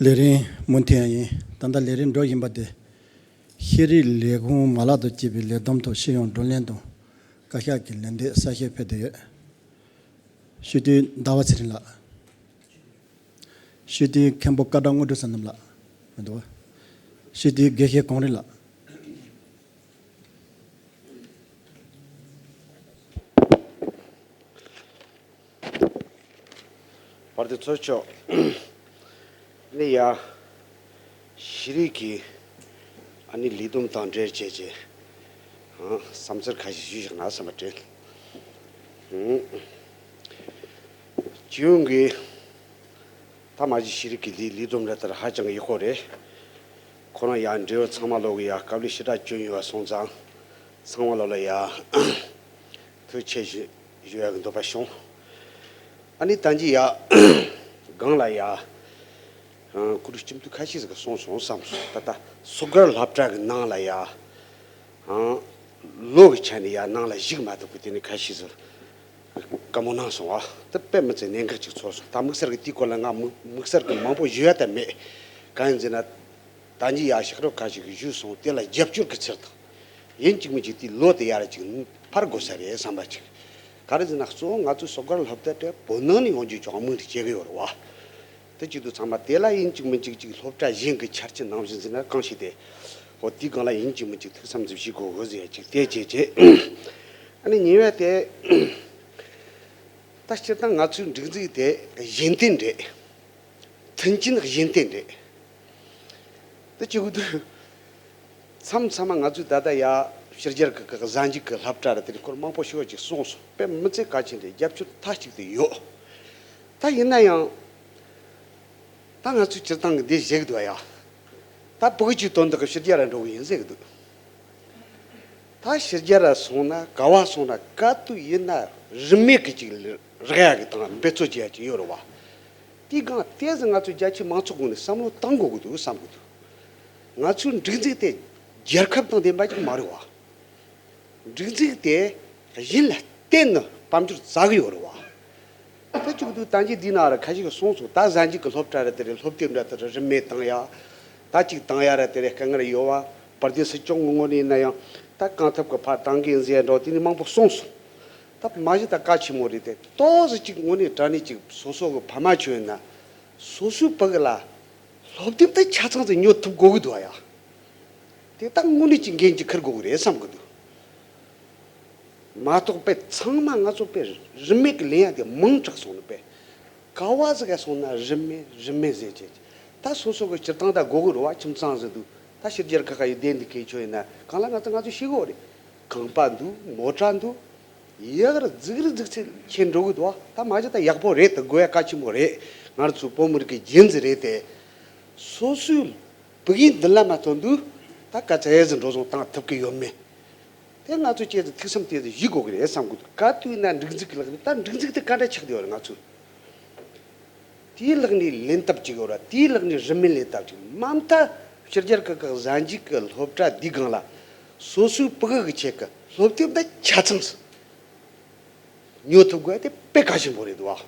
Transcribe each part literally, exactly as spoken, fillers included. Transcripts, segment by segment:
ལས་རིམ་མུ་མཐུད་ཡིན། ད་ལྟ་ལས་རིམ་འགྲོ་བཞིན་པ་དེ། ཤེས་རིག་ལས་ཁུངས་མ་ལག་ཏུ་བྱས་པའི་ལས་བསྡོམས་ཐོག་ཤེས་ཡོན་བགྲོ་གླེང་དང་བཀའ་ཤག་གི་ལན་འདེབས་གསལ་བཤད་ཕེབས་བསྡད་ཡོད། སྤྱི་འཐུས་ཟླ་བ་ཚེ་རིང་ལགས། སྤྱི་འཐུས་མཁན་པོ་སྐལ་བཟང་དངོས་གྲུབ་བསོད་ནམས་ལགས། མི་འདུག་བ། སྤྱི་འཐུས་དགེ་བཤེས་གངས་རི་ལགས། བར་དུ་ཚོགས་ཆོག་ནི་ཡ། ཤེས་རིག་གི་ཨ་ནི་ལས་བསྡོམས་དང་འབྲེལ་བྱས་ཀྱི་ཨ་བསམ་ཚུལ་ཁ་ཤས་ཞུས་བཞག་ན་བསམ་པ་དྲན། ཨང་། སྤྱི་ཡོངས་ཀྱི་ད་མ་གཞི་ཤེས་རིག་གི་ལས་ལས་བསྡོམས་རེ་ལྟར་ཧ་ཅང་ཡག་པོ་རེད། ཁོ་རང་ཡ་འབྲེལ་ཡོད་ཚང་མ་ལོག་གི་ཡ་དཀའ་ལས་ཞེ་དྲག་བསྐྱོན་ཡོད་པ་སོང་ཙང་། ཚང་མ་ལོག་ལ་ཡ་ཐུགས་རྗེ་ཆེ་ཞུ་ཞུ་ཡག་གི་འདོད་པ་བྱུང་། ཨ་ནི་ད་གིན་ཡ་སྒང་ལ་ཡ་ཨང་། ཁོ་རང་སྤྱི་འཐུས་ཁ་ཤས་ཟིག་གིས་གསུངས་སོང་བསམ་སོང་། ད་ལྟ་སོ་སྒར་སློབ་གྲྭ་གི་ནང་ལ་ཡ་ཨང་། ལོ་གི་ཆ་ནས་ཡ་ནང་ལ་ཞུགས་མ་ཐུབ་གི་དེ་ནི་ཁ་ཤས་ཟིག་བཀའ་མོལ་གནང་སོང་བ། དེ་དཔེ་མི་སྲིད་གནད་འགག་ཅིག་ཚོར་སོང་། ད་དམིགས་བསལ་གི་དེའི་སྐོར་ལ་ང་དམིགས་དམིགས་བསལ་གི་མང་པོ་ཞུ་ཡ་ད་མེད། གང་ཡིན་ཟེར་ན། ད་གིན་ཡ་ཤག་རོགས་ཁ་ཤས་ཀྱིས་ཞུས་སོང་། དེ་ལ་རྒྱབ་སྐྱོར་གྱི་ཚུལ་དང་། ཡིན་གཅིག་མིན་གཅིག་དེའི་ལོ་དེ་ཡར་གཅིག་འཕར་དགོས་ས་རེད་བསམ་པ་ཅིག་ག་རེ་ཟེར་ན་གཙོ་བོ་ང་ཚོའི་སོ་སྒར་སློབ་གྲྭ་དེ་བོད་ནང་ནས་ཡོང་རྒྱུ་ཅུང་མང་དུ་བྱེད་ཀྱི་ཡོད་རེད་བ། དེ་གཅིག་ཏུ་ཚང་མ་དེ་ལ་ཡིན་གཅིག་མིན་གཅིག་ཅིག་སློབ་གྲྭ་གཞན་གྱི་ཆ་རྐྱེན་ནང་བཞིན་ཟེར་ན་གང་ཞིག་དེ། འོ་དེའི་སྒང་ལ་ཡིན་གཅིག་མིན་གཅིག་ཐུགས་བསམ་ཟིག་བཞེས་དགོས་དགོས་ཟེར་ཡ་ཅིག་དེ་བྱས་བྱས། ཨ་ནི་ཉེ་བའི་དེ། ད་སྤྱིར་བཏང་ང་ཚོའི་སྒྲིག་འཛུགས་དེ་གཞན་བརྟེན་རེད། མཐུན་རྐྱེན་གཞན་བརྟེན་རེད། དེ་གཅིག་གུ་དུ། མཚམས་མཚམས་མ་ང་ཚོས་ད་ལྟ་ཡ་ཕྱི་རྒྱལ་གི་གི་གཟའ་མཇུག་གི་སློབ་གྲྭ་རེད། དེ་སྐོར་མང་པོ་ཞིག་ཅིག་གསུངས་སོང་། དཔེ་མི་ཚེ་གལ་ཆེན་རེད། རྒྱབ་སྐྱོར་མཐའ་གཅིག་ཏུ་ཡོད། ད་ཡིན་ན་ཡང་། ད་ང་ཚོས་སྤྱིར་བཏང་གི་འདི་བཞེས་གི་འདུག་ཡ། ད་ཕྲུ་གུ་གཅིག་དོན་དག་གི་ཕྱི་རྒྱལ་ར་འགྲོ་གི་ཡིན་ཟེར་གི་འདུག་ད་ཕྱི་རྒྱལ་ར་སོང་ན་ག་བ་སོང་ན་ག་དུས་ཡིན་ན་རིན་མེད་གི་ཅིག་རག་ཡ་གི་དང་འབད་རྩོལ་བྱེད་ཡ་ཅིག་ཡོད་རེད་བ། དེའི་སྒང་དེ་ཟིག་ང་ཚོ་རྒྱ་ཆེ་མང་ཚོགས་ངོས་ནས་བསམ་བློ་བཏང་དགོས་ཀྱི་འདུག་བསམ་གྱི་འདུག་ང་ཚོའི་སྒྲིག་འཛུགས་དེ་རྒྱལ་ཁབ་དང་ལྡན་པ་ཅིག་མ་རེད་བ། སྒྲིག་འཛུགས་དེ་གཞན་ལ་བརྟེན་ནས་དཔལ་འབྱོར་བཙལ་གི་ཡོད་རེད་བ། ད་གཅིག་ཏུ་ད་གིན་འདི་ན་ར་ཁ་ཤས་ཀྱིས་གསུངས་སོང་། ད་གཟའ་མཇུག་གི་སློབ་གྲྭ་རེད། དེ་རེད། སློབ་དེབ་འདྲ་དེ་རེད། རིན་མེད་བཏང་ཡ། ད་གཅིག་བཏང་ཡ་ར་དེ་རེད། དཀའ་ངལ་ཡོད་བ། བར་དེ་སྲིད་སྐྱོང་ངོས་ནས་ཡིན་ན་ཡང་ད་གང་ཐུབ་ཀྱི་ཕར་བཏང་གི་ཡིན་ཟེར་ཡ་འདྲ་བོ་དེ་ནི་མང་པོ་གསུངས་སོང་། ད་མ་གཞི་ད་གལ་ཆེན་མོ་རེད་དེ། ཏོག་ཙམ་གཅིག་དངོས་གནས་དྲང་གནས་གཅིག་སོ་སོ་གི་ཕ་མ་ཁྱོད་ཡིན་ན། སོ་སོའི་ཕྲུ་གུ་ལ་སློབ་དེབ་ད་ཆ་ཚང་ཙམ་ཉོ་ཐུབ་དགོས་ཀྱི་འདུག་ཨ་ཡ། དེ་ད་དངོས་གནས་ཀྱི་འགན་ཅིག་འཁུར་དགོས་ཀྱི་རེད་བསམ་གྱི་འདུག་མ་གཏོགས་པའི་ཚང་མ་ང་ཚོ་པའི་རིན་མེད་ཀྱི་ལེན་ཡ་དེ་མང་དྲགས་སོང་ནས་པའི། ག་བ་ཟིག་ག་སོང་ན་རིན་མེད་རིན་མེད་ཟེར་བྱས། ད་སོ་སོ་གི་སྤྱིར་བཏང་ད་དགོས་ཀྱི་རེད་བ། ཁྱིམ་ཚང་ཟིག་འདུག་ད་ཕྱི་རྒྱལ་ཁག་ཁག་ཡི་བསྡད་འདི་གས་ཆོ་ཡིན་ན་གང་ལ་ང་ཚོ་ང་ཚོ་ཤེས་གི་རེད། ཁང་པ་འདུག་མོ་ཊ་འདུག་ཡག་ར་རྫིག་རི་རྫིག་ཚད་ཁྱེད་འགྲོ་གི་འདུག་ད་མ་གཞི་ད་ཡག་པོ་རེད། ད་དགོས་ཡ་གལ་ཆེན་པོ་རེད། ང་ཚོ་བོད་མི་རིགས་ཀྱི་རྒྱུན་ཟིག་རེད་དེ། སོ་སོའི་ཕྲུ་གུའི་མདུན་ལམ་མ་ཐོན་དུས་ད་ག་ཚད་ཟིག་འགྲོ་སོང་བཏང་ཐུབ་ཀྱི་ཡོད་མེད། དེ་ང་ཚོ་བཅས་ཏེ་ཐུགས་བསམ་དེ་ཟིག་ཞུ་དགོས་ཀྱི་རེད་བསམ་གི་འདུག་ག་དུས་ན་སྒྲིག་འཛུགས་ཀྱི་ལག་ནས་ད་སྒྲིག་འཛུགས་དེ་ག་འདྲ་ཆགས་བསྡད་ཡོད་རེད་ང་ཚོ། དེའི་ལག་ནས་ལེན་ཐབས་ཅིག་ཡོད་ར། དེའི་ལག་ནས་རིན་མེད་ལེན་ཐབས་ཅིག་མ་མཐའ་ཕྱི་རྒྱལ་ཁག་གི་གཟའ་མཇུག་གི་སློབ་གྲྭ་འདིའི་སྒང་ལ་སོ་སོའི་ཕྲུ་གུ་གི་ཆེད་ཀྱི་སློབ་དེབ་ད་ཆ་ཚང་ཟིག་ཉོ་ཐུབ་དགོས་དེ་དཔེ་གལ་ཆེན་པོ་རེད་འདུག་བ།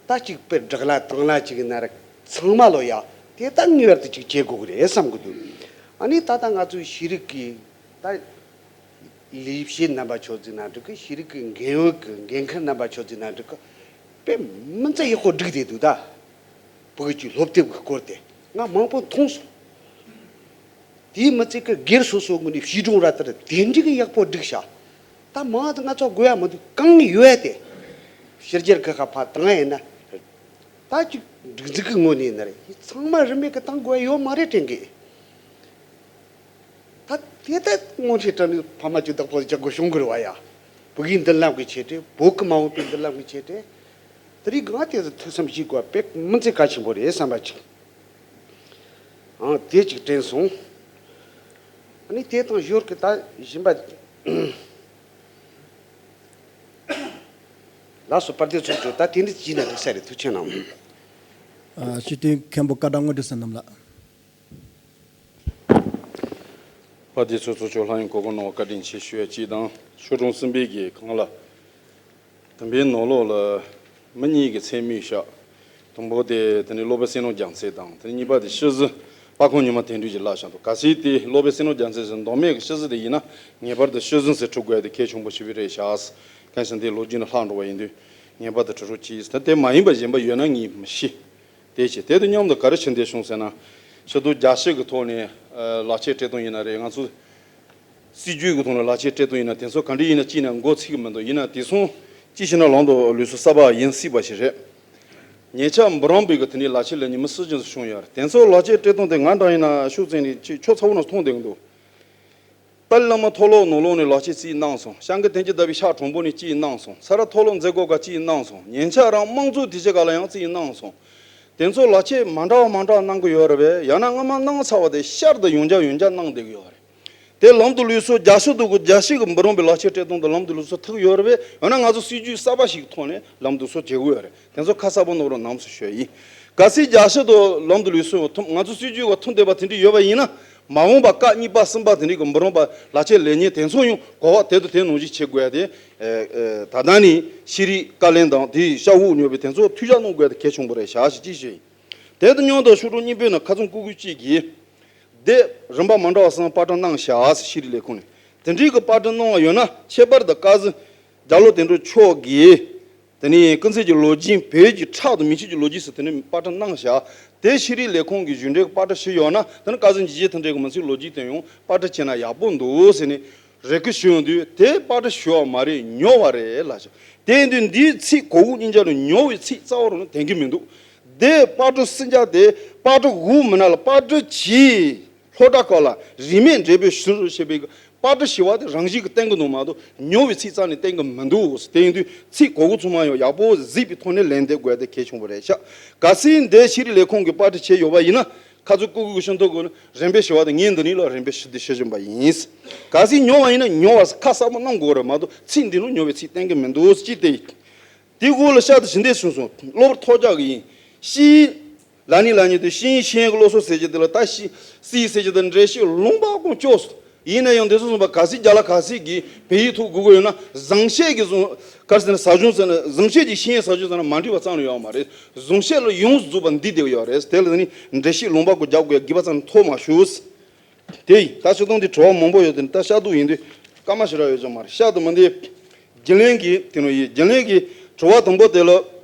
ད་ཅིག་དཔེ་སྦྲག་ལ་དང་ལ་ཅིག་ཡིན་ན་ར་ཚང་མ་ལོ་ཡ་དེ་ད་ངེས་པར་དུ་ཅིག་བྱེད་དགོས་ཀྱི་རེད་བསམ་གི་འདུག་ཨ་ནི་ད་ལྟ་ང་ཚོའི་ཤེས་རིག་གི་ད་ལས་བྱེད་རྣམ་པ་ཆོ་ཚིག་ན་འགྲིག་གི། ཤེས་རིག་གི་འགན་འོག་གི་འགན་འཁུར་རྣམ་པ་ཆོ་ཚིག་ན་འགྲིག་གི། དཔེ་མི་ཚད་ཡག་པོ་བསྒྲིགས་བསྡད་འདུག་ད་ཕྲུ་གུ་ཅིག་སློབ་དེབ་ཀྱི་སྐོར་དེ་ང་མང་པོ་མཐོང་སོང་། དེའི་མི་ཚད་ཀྱི་སྒེར་སོ་སོ་ངོས་ནས་བྱིས་སྒྲུང་ར་ལྟར་དེ་འདྲ་གི་ཡག་པོ་བསྒྲིགས་ཤག་ད་མང་དུ་ང་ཚོ་དགོས་ཡ་མི་འདུག་གང་ཡོད་ཡ་དེ་ཕྱི་རྒྱལ་ཁག་ཁག་ཕར་བཏང་ཡ་ཡིན་ན། ད་ཅིག་སྒྲིག་འཛུགས་ཀྱི་ངོས་ནས་ཡིན་ན་རེད། ཚང་མ་རིན་མེད་ཀྱི་བཏང་དགོས་ཡ་ཡོད་མ་རེད་དྲན་གི། ད་དེ་ལྟར་དངོས་འབྲེལ་དྲང་གནས་ཕ་མ་ཅིག་བདག་པོ་རྒྱག་དགོས་བྱུང་གི་རེད་བ་ཡ། བུ་གའི་མདུན་ལམ་གྱི་ཆེད་དུ། བོད་ཀྱི་མ་འོངས་པའི་མདུན་ལམ་གྱི་ཆེད་དུ། དེ་རིང་གང་དེ་ཚོ་ཐུགས་བསམ་བཞེས་དགོས་པ་དཔེ་མི་ཚད་གལ་ཆེན་པོ་རེད་བསམ་པ་ཅིག་ཨང་། དེ་ཅིག་དྲན་སོང་། ཨ་ནི་དེ་དང་ཞོར་གྱི་ད་གཞན་པ། ལགས་སོ། དཔལ་ལྡན་ཚོགས་གཙོ། ད་དེ་འདྲ་བྱས་ན་འགྲིག་ས་རེད། ཐུགས་རྗེ་གནང་། ཨ། སྤྱི་འཐུས་མཁན་པོ་སྐལ་བཟང་དངོས་གྲུབ་བསོད་ནམས་ལགས། དཔལ་ལྡན་ཚོགས་གཙོ་མཆོག་ལྷན་ཡོད་གོ་སྐབས་གནང་བར་བཀའ་དྲིན་ཆེ་ཞུ་ཡ་གཅིག་དང་། ཆོས་སྒྲོན་བཙུན་པའི་གི་སྒང་ལ་བདུན་པའི་ནང་ལོགས་ལ་མི་གཉིས་ཀྱི་མཚན་སྨོས་བཞག་དང་པོ་དེ་དེ་ནི་སློབ་དཔོན་བསོད་ནམས་རྒྱལ་མཚན་དང་དེ་ནི་གཉིས་པ་དེ་སྤྱི་ཟིན་པ་ཁོང་ཉི་མ་དོན་གྲུབ་ཀྱིས་བཀླགས་བཞག་འདུག་གལ་སྲིད་དེ་སློབ་དཔོན་བསོད་ནམས་རྒྱལ་མཚན་ཟེར་མདོ་སྨད་ཀྱི་སྤྱི་ཟིན་དེ་ཡིན་ན་ངེས་པར་དུ་སྤྱི་ཟིན་ཟེར་འབྲི་དགོས་ཡ་དེ་གལ་ཆེན་པོ་ཞིག་རེད་ཤག་གང་ཞིག་འདི་ལོ་རྒྱུས་ནས་ལྷག་འགྲོ་བ་ཡིན་དུས་ངེས་པར་དུ་འབྲི་རོགས་གྱིས། ད་དེ་མ་ཡིན་པ་གཞན་པ་ཡོད་ན་ངས་མི་ཤེས། དེ་བྱས་དེ་དང་མཉམ་དུ་ག་རེ་ཕྱིན་བསྡད་བྱུང་ཟེར་ན། ཕྱི་དྲོ་རྒྱ་ཆེ་གི་ཐོག་ནས་ལག་ཁྱེར་སྤྲད་སྟངས་ཡིན་ན་རེད། ང་ཚོ་སྲིད་ཇུས་ཀྱི་ཐོག་ནས་ལག་ཁྱེར་སྤྲད་སྟངས་ཡིན་ན་དེ་ཚོ་ག་འདྲ་ཡིན་ན་གཅིག་ནས་མགོ་ཚོས་ཀྱི་མི་འདུག་ཡིན་ན་དེ་སོང་གཅིག་བྱས་ན་ལམ་དུ་ལུས་སྲོག་གསར་པ་ཡིན་སྲིད་པ་ཞིག་རེད། ཉེ་ཆར་འབུམ་རམས་པའི་གི་དེ་ནས་ལག་ཁྱེར་ལེན་མཁན་མི་སུ་ཅིག་བྱུང་ཡོད་རེད། དེ་ཚོ་ལག་ཁྱེར་སྤྲད་སྟངས་དེ་ང་འདྲ་ཡིན་ན་ཤུགས་བཙན་ནས་ཅིག་ཆོ་ཚ་བོ་ནང་མཐོང་བསྡད་ཀྱི་འདུག་ཏཱ་ལའི་བླ་མ་མཐོ་སློབ་ནང་ལོགས་ནས་ལག་ཁྱེར་རྩིས་གནང་སོང་། ཤང་གི་བསྟན་རྒྱ་ཟླ་བའི་ཤག་གྲོང་པོ་ནས་རྩིས་གནང་སོང་། ས་རཱ་མཐོ་སློབ་མཛད་སྒོ་ག་རྩིས་གནང་སོང་། ཉེ་ཆར་རང་དམངས་གཙོ་དེ་ཆེ་ག་ལ་ཡང་རྩིས་གནང་སོང་། དེ་ཚོ་ལག་ཁྱེར་མ་འདྲ་བ་མ་འདྲ་གནང་གི་ཡོད་རེད་པས། ཡང་ན་སྔ་མ་གནང་ཚར་བ་དེ་ཤར་དུ་ཡང་བསྐྱར་ཡང་བསྐྱར་གནང་བསྡད་ཀྱི་ཡོད་རེད། དེ་ལམ་དུ་ལུས་སྲོག་རྒྱ་ཤི་དུ་གི་རྒྱ་ཤི་གི་འབུམ་རམས་པའི་ལག་ཁྱེར་སྤྲད་སྟངས་དེ་ལམ་དུ་ལུས་སྲོག་ཐུག་ཡོད་རེད་པས། ཡང་ན་ང་ཚོ་སྲིད་ཇུས་གསར་པ་ཞིག་གི་ཐོག་ནས་ལམ་དུ་ལུས་སྲོག་བྱེད་དགོས་ཡོད་རེད། དེ་ཚོ་ཁ་གསལ་པོ་གནང་རོགས་གནང་ཟེར་ཞུ་ཡ་ཡིན། གལ་སྲིད་རྒྱ་ཤི་དུ་ལམ་དུ་ལུས་སྲོག་ཐུག་ང་ཚོ་སྲིད་ཇུས་ག་ཐུག་བསྡད་པ་དེ་འདྲ་ཡོད་པ་ཡིན་ན། མ་འོངས་པ་སྐབས་གཉིས་པ་གསུམ་པ་དེ་འདྲའི་གི་འབུམ་རམས་པ་ལག་ཁྱེར་ལེན་མཁན་དེ་ཚོ་ཡང་གོ་བ་དེ་དང་དེ་ནང་བཞིན་བྱེད་དགོས་ཡ་དེ། ཨེ་ཨེ་ད་ལྟ་ནས་ཤེས་རིག་བཀའ་བློན་དང་དེའི་ཤ་འུག་ཉོ་བའི་དེ་ཚོ་འཐུས་ཤོར་གནང་དགོས་ཡ་དེ་གལ་ཆེན་པོ་རེད་ཤག་ཞེས་ཅིག་བཤད་ཡིན། དེ་དང་མཉམ་དུ་ཤོག་གྲངས་གཉིས་པའི་ནང་ཁ་ཚོན་ཀུ་ཀུ་གཅིག་གིས། དེ་རིམ་པ་མ་འདྲ་བ་གསུམ་པར་སྐྲུན་གནང་ཤག་ཟེར། ཤེས་རིག་ལས་ཁུངས་ནས་དེ་འདྲའི་གི་པར་སྐྲུན་གནང་བ་ཡོད་ན། ཁྱད་པར་དུ་སྐལ་བཟང་རྒྱ་ལོ་དོན་གྲུབ་མཆོག་གིས་དེ་ནས་སྐུ་ཚེ་གི་ལོ་རྒྱུས། བོད་ཀྱི་ཁྲག་དང་མིག་ཆུ་གི་ལོ་རྒྱུས་ཟེར་དེ་ནས་པར་སྐྲུན་གནང་ཤག་དེ་ཤེས་རིག་ལས་ཁུངས་ཀྱི་བཞུགས་གྲལ་གྱི་པར་སྐྲུན་ཞུས་ཡོད་ན། དེ་ནི་སྐལ་བཟང་འཇིགས་བྱེད་དོན་གྲུབ་ཀྱི་མི་ཚེའི་ལོ་རྒྱུས་དེ་ཡང་པར་སྐྲུན་བྱས་ན་ཡག་པོ་འདུག་ཟེར་ནས་རེ་སྐུལ་ཞུས་ཡོང་དུས། དེ་པར་སྐྲུན་ཞུས་པ་མ་རེད། ཉོ་བ་རེད་ལབ་ཤག་དེ་ཡིན་དུས་འདིའི་ཚིག་གོ་དགུ་གཉིས་ཆ་ལ་ཉོ་བའི་ཚིག་རྩ་བ་རང་ལ་དྲན་གྱི་མི་འདུག་དེ་པར་སྐྲུན་ཟིན་ཆ་དེ་པར་སྐྲུན་འོག་མིན་ན་ལ་པར་སྐྲུན་གྱིས་སློབ་གྲྭ་ཁག་ལ་རིན་མེད་འབྲས་བུ་ཞུ་རུ་བྱེད་པའི་པར་སྐྲུན་ཞུ་བ་དེ་རང་བཞིན་གྱིས་བསྟན་གྱི་འདུག་མ་གཏོགས་ཉོ་བའི་ཚིག་རྩ་ནས་བསྟན་གྱི་མི་འདུག་དེ་ཡིན་དུས་ཚིག་གོ་དགུ་ཚང་མ་ཡང་ཡག་པོ་གཟིགས་པའི་ཐོག་ནས་ལན་འདེབས་དགོས་དེ་གལ་ཆེན་པོ་རེད་ཤག་གལ་སྲིད་འདི་ཤེས་རིག་ལས་ཁུངས་ཀྱིས་པར་སྐྲུན་བྱས་ཡོད་པ་ཡིན་ན། ཁ་ཚོན་ཀུ་ཀུ་གི་ཤིན་ཏུ་གོ་ནས་རིན་པའི་ཞུ་བ་དེ་ངས་འདི་ནས་ལ་རིན་པའི་ཞུ་དེ་ཞུ་བཞིན་པ་ཡིན། གལ་སྲིད་ཉོ་བ་ཡིན་ན་ཉོ་བ་ཁ་གསལ་པོ་གནང་དགོས་རེད་མ་གཏོགས་ཚིག་འདི་ནང་ཉོ་བའི་ཚིག་བསྟན་གྱི་མི་འདུག་ཅེས་དེ། དེའི་འོག་ལ་ཤར་དུ་ཞི་བདེ་གསུངས་སོང་། གློ་བུར་ཐོལ་རྒྱག་གི་ཡིན། ཤི། ལ་ནི་ལ་ནི་དུ་ཤིང་ཤིང་གི་སློབ་གསོ་ཟེར་གྱི་དེ་ལ་ད་ཤི་སི་ཟེར་གྱི་དེ་འགྲེལ་བཤད་ལུང་པ་ཀུན་ལྕོགས་སོ། ཡིན་ན་ཡང་འདི་ཚོ་གསུངས་པ་གལ་སྲིད་རྒྱ་ལ་གལ་སྲིད་ཀྱི་བོད་ཡིག་ཐོག་དགོས་ཀྱི་ཡོད་ན་བཟང་བཤད་ཀྱི་བཟུང་གར་ཟེར་ན་ཟ་གཞུང་ཟེར་ན་བཟང་བཤད་ཀྱི་ཤིང་ཟ་གཞུང་ཟེར་ན་མ་འགྲིག་པ་ཙམ་ལ་ཡོད་མ་རེད། བཟང་བཤད་ལ་ཡོངས་སུ་རྫོགས་པ་འདི་བསྡད་ཡོད་རེད། དེ་ལ་ནི་འགྲེལ་བཤད་ལུང་པ་ཀུན་རྒྱག་དགོས་དགོས་པ་ཙམ་ཐོག་མ་ཞུགས། དེ་ཡིན་ད་ཕྱི་དོན་དེ་དྲི་བ་མང་པོ་ཡོད་དེ་ད་ཤ་དུག་ཡིན་དུས་སྐར་མ་ཞེ་དྲག་ཡོད་ཀྱང་མ་རེད། ཤ་དུག་མི་འདི་རྒྱུན་ལས་ཀྱི་དེ་ནོ་ཡིན། རྒྱུན་ལས་ཀྱི་དྲི་བ་དང་པོ་དེ་ལ་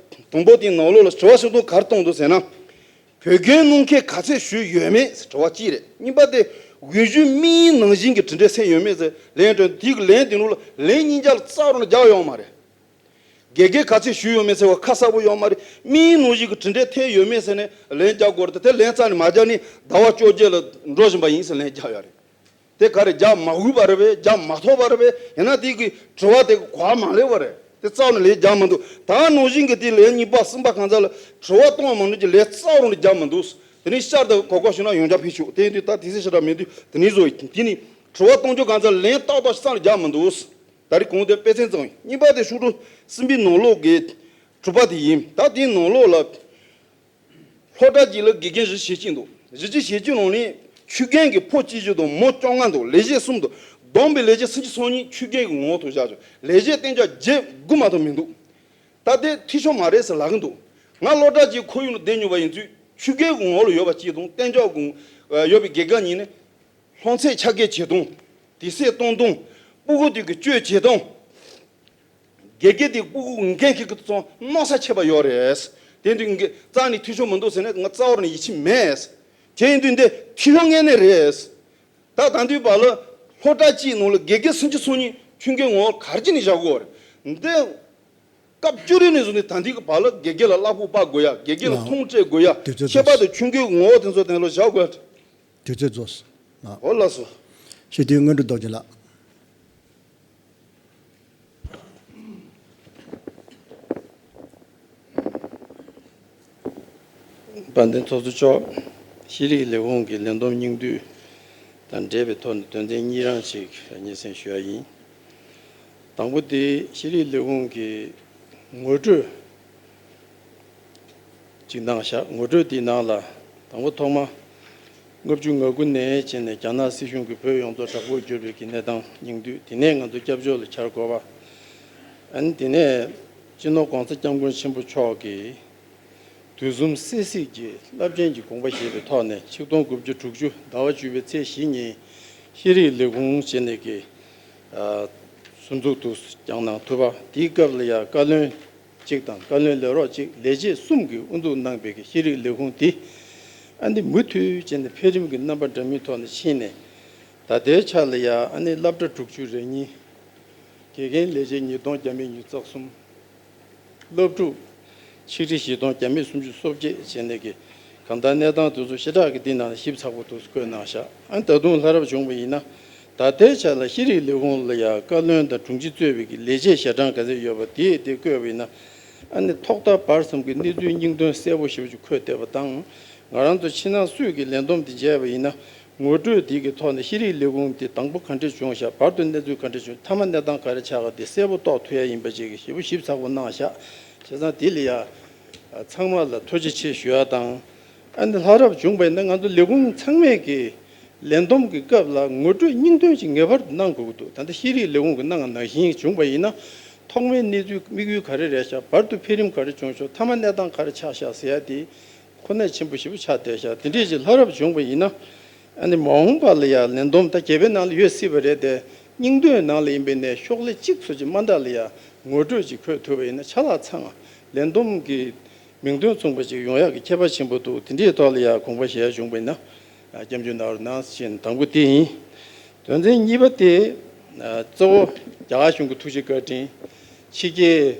དང་པོ་དེའི་ནང་ལོགས་ལ་དྲི་བ་ཕྱི་དོན་ག་རེ་གཏོང་འདུག་ཟེར་ན། བོད་སྐད་གནང་མཁན་ག་ཚད་ཞུས་ཡོད་མེད་ཟེར་དྲི་བ་གཅིག་རེད། གཉིས་པ་དེ་དབུས་གཞུང་དམིགས་ཡུལ་ནང་བཞིན་གྱི་གྲུབ་འབྲས་སོན་ཡོད་མེད་ཟེར་ལན་སྤྲོད་དེའི་ལན་དེ་ནང་ལ་ལན་གཉིས་ཆ་ལ་རྩ་བ་རང་རྒྱག་ཡོད་མ་རེད། དགེ་རྒན་ག་ཚད་ཞུས་ཡོད་མེད་ཟེར་བ་ཁ་གསལ་པོ་ཡོད་མ་རེད། དམིགས་ཡུལ་ནང་བཞིན་གྱི་གྲུབ་འབྲས་ཐོན་ཡོད་མེད་ཟེར་ནས་ལན་རྒྱག་དགོས་རེད་དེ། དེ་ལན་རྩ་ནས་མ་རྒྱག་ནས་ཟླ་བ་བཅོ་བརྒྱད་ལ་འགྲོ་བཞིན་པ་ཡིན་ཟེར་ལན་རྒྱག་ཡོད་རེད། དེ་ག་རེ་རྒྱག་མ་འོས་པ་རེད་པས། རྒྱག་མ་ཐུབ་པ་རེད་པས། ཡིན་ན་དེ་གི་དྲི་བ་དེ་གོ་བ་མ་ལེགས་པ་རེད། དེ་རྩ་བ་ནས་ལན་རྒྱག་མི་འདུག་ད་ནང་བཞིན་གྱི་དེ་ལན་གཉིས་པ་གསུམ་པ་གང་ཚ་ལ་དྲི་བ་གཏོང་བ་མང་ནོ་ཀྱི་ལན་རྩ་བ་རང་ནས་རྒྱག་མི་འདུག་དེ་ནས་ཤར་དུ་གོ་སྐབས་བྱུང་ན་ཡང་བསྐྱར་ཕེབས་ཆོག་དེ་ཡིན་དུས་ད་དེ་ཚེ་ཞེ་དྲག་མི་འདུག་དེ་ནས་བཟོ་དེ་ནས་དྲི་བ་གཏོང་རྒྱུ་གང་ཚ་ལན་ཏག་ཏག་རྩ་ནས་རྒྱག་མི་འདུག་ད་རེས་གོང་དེ་དཔེ་མཚོན་ཙམ་ཡིན། གཉིས་པ་དེ་ཤོག་གྲངས་གསུམ་པའི་ནང་ལོགས་ཀྱི་དྲི་བ་དེ་ཡིན། ད་དེའི་ནང་ལོགས་ལ། སློབ་གྲྭ་གཅིག་ལ་དགེ་རྒན་བཞི་བྱེད་ཀྱི་འདུག་བཞི་བཅུ་ཞེ་གཅིག་ནང་ནས་ཆོས་རྒན་གྱི་ཕོ་གཅིག་བཞི་དང་མོ་བཅོ་ལྔ་འདུག་ལས་བྱེད་གསུམ་འདུག་བསྡོམས་པའི་ལས་བྱེད་སུམ་ཅུ་སོ་གཉིས་ཆོས་རྒན་གྱི་ངོ་བོ་ཐོག་བཞག་ཆོག་ལས་བྱེད་གཏན་འཇགས་བརྒྱད་དགུ་མ་གཏོགས་མི་འདུག་ད་དེ་འཐུས་ཤོར་མ་རེད་ཟེར་ལབ་ཀྱི་འདུག་ང་སློབ་གྲྭ་གཅིག་ཁོར་ཡུག་ནང་བསྡད་མྱོང་བ་ཡིན་དུས་ཆོས་རྒན་གྱི་ངོ་བོ་ལ་ཡོད་པ་གཅིག་དང་གཏན་འཇགས་ཀྱི་ཡོད་པའི་དགེ་རྒན་གཉིས་ནི། སློབ་ཚན་ཆ་བགོས་བྱེད་སྟངས། དུས་ཚོད་གཏོང་སྟངས། སྤུ་གུ་དེ་གི་སྤྱོད་བྱེད་སྟངས། དགེ་རྒན་དེ་སྤུ་གུ་འགན་འཁྱེར་གི་ཙང་མནོ་ས་ཆེ་བ་ཡོད་རེད། དེ་དུས་འགན་རྩ་ནས་འཐུས་ཤོར་མི་འདུག་ཟེར་ནས་ང་རྩ་བ་ནས་ཡིད་ཆེས་མེད། དེ་ཡིན་དུས་འདི་འཐུས་ཤོར་ངེས་གནས་རེད། ད་ད་དུས་བར་ལ་སློབ་གྲྭ་གཅིག་ནང་ལ་དགེ་རྒན་སུམ་ཅུ་སོ་གཉིས་ཆོས་རྒན་ངོ་བོ་ག་རེ་བྱས་ནས་བཞག་དགོས་རེད། འདི་སྐབས་བཅུ་རེ་ནས་བཟུང་ནས་ད་ལྟའི་གི་བར་ལ་དགེ་རྒན་ལ་གླ་ཕོགས་སྤར་དགོས་ཡ། དགེ་རྒན་ལ་ལགས། ཐོངས་སྤྲད་དགོས་ཡ། དུས་ཚོད་ཁྱད་པར་རྫོགས་དུ་ཆུང་གོའི་ངོ་བོ་དེ་ཚོ་དེ་ལ་བཞག་དགོས་ཡ། དུས་ཚོད་རྫོགས་སོང་། ཨོ་ལགས་སོ། སྤྱི་འཐུས་དངོས་གྲུབ་རྡོ་རྗེ་ལགས། དཔལ་ལྡན་ཚོགས་གཙོ་མཆོག་ཤེས་རིག་ལས་ཁུངས་ཀྱི་ལས་བསྡོམས་སྙིང་བསྡུས་དང་འབྲེལ་བའི་ཐོག་ནས་དོན་ཚན་གཉིས་རང་ཞིག་སྙན་སེང་ཞུ་ཡ་ཡིན། དང་པོ་དེ་ཤེས་རིག་ལས་ཁུངས་ཀྱི་ངོ་སྤྲོད་ཅིག་གནང་བཞག་ངོ་སྤྲོད་དེའི་ནང་ལ་དང་པོ་ཐོག་མ་ལྔ་བཅུ་ང་དགུ་ནས་བྱས་ནས་རྒྱ་ནག་སྲིད་གཞུང་གིས་བོད་ཡོངས་རྫོགས་དྲག་པོར་གྱུར་པའི་གི་གནས་སྟངས་སྙིང་བསྡུས། དེ་ནས་ང་ཚོ་སྐྱབས་བཅོལ་ལ་གྱར་དགོས་པ། ཨ་ནི་དེ་ནས་སྤྱི་ནོར་༸གོང་ས་༸སྐྱབས་མགོན་ཆེན་པོ་མཆོག་གིས་ དུས་གསུམ་སྲིད་སྲིད་ཀྱི་རླབས་ཆེན་གྱི་དགོངས་པ་བཞེས་པའི་ཐོག་ནས་ཆིག་སྟོང་དགུ་བརྒྱ་དྲུག་ཅུ་ཟླ་བ་བཅུ་པའི་ཚེས་བཞི་ཉིན་ཤེས་རིག་ལས་ཁུངས་བྱས་ནས་ཀྱི་ཨ་ཟུར་འཛུགས་དུ་བསྐྱངས་གནང་ཐུབ་པ། དེའི་སྐབས་ལ་ཡང་བཀའ་བློན་གཅིག་དང་བཀའ་བློན་ལས་རོགས་གཅིག་ལས་བྱེད་གསུམ་གྱིས་དབུ་འཛུགས་གནང་པའི་ཤེས་རིག་ལས་ཁུངས་འདི་ཨ་ནི་མུ་མཐུད་བྱས་ནས་འཕེལ་རིམ་གྱི་རྣམ་པ་འདྲ་མིན་ཐོག་ནས་ཕྱིན་ནས། ད་ལྟའི་ཆ་ལ་ཡང་ཨ་ནི་སློབ་གྲྭ་དྲུག་ཅུ་རེ་གཉིས། དགེ་རྒན་ལས་བྱེད་ཉིས་སྟོང་བརྒྱ་མེད་ཉི་ཤུ་རྩ་གསུམ། སློབ་ཕྲུག་ཆིག་ཁྲི་བཞི་སྟོང་བརྒྱ་མེད་སུམ་ཅུ་སོ་བརྒྱད་བྱས་ནས་ཀྱི་གང་ལྟར་གནས་སྟངས་དེ་ཚོ་ཞེ་དྲག་གི་འདི་ནང་ཞིབ་ཚགས་པོ་དུ་བཀོད་གནང་བཞག་ཨ་ནི་ད་དུང་ལྷ་རབ་བྱུང་བ་ཡིན་ན། ད་ལྟའི་ཆ་ལ་ཤེས་རིག་ལས་ཁུངས་ལ་ཡང་བཀའ་བློན་དང་དྲུང་ཆེ་གཙོས་པའི་གི་ལས་བྱེད་ཞལ་གྲངས་ག་ཚད་ཡོད་པ་དེ་དེ་བཀོད་པ་ཡིན་ན། ཨ་ནི་ཐོག་མཐའ་བར་གསུམ་གྱི་གནས་ཚུལ་སྙིང་དོན་གསལ་པོ་ཞེ་པོ་ཅིག་འཁོད་བསྡད་པ་དང་། ང་རང་ཚོ་ཕྱི་ནང་སུས་ཀྱི་ལས་བསྡོམས་དེ་མཇལ་བ་ཡིན་ན། ངོ་སྤྲོད་འདི་གི་ཐོག་ནས་ཤེས་རིག་ལས་ཁུངས་དེ་དང་པོ་ག་འདྲས་བྱུང་བཞག་བར་དུ་གནས་ཚུལ་ག་འདྲས་བྱུང་། མཐའ་མ་གནས་སྟངས་ག་རེ་ཆགས་ག་དེ་གསལ་པོ་རྟོགས་ཐུབ་ཡ་ཡིན་པ་ཅིག་ཞེ་པོ་ཞིབ་ཚགས་པོ་གནང་བཞག་བྱས་ཙང་དེ་ལ་ཡ་ཚང་མ་ལ་ཐུགས་རྗེ་ཆེ་ཞུ་ཡ་དང་། ཨ་ནི་ལྷག་རབ་བྱུང་བ་ཡིན་ན་ང་ཚོ་ལས་ཁུངས་ཚང་མས་ཀྱི་ལས་བསྡོམས་ཀྱི་སྐབས་ལ་ངོ་སྤྲོད་སྙིང་དོན་ཅིག་ངེས་པར་དུ་གནང་དགོས་ཀྱི་འདུག་ད་ལྟ་ཤེས་རིག་ལས་ཁུངས་ཀྱི་གནང་བ་ནང་བཞིན་བྱུང་བ་ཡིན་ན། ཐོག་མའི་གནས་ཚུལ་དམིགས་ཡུལ་ག་རེ་རེད་ཤག་བར་དུ་འཕེལ་རིམ་ག་རེ་བྱུང་ཤག་མཐའ་མ་གནས་སྟངས་ག་རེ་ཆགས་ཤག་ཟེར་ཡ་དེ། ཁོ་ནས་ཆེན་པོ་ཞེ་པོ་ཆགས་བསྡད་ཤག་དེ་འདྲས་ཅིག་ལྷག་རབ་བྱུང་བ་ཡིན་ན། ཨ་ནི་མ་འོངས་པ་ལ་ཡང་ལས་བསྡོམས་ད་བརྒྱད་པའི་ནང་ལ་ཡོད་སྲིད་པ་རེད་དེ། སྙིང་དོན་ནང་ལ་ཡིན་པའི་ནས་ཤོག་ལྷེ་གཅིག་སོ་གཅིག་མ་འདྲ་ལ་ཡང་ངོ་སྤྲོད་ཅིག་འཁོད་ཐུབ་པ་ཡིན་ན་ཆ་ལག་ཚང་ལས་བསྡོམས་ཀྱི་མིང་དོན་མཚུངས་པ་ཅིག་ཡོང་ཡག་གི་ཁྱད་པར་ཆེན་པོ་འདུག་དེ་འདྲའི་ཐོག་ལ་ཡང་དགོངས་པ་བཞེས་ཡ་བྱུང་བ་ཡིན་ན། སྐྱབས་འཇུག་གནང་རོགས་གནང་ཞེས་དང་པོ་དེ་ཡིན། དོན་ཚན་གཉིས་པ་དེ། གཙོ་བོ་རྒྱ་གར་གཞུང་གི་ཐུགས་རྗེ་བཀའ་དྲིན། ཕྱི་རྒྱལ།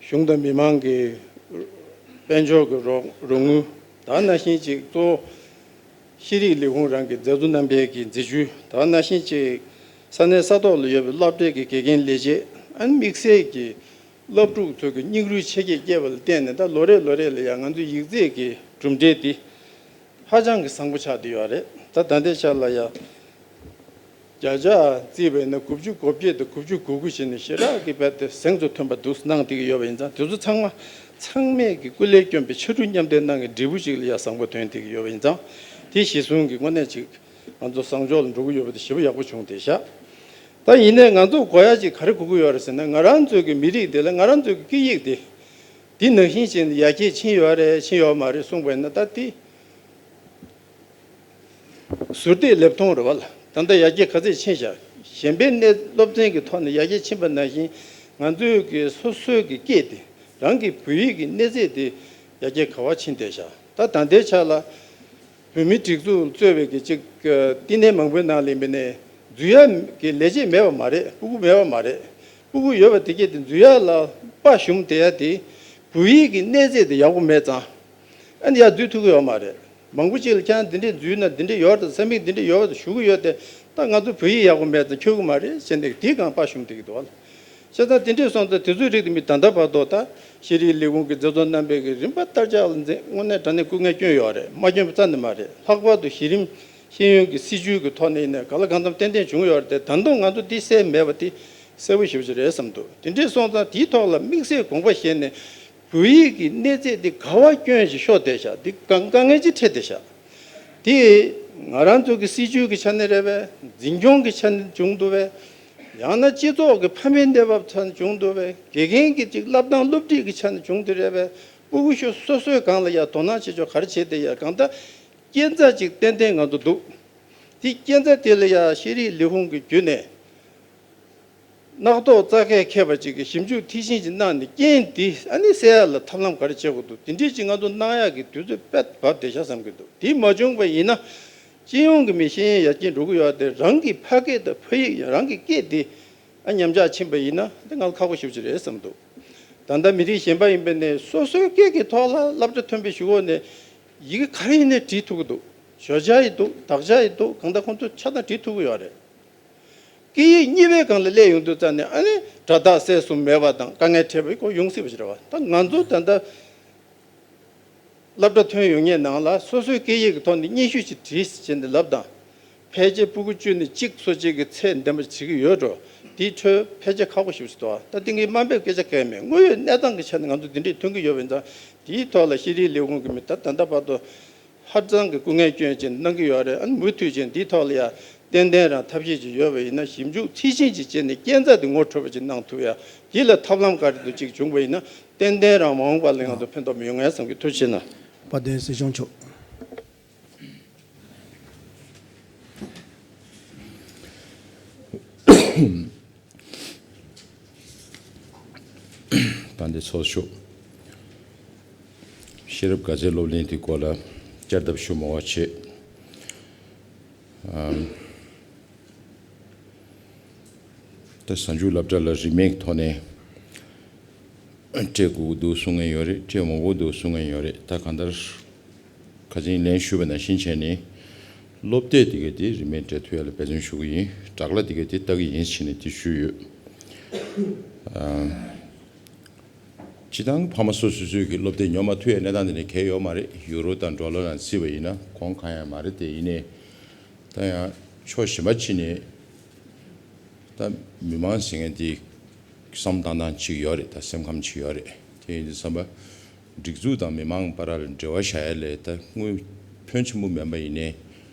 གཞུང་དང་མི་མང་གི་དཔལ་འབྱོར་གྱི་རོགས་རོགས་དངུལ། ད་ནང་བཞིན་ཅིག་གཙོ་བོ་ཤེས་རིག་ལས་ཁུངས་རང་གི་མཛད་གཙོ་རྣམ་པའི་གི་མཛད་བྱུས། ད་ནང་བཞིན་ཅིག་ས་གནས་ས་ཐོག་ལ་ཡོད་པའི་སློབ་གྲྭའི་གི་དགེ་རྒན་ལས་བྱེད། ཨ་ནི་དམིགས་བསལ་གྱི་སློབ་ཕྲུག་ཚོ་གི་སྙིང་རུས་ཆེ་བསྐྱེད་བསྐྱེད་པ་ལ་བརྟེན་ནས་ད་ལོ་རེ་ལོ་རེ་ལ་ཡང་ང་ཚོའི་ཡིག་ཚད་ཀྱི་གྲུབ་འབྲས་འདི་ཧ་ཅང་གི་བཟང་པོ་ཆགས་བསྡད་ཡོད་རེད། ད་ད་ལྟའི་ཆ་ལ་ཡང་། བརྒྱ་ཆ་བརྩིས་པ་ཡིན་ན་དགུ་བཅུ་གོ་བརྒྱད་དང་དགུ་བཅུ་གོ་དགུ་བྱས་ནས་ཞེ་དྲག་གི་རྦད་དེ་གཟེངས་སུ་ཐོན་པ་འདུག་གནང་བསྡད་ཀྱི་ཡོད་པ་ཡིན་ཙང་། དེ་ཚོ་ཚང་མ་ཚང་མས་ཀྱི་སྐུ་ལས་བསྐྱོན་པའི་ཕྱར་གྲུ་མཉམ་འདེགས་གནང་གི་འབྲས་བུ་ཅིག་ལ་ཡ་བཟང་པོ་ཐོན་བསྡད་ཀྱི་ཡོད་པ་ཡིན་ཙང་། དེ་གཞི་བཟུང་གི་དངོས་གནས་ཅིག་ང་ཚོ་བཟང་ཕྱོགས་ལ་འགྲོ་གི་ཡོད་པ་དེ་ཞེ་པོ་ཡག་པོ་བྱུང་བསྡད་ཤག་ད་ཡིན་ནའི་ང་ཚོ་དགོས་ཡ་ཅིག་ག་རེ་དགོས་ཀྱི་ཡོད་རེད་ཟེར་ན། ང་རང་ཚོའི་གི་མི་རིགས་འདི་ལ་ང་རང་ཚོའི་གི་སྐད་ཡིག་འདི་འདི་ནང་བཞིན་བྱས་ནས་ཡར་རྒྱས་ཕྱིན་ཡོད་རེད་ཕྱིན་ཡོད་མ་རེད་གསུངས་པ་ཡིན་ན། ད་དེ། ཟུར་བལྟས་ལེབ་མཐོང་རེད་བ་ལ། ད་ལྟ་ཡར་རྒྱས་ག་ཚད་ཕྱིན་བཞག་གཞན་པའི་གནས་སློབ་ཚན་གྱི་ཐོག་ནས་ཡར་རྒྱས་ཕྱིན་པ་ནང་བཞིན། ང་ཚོའི་གི་སོ་སོའི་གི་སྐད་དེ། རང་གི་བོད་ཡིག་གི་གནས་ཚད་དེ་ཡར་རྒྱས་ག་པར་ཕྱིན་བསྡད་བཞག་ད་ད་ལྟའི་ཆ་ལ་བོད་མིའི་སྒྲིག་འཛུགས་གཙོས་པའི་གི་ཅིག་བསྟི་གནས་མང་པོའི་ནང་ལ་ཡིན་པ་ནས་འཛུལ་ཡ་གི་ལས་བྱེད་མེད་པ་མ་རེད། ཕྲུ་གུ་མེད་པ་མ་རེད། ཕྲུ་གུ་ཡོད་པ་དེ་གས་དེ་འཛུལ་ཡ་ལ་དཔའ་ཞུམ་བསྡད་ཡ་དེ། བོད་ཡིག་གི་གནས་ཚད་དེ་ཡག་པོ་མེད་ཙང་། ཨ་ནི་ཡར་འཛུལ་ཐུབ་ཀྱི་ཡོད་མ་རེད། མང་པོ་ཅིག་ལ་ཁྱེད་རང་འདི་འདྲས་འཛུལ་ན་འདི་འདྲས་ཡོད་རེད་དང་། ས་མིག་འདི་འདྲས་ཡོད་རེད་དང་ཞུ་གི་ཡོད་དེ། ད་ང་ཚོ་བོད་ཡིག་ཡག་པོ་མེད་ཙང་ཁྱོད་ཀྱི་མ་རེད་ཟེར་ནས་དེའི་སྒང་དཔའ་ཞུམ་བསྡད་ཀྱི་འདུག་བ་ལ། བྱས་ཙང་དེ་འདྲས་སོང་ཙང་དེ་ཚོའི་རིགས་དེ་མི་ད་ལྟ་བར་དུ་ད་ཤེས་རིག་ལས་ཁུངས་ཀྱི་མཛད་གཙོ་རྣམ་པས་ཀྱི་རིམ་པ་ལྟར་ལྕག་ལ་འཛིན་དངོས་གནས་དྲང་གནས་སྐུ་ངལ་བསྐྱོན་ཡོད་རེད། མ་བསྐྱོན་པ་རྩ་ནས་མ་རེད། ལྷག་པར་དུ་གཞི་རིམ་ཤེས་ཡོན་གྱི་སྲིད་བྱུས་ཀྱི་ཐོག་ནས་ཡིན་ནའི་གང་ལ་གང་འཚམ་ཏན་ཏན་བྱུང་ཡོད་རེད་དེ། ད་དུང་ང་ཚོ་འདི་གསལ་མེད་པ་དེ་གསལ་པོ་ཞེ་པོ་ཅིག་རེད་བསམ་འདུག་དེ་འདྲས་སོང་ཙང་དེའི་ཐོག་ལ་དམིགས་བསལ་དགོངས་པ་བཞེས་ནས། བོད་ཡིག་གི་གནས་ཚད་འདི་ག་པར་སྐྱོན་ཞིག་ཤོར་བསྡད་ཤག་འདི་དཀའ་དཀའ་ངལ་ཅིག་འཕྲད་བསྡད་ཤག་དེ་ང་རང་ཚོ་གི་སྲིད་བྱུས་ཀྱི་ཆ་ནས་རེད་པས། འཛིན་སྐྱོང་གི་ཆ་ནས་བྱུང་འདུག་པས། ཡང་ན་སྤྱི་ཚོགས་ཀྱི་ཕ་མའི་གནས་བབ་ཆ་ནས་བྱུང་འདུག་པས། དགེ་རྒན་གྱི་ཅིག་བསླབ་སྟངས་སློབ་ཁྲིད་ཀྱི་ཆ་ནས་བྱུང་འདུག་རེད་པས། ཕྲུ་གུ་ཤོ་སོ་སོའི་སྒང་ལ་ཡ་དོ་སྣང་བྱེད་ཕྱོགས་ག་རེ་བྱེད་བསྡད་ཡ། གང་ལྟར་རྐྱེན་རྩ་ཅིག་ཏན་ཏན་ང་ཚོ་འདུག་དེ་རྐྱེན་རྩ་དེ་ལ་ཡ་ཤེས་རིག་ལས་ཁུངས་ཀྱི་བརྒྱུད་ནས། རྣག་ཐོག་བཙའ་མཁས་མཁས་པ་ཅིག་གིས་ཞིབ་འཇུག་མཐིལ་ཕྱིན་ཅིག་གནང་ནས་རྐྱེན་འདི་ཨ་ནི་སེལ་ཡ་ལ་ཐབས་ལམ་ག་རེ་བྱེད་དགོས་འདུག་དེ་འདྲས་ཅིག་ང་ཚོ་གནང་ཡག་གི་དུས་ཚོད་དཔེ་བབ་བསྡད་ཤག་བསམ་གྱི་འདུག་དེ་མ་བྱུང་བ་ཡིན་ན། སྤྱི་ཡོངས་ཀྱི་མི་ཤེས་ཡོན་ཡར་རྒྱས་འགྲོ་གི་ཡོད་དེ། རང་གི་ཕ་སྐད་དང་བོད་ཡིག་རང་གི་སྐད་དེ་ཨ་ཉམས་ཆག་ཕྱིན་པ་ཡིན་ན་དེ་ང་ཚོ་ཁག་པོ་ཞེ་པོ་ཅིག་རེད་བསམ་འདུག་ད་ལྟ་མི་རིགས་གཞན་པ་ཡིན་པ་ནས་སོ་སོའི་སྐད་ཀྱི་ཐོག་ལ་སློབ་གྲྭ་ཐོན་པའི་གཞུག་གུ་ནས་ཡི་གེ་ག་རེ་ཡིན་ནའི་འབྲི་ཐུབ་ཀྱི་འདུག་བརྗོད་བྱ་ཡི་འདུག་དག་ཆ་ཡི་འདུག་གང་ལྟར་ཁོང་ཚོ་ཆ་ཚང་འབྲི་ཐུབ་ཀྱི་ཡོད་རེད། སྐད་ཡིག་གཉིས་པའི་སྒང་ལ་སླེབས་ཡོང་དུས་ཙམ་ནས་ཨ་ནི་སྒྲ་དག་གསལ་གསུམ་མེད་པ་དང་དཀའ་ངལ་འཕྲད་པ་ཁོ་ཡོང་སྲིད་པ་ཞིག་རེད་བ། ད་ང་ཚོ་ད་ལྟ་སློབ་གྲྭ་ཐོན་ཡོང་མཁན་ནང་ལ་སོ་སོའི་སྐད་ཡིག་གི་ཐོག་ནས་སྙན་ཞུ་ཞིག་བྲིས་ཟེར་བྱས་ནས་ལབ་དང་། ཕལ་ཆེར་ཕྲུ་གུ་བཅུ་ནས་གཅིག་སོ་གཅིག་གིས་ཚད་ལྡན་པ་བྱེད་ཀྱི་ཡོད་འགྲོ། དེའི་ཁྲོད་ཕལ་ཆེར་ཁག་པོ་ཞིག་འདུག་ད་དེང་གི་དམའ་འབེབས་སྐད་ཆ་གང་ཡང་མེད། དངོས་ཡོད་གནས་སྟངས་ཀྱི་ཆ་ནས་ང་ཚོ་འདི་འདྲས་ཐོན་གྱི་ཡོད་པ་ཡིན་ཙང་། དེའི་ཐོག་ལ་ཤེས་རིག་ལས་ཁུངས་ཀྱི་མི་ད་ད་ལྟ་བར་དུ་ཧ་ཅང་གི་སྐུ་ངལ་སྐྱོན་བྱས་ནས་གནང་གི་ཡོད་རེད། ཨ་ནི་མུ་མཐུད་བྱས་ནས་འདིའི་ཐོག་ལ་ཡ་ ཏན་ཏན་རང་ཐབས་ཤེས་ཅིག་ཡོད་པ་ཡིན་ན། ཞིབ་འཇུག་མཐིལ་ཕྱིན་ཅིག་བྱས་ནས་སྐྱེན་རྩ་དེ་ངོ་འཕྲོད་པ་ཅིག་གནང་ཐུབ་ཡ། དེ་ལ་ཐབས་ལམ་ག་རེ་འདུག་ཅིག་བྱུང་བ་ཡིན་ན། ཏན་ཏན་རང་མ་འོངས་པ་ལ་ང་ཚོ་ཕན་ཐོགས་མི་ཡོང་ངས་བསམ་གྱི། ཐུགས་རྗེ་ཆེ་གནང་། དཔལ་ལྡན་སྲིད་སྐྱོང་མཆོག། དཔལ་ལྡན་ཚོགས་གཙོ། ཤེས་རབ་དགའ་ཚལ་སློབ་གླིང་དེ་སྐོར་ལ་བསྐྱར་ལྡབ་ཞུ་མ་བ་བྱེད། ཨམ། ད་གཟའ་མཇུག་སློབ་གྲྭ་ལ་རིན་མེད་ཐོག་ནས་སྤྲད་དགོས་འདུག་གསུང་མཁན་ཡོད་རེད། སྤྲད་མ་དགོས་འདུག་གསུང་མཁན་ཡོད་རེད། ད་གང་ལྟར་ཁ་སང་ལན་ཞུས་པ་ནང་བཞིན་བྱས་ནས། སློབ་དེབ་དེ་ག་དེ་རིན་མེད་སྤྲད་ཐུབ་ཡ་ལ་འབད་བརྩོན་ཞུ་གི་ཡིན། སྦྲག་གླ་དེ་ག་དེ་ལྟ་གི་ཡིན་ཟེར་ནས་དེ་ཞུས་ཡོད། ཨམ། སྤྱིར་བཏང་ཕ་མ་སོ་སོ་སོའི་གི་སློབ་དེབ་ཉོ་མ་ཐུབ་ཡ་གནས་སྟངས་དེ་ནས་གལ་ཡོད་མ་རེད། ཡུ་རོ་དང་ཌོ་ལར་ལ་བརྩིས་པ་ཡིན་ན་གོང་གང་ཡང་མ་རེད་དེ། ཡིན་ནའི་ད་ཡང་ཕྱོགས་གཞན་པ་ཅིག་ནས་ད་མི་མང་ཟེར་མཁན་དེ་བསམ་བཏང་སྟངས་ཅིག་ཡོད་རེད། ད་སེམས་ཁམས་ཅིག་ཡོད་རེད། དེ་ཡིན་དུས་ཙམ་པ་སྒྲིག་འཛུགས་དང་མི་མང་བར་ལ་འབྲེལ་བ་བཞག་ཡ་ལས་ད་དངུལ་ཕོན་ཆེན་པོ་མིན་པ་ཡིན་ནའི།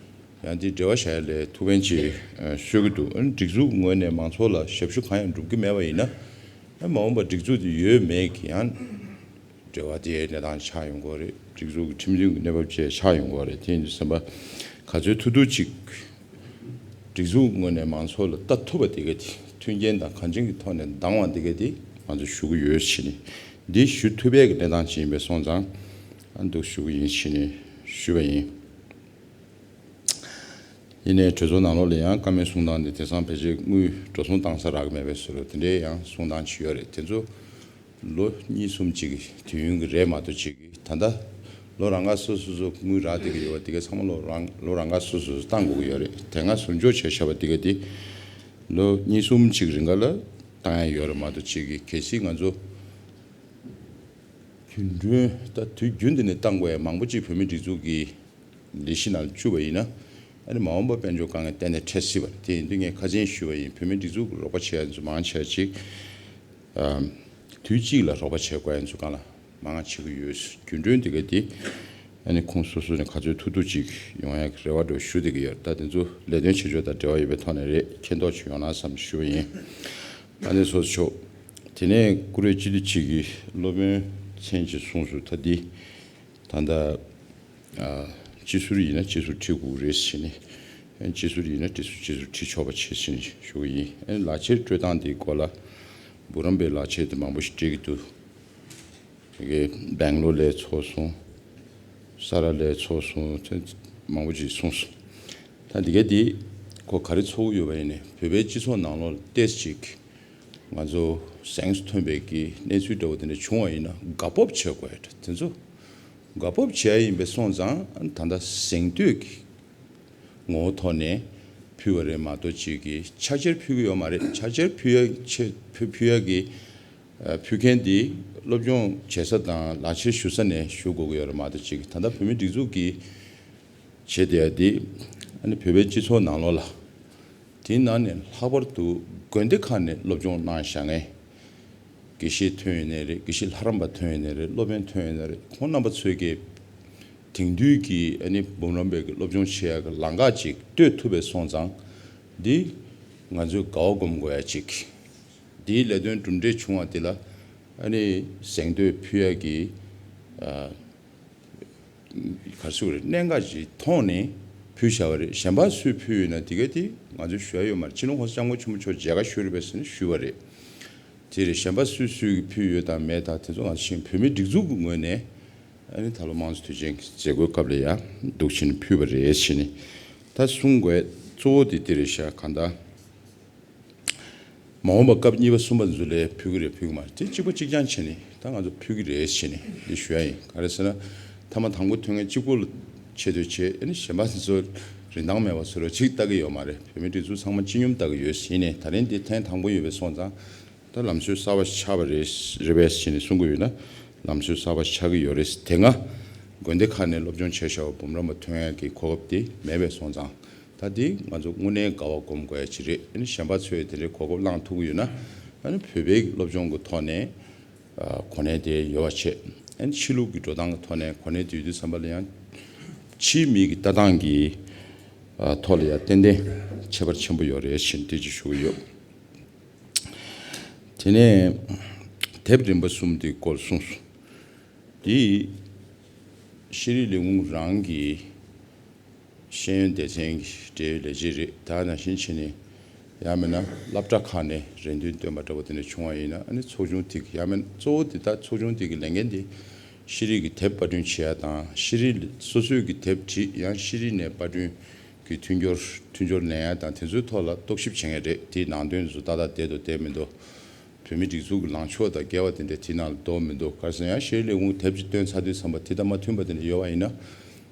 ཡང་དེ་འབྲེལ་བ་བཞག་ཡ་ལས་ཐུགས་ཕན་ཅིག་གསོས་ཀྱི་འདུག། ཨ་ནི་སྒྲིག་འཛུགས་ངོས་ནས་མང་ཚོགས་ལ་ཞབས་ཞུ་གང་ཡང་སྒྲུབ་ཀྱི་མེད་པ་ཡིན་ན། ཨ་མ་འོངས་པ་སྒྲིག་འཛུགས་དེ་ཡོད་མེད་ཀྱི་ཡང་འབྲེལ་བ་དེའི་གནས་སྟངས་ཆགས་ཡོང་གི་རེད། སྒྲིག་འཛུགས་ཀྱི་ཁྲིམས་མཐུན་གྱི་གནས་བབ་བཅས་ཆགས་ཡོང་གི་རེད། དེ་ཡིན་དུས་ཙམ་པ་ག་ཚོད་ཐུབ་ཐུབ་ཅིག་སྒྲིག་འཛུགས་ངོས་ནས་མང་ཚོགས་ལ་ལྟ་ཐུབ་པ་དེ་ག་དེ། མཐུན་རྐྱེན་དང་གང་ཅིའི་ཐོག་ནས་འདང་བ་དེ་ག་དེ་ང་ཚོ་ཞུ་གི་ཡོད་ཟེར་ནས། འདི་ཞུ་ཐུབ་པའི་གི་གནས་སྟངས་ཅིག་ཡིན་པས་སོང་ཙང་། ཨ་འདུག་ཞུ་གི་ཡིན་ཟེར་ནས་ཞུས་པ་ཡིན། ཡིན་ནའི་གྲོས་ཚོགས་ནང་ལོགས་ལ་ཡང་བཀའ་མོལ་གསུང་སྟངས་འདི་དེང་སང་ཕལ་ཆེར་དངུལ་འགྲོ་སོང་བཏང་ས་རག་གི་མེད་པའི་བཟོ་འདྲ་དེ་འདྲའི་ཡང་གསུང་སྟངས་ཅིག་ཡོད་རེད། དེ་ཚོ་ལོ་གཉིས་གསུམ་ཅིག་གི་དུས་ཡུན་གྱི་རེད་མ་གཏོགས་ཅིག་གི། ད་ལྟ་ལོ་རང་ཁ་སོ་སོ་སོ་དངུལ་རག་བསྡད་ཀྱི་ཡོད་པ་དེ་ག་ཚང་མ་ལོ་རང་ལོ་རང་ཁ་སོ་སོ་སོ་བཏང་དགོས་ཀྱི་ཡོད་རེད། དེ་སྔ་ཟུར་འཇོག་བྱས་བཞག་པ་དེ་ག་དེ་ལོ་གཉིས་གསུམ་ཅིག་རིང་ག་ལ་བཏང་ཡ་ཡོད་རེད་མ་གཏོགས་ཅིག་གི། གལ་སྲིད་ང་ཚོ་རྒྱུན་གྲོན་ད་དུས་རྒྱུན་དུ་ནས་བཏང་དགོས་ཡ་མང་པོ་ཅིག་བོད་མིའི་སྒྲིག་འཛུགས་ཀྱི་ལས་གཞི་ནང་བཅུག་པ་ཡིན་ན། ཨ་ནི་མ་འོངས་པ་དཔལ་འབྱོར་དཀའ་ངལ་གཏན་ནས་འཕྲད་སྲིད་པ་རེད། དེ་ཡིན་དུས་ངས་ཁ་སང་ཞུས་པ་ཡིན། བོད་མིའི་སྒྲིག་འཛུགས་ཀྱི་རོགས་པ་བྱེད་ཡ་ཚོ་མང་ཆེ་བ་ཅིག་ཨམ། དུས་གཅིག་ལ་རོགས་པ་བྱེད་དགོས་ཡ་ཚོ་སྒང་ལ་མང་ཆེ་གི་ཡོད། རྒྱུན་གྲོན་དེ་ག་དེ་ཨ་ནི་ཁོང་སོ་སོ་ནས་ག་ཚོད་ཐུབ་ཐུབ་ཅིག་ཡོང་ཡ་གི་རེ་བ་འདྲ་ཞུ་བསྡད་ཀྱི་ཡོད། ད་དེ་ཚོ་ལས་དོན་བྱེད་ཕྱོགས་དང་འབྲེལ་བ་ཡོད་པའི་ཐོག་ནས་རེད། མཁྱེན་རྟོགས་ཅིག་ཡོང་ན་བསམ་ཞུ་བ་ཡིན། ཨ་ནི་ཚོགས་གཙོ་མཆོག། དེ་ནས་བཀུར་འོས་སྤྱི་འཐུས་གཅིག་གིས་སློབ་དཔོན་མཚན་གཅིག་གསུངས་སོང་། ད་འདི་ད་ལྟ་ཨ་སྤྱི་ཟུར་ཡིན་ན་སྤྱི་ཟུར་ཁྲིད་དགོས་རེད་ཟེར་ནས། ཨ་སྤྱི་ཟུར་ཡིན་ན་སྤྱི་ཟུར་སྤྱི་ཟུར་ཁྲིད་ཆོག་པ་བྱེད་ཟེར་ནས་ཞུ་གི་ཡིན། ཨ་ལག་ཁྱེར་སྤྲོད་སྟངས་དེའི་སྐོར་ལ་འབུམ་རམས་པའི་ལག་ཁྱེར་དེ་མང་པོ་ཞིག་སྤྲད་ཀྱི་འདུག། དེ་གའི་སྦེང་ལོར་ལ་ཚོགས་སོང་། ས་ར་ལ་ཚོགས་སོང་། དེ་མང་པོ་ཅིག་གསུངས་སོང་། ད་འདི་ག་དེ་ཁོ་ག་རེ་ཚོར་གྱི་ཡོད་པ་ཡིན་ནའི། བོད་པའི་སྤྱི་ཚོགས་ནང་ལོགས་ལ་ཏོག་ཙམ་ཅིག་ང་ཚོ་གཟེངས་སུ་ཐོན་པའི་གི་གནས་ཚུལ་འདྲ་བོ་དེ་འདྲ་བྱུང་བ་ཡིན་ན་དགའ་སྤོབས་བྱེད་དགོས་ཡ་འདྲ། དེ་ཚོ་དགའ་སྤོབས་བྱེད་ཡ་ཡིན་པས་སོང་ཙང་། ད་ལྟ་གཟེངས་བསྟོད་ཀྱི་ངོ་བོ་ཐོག་ནས་ཕུལ་བ་རེད་མ་གཏོགས་ཅིག་གི་ཕྱག་འཁྱེར་ཕུལ་གྱི་ཡོད་མ་རེད། ཕྱག་འཁྱེར་ཕུལ་ཡ་ཆེད་ཕུལ་ཕུལ་ཡ་གི་ཨ་ཕུལ་མཁན་དེ་སློབ་སྦྱོང་བྱེད་ས་དང་ལག་ཁྱེར་ཞུ་ས་ནས་ཞུ་དགོས་ཀྱི་ཡོད་རེད་མ་གཏོགས་ཅིག་གི། ད་ལྟ་བོད་མིའི་སྒྲིག་འཛུགས་ཀྱི་བྱེད་བསྡད་ཡ་དེ་ཨ་ནི་བོད་པའི་སྤྱི་ཚོགས་ནང་ལོགས་ལ། དེའི་ནང་ནས་ལྷག་པར་དུ་དགོན་སྡེ་ཁག་ནས་སློབ་སྦྱོང་གནང་བཞག་མཁན། དགེ་བཤེས་ཐོན་ཡོད་ནའི་རེད། དགེ་བཤེས་ལྷ་རམས་པ་ཐོན་ཡོད་ནའི་རེད། སློབ་དཔོན་ཐོན་ཡོད་ནའི་རེད། ཁོང་རྣམ་པ་ཚོས་ཀྱིས་དེང་དུས་ཀྱི་ཨ་ནི་འབུམ་རམས་པའི་གི་སློབ་སྦྱོང་བྱེད་ཡ་གི་ལམ་ཁ་ཅིག་གཏོད་ཐུབ་པ་སོང་ཙང་། འདི་ང་ཚོས་དགའ་བ་སྒོམ་དགོས་ཡ་ཅིག། འདིའི་ལས་དོན་གྲུབ་འབྲས་བྱུང་བ་འདི་ལ་ཨ་ནི་གཟེངས་བསྟོད་ཕུལ་ཡ་གི་ཨ། ག་རེ་ཟེར་དགོས་རེད། གནད་འགག་ཅིག་མཐོང་ནས་ཕུལ་བཞག་པ་རེད། གཞན་པ་སུས་ཕུལ་ཡོད་ན་དེ་ག་དེ་ང་ཚོས་ཞུ་ཡ་ཡོད་མ་རེད། སྤྱི་ནོར་༸གོང་ས་༸སྐྱབས་མགོན་ཆེན་པོ་མཆོག་མཇལ་ཁ་ཞུས་རེད་པས་ཟེར་ནས་ཞུས་པ་རེད། དེ་རེད། གཞན་པ་སུས་སུས་ཀྱིས་ཕུལ་ཡོད་དང་མེད་དང་དེ་ཚོ་ང་ཚོ་ཤེས། བོད་མིའི་སྒྲིག་འཛུགས་ཀྱི་ངོས་ནས་ཨ་ནི་ད་ལོ་དམངས་གཙོ་དུས་ཆེན་གྱི་མཛད་སྒོའི་སྐབས་ལ་ཡ་འདུག་བྱས་ནས་ཕུལ་བ་རེད་ཟེར་ནས། ད་གསུང་དགོས་གཙོ་བོ་དེ་དེ་རེད་ཤག། གང་ལྟར། མ་འོངས་པ་སྐབས་གཉིས་པ་གསུམ་པ་ཚོ་ལ་ཕུལ་གི་རེད་ཕུལ་གི་མ་རེད། དེ་གཅིག་པ་གཅིག་རྐྱང་བྱས་ནས་ད་ང་ཚོ་ཕུལ་གི་རེད་ཟེར་ནས་འདི་ཞུ་ཡ་ཡིན། ག་རེ་ཟེར་ན། ཐ་མ་དང་པོ་ཐོན་མཁན་གཅིག་པོ་ལ་ཆེ་བསྟོད་བྱས། ཨ་ནི་གཞན་པ་ཚོ་རིན་ཐང་མེད་པ་བཟོ་འདྲ་ཅིག་ལྟ་གི་ཡོད་མ་རེད། བོད་མིའི་སྒྲིག་འཛུགས་ཚང་མ་སྤྱི་སྙོམས་ལྟ་གི་ཡོད་ཟེར་ནས། ད་རིང་འདི་ཐེངས་དང་པོ་ཡོད་པས་སོང་ཙང་། ད་ལམ་སྲོལ་གསར་པ་ཆགས་པ་རེད། རེད་པས་ཟེར་ནས་གསུང་གི་ཡོད་ན། ལམ་སྲོལ་གསར་པ་ཆགས་ཀྱི་ཡོད་རེད། དེ་སྔ་དགོན་སྡེ་ཁག་ནས་སློབ་སྦྱོང་བྱས་བཞག་པ་འབུམ་རམས་པ་ཐོན་ཡག་གི་གོ་སྐབས་དེ་མེད་པས་སོང་ཙང་། ད་དེ་ང་ཚོ་དངོས་གནས་དགའ་བ་སྒོམ་དགོས་ཡ་ཅིག་རེད། ཨ་ནི་གཞན་པ་ཚོས་དེ་འདྲའི་གོ་སྐབས་བླངས་ཐུབ་ཀྱི་ཡོད་ན། ཨ་ནི་བོད་པའི་སློབ་སྦྱོང་གི་ཐོག་ནས་ཨ་གོ་གནས་དེ་ཡོད་པ་བྱས། ཨ་ནི་ཕྱི་ལུགས་ཀྱི་འགྲོ་སྟངས་ཀྱི་ཐོག་ནས་གོ་གནས་དེ་ཡོད་དུས་ཙམ་པ་ལ་ཡང་ཕྱིའི་མི་གི་ལྟ་སྟངས་ཀྱི་ ཐོག་ལ་ཡང་ཏན་ཏན་ཁྱད་པར་ཆེན་པོ་ཡོད་རེད་ཞེས་འདི་ཅིག་ཞུ་གི་ཡོད། དེ་ནས་དེབ་རིམ་པ་གསུམ་དེའི་སྐོར་གསུངས་སོང་། འདི་ཤེས་རིག་ལས་ཁུངས་རང་གི་ཤེས་ཡོན་སྡེ་ཚན་གྱི་འབྲེལ་ཡོད་ལས་བྱེད་རེད། ད་ནང་བཞིན་བྱས་ནས་ཡང་མིན་ན་སློབ་གྲྭ་ཁག་ནས་རེ་འདུན་བཏོན་པ་འདྲ་པོ་དེ་འདྲ་བྱུང་བ་ཡིན་ན། ཨ་ནི་ཚོགས་ཆུང་དེ་གི་ཡང་མིན་གཙོ་བོ་དེ་ད་ཚོགས་ཆུང་དེ་གི་ལས་འགན་དེ་ཤེས་རིག་གི་དེབ་པར་སྐྲུན་བྱེད་ཡ་དང་། ཤེས་རིག་སོ་སོའི་གི་དེབ་བྲིས་ཡང་ཤེས་རིག་ནས་པར་སྐྲུན་གི་མཐུན་སྦྱོར་མཐུན་སྦྱོར་ལེན་ཡ་དང་དེ་ཚོའི་ཐོག་ལ་རྟོག་ཞིབ་བྱེད་མཁན་རེད། དེའི་ནང་དོན་ཚོ་ཏག་ཏག་བསྡད་འདུག་བསྡད་མི་འདུག་བོད་མི་སྒྲིག་འཛུགས་ཀྱི་ལངས་ཕྱོགས་དང་འགལ་བ་དེ་འདྲ་དེའི་ནང་ལ་འདུག་མི་འདུག་ག་རེ་ཟེར་ན་ཡང་ཤེས་རིག་ལས་ཁུངས་དེབ་ཅིག་བཏོན་ཚར་དུས་ཙམ་པ་དེ་དང་མ་མཐུན་པ་དེ་འདྲ་ཡོད་པ་ཡིན་ན།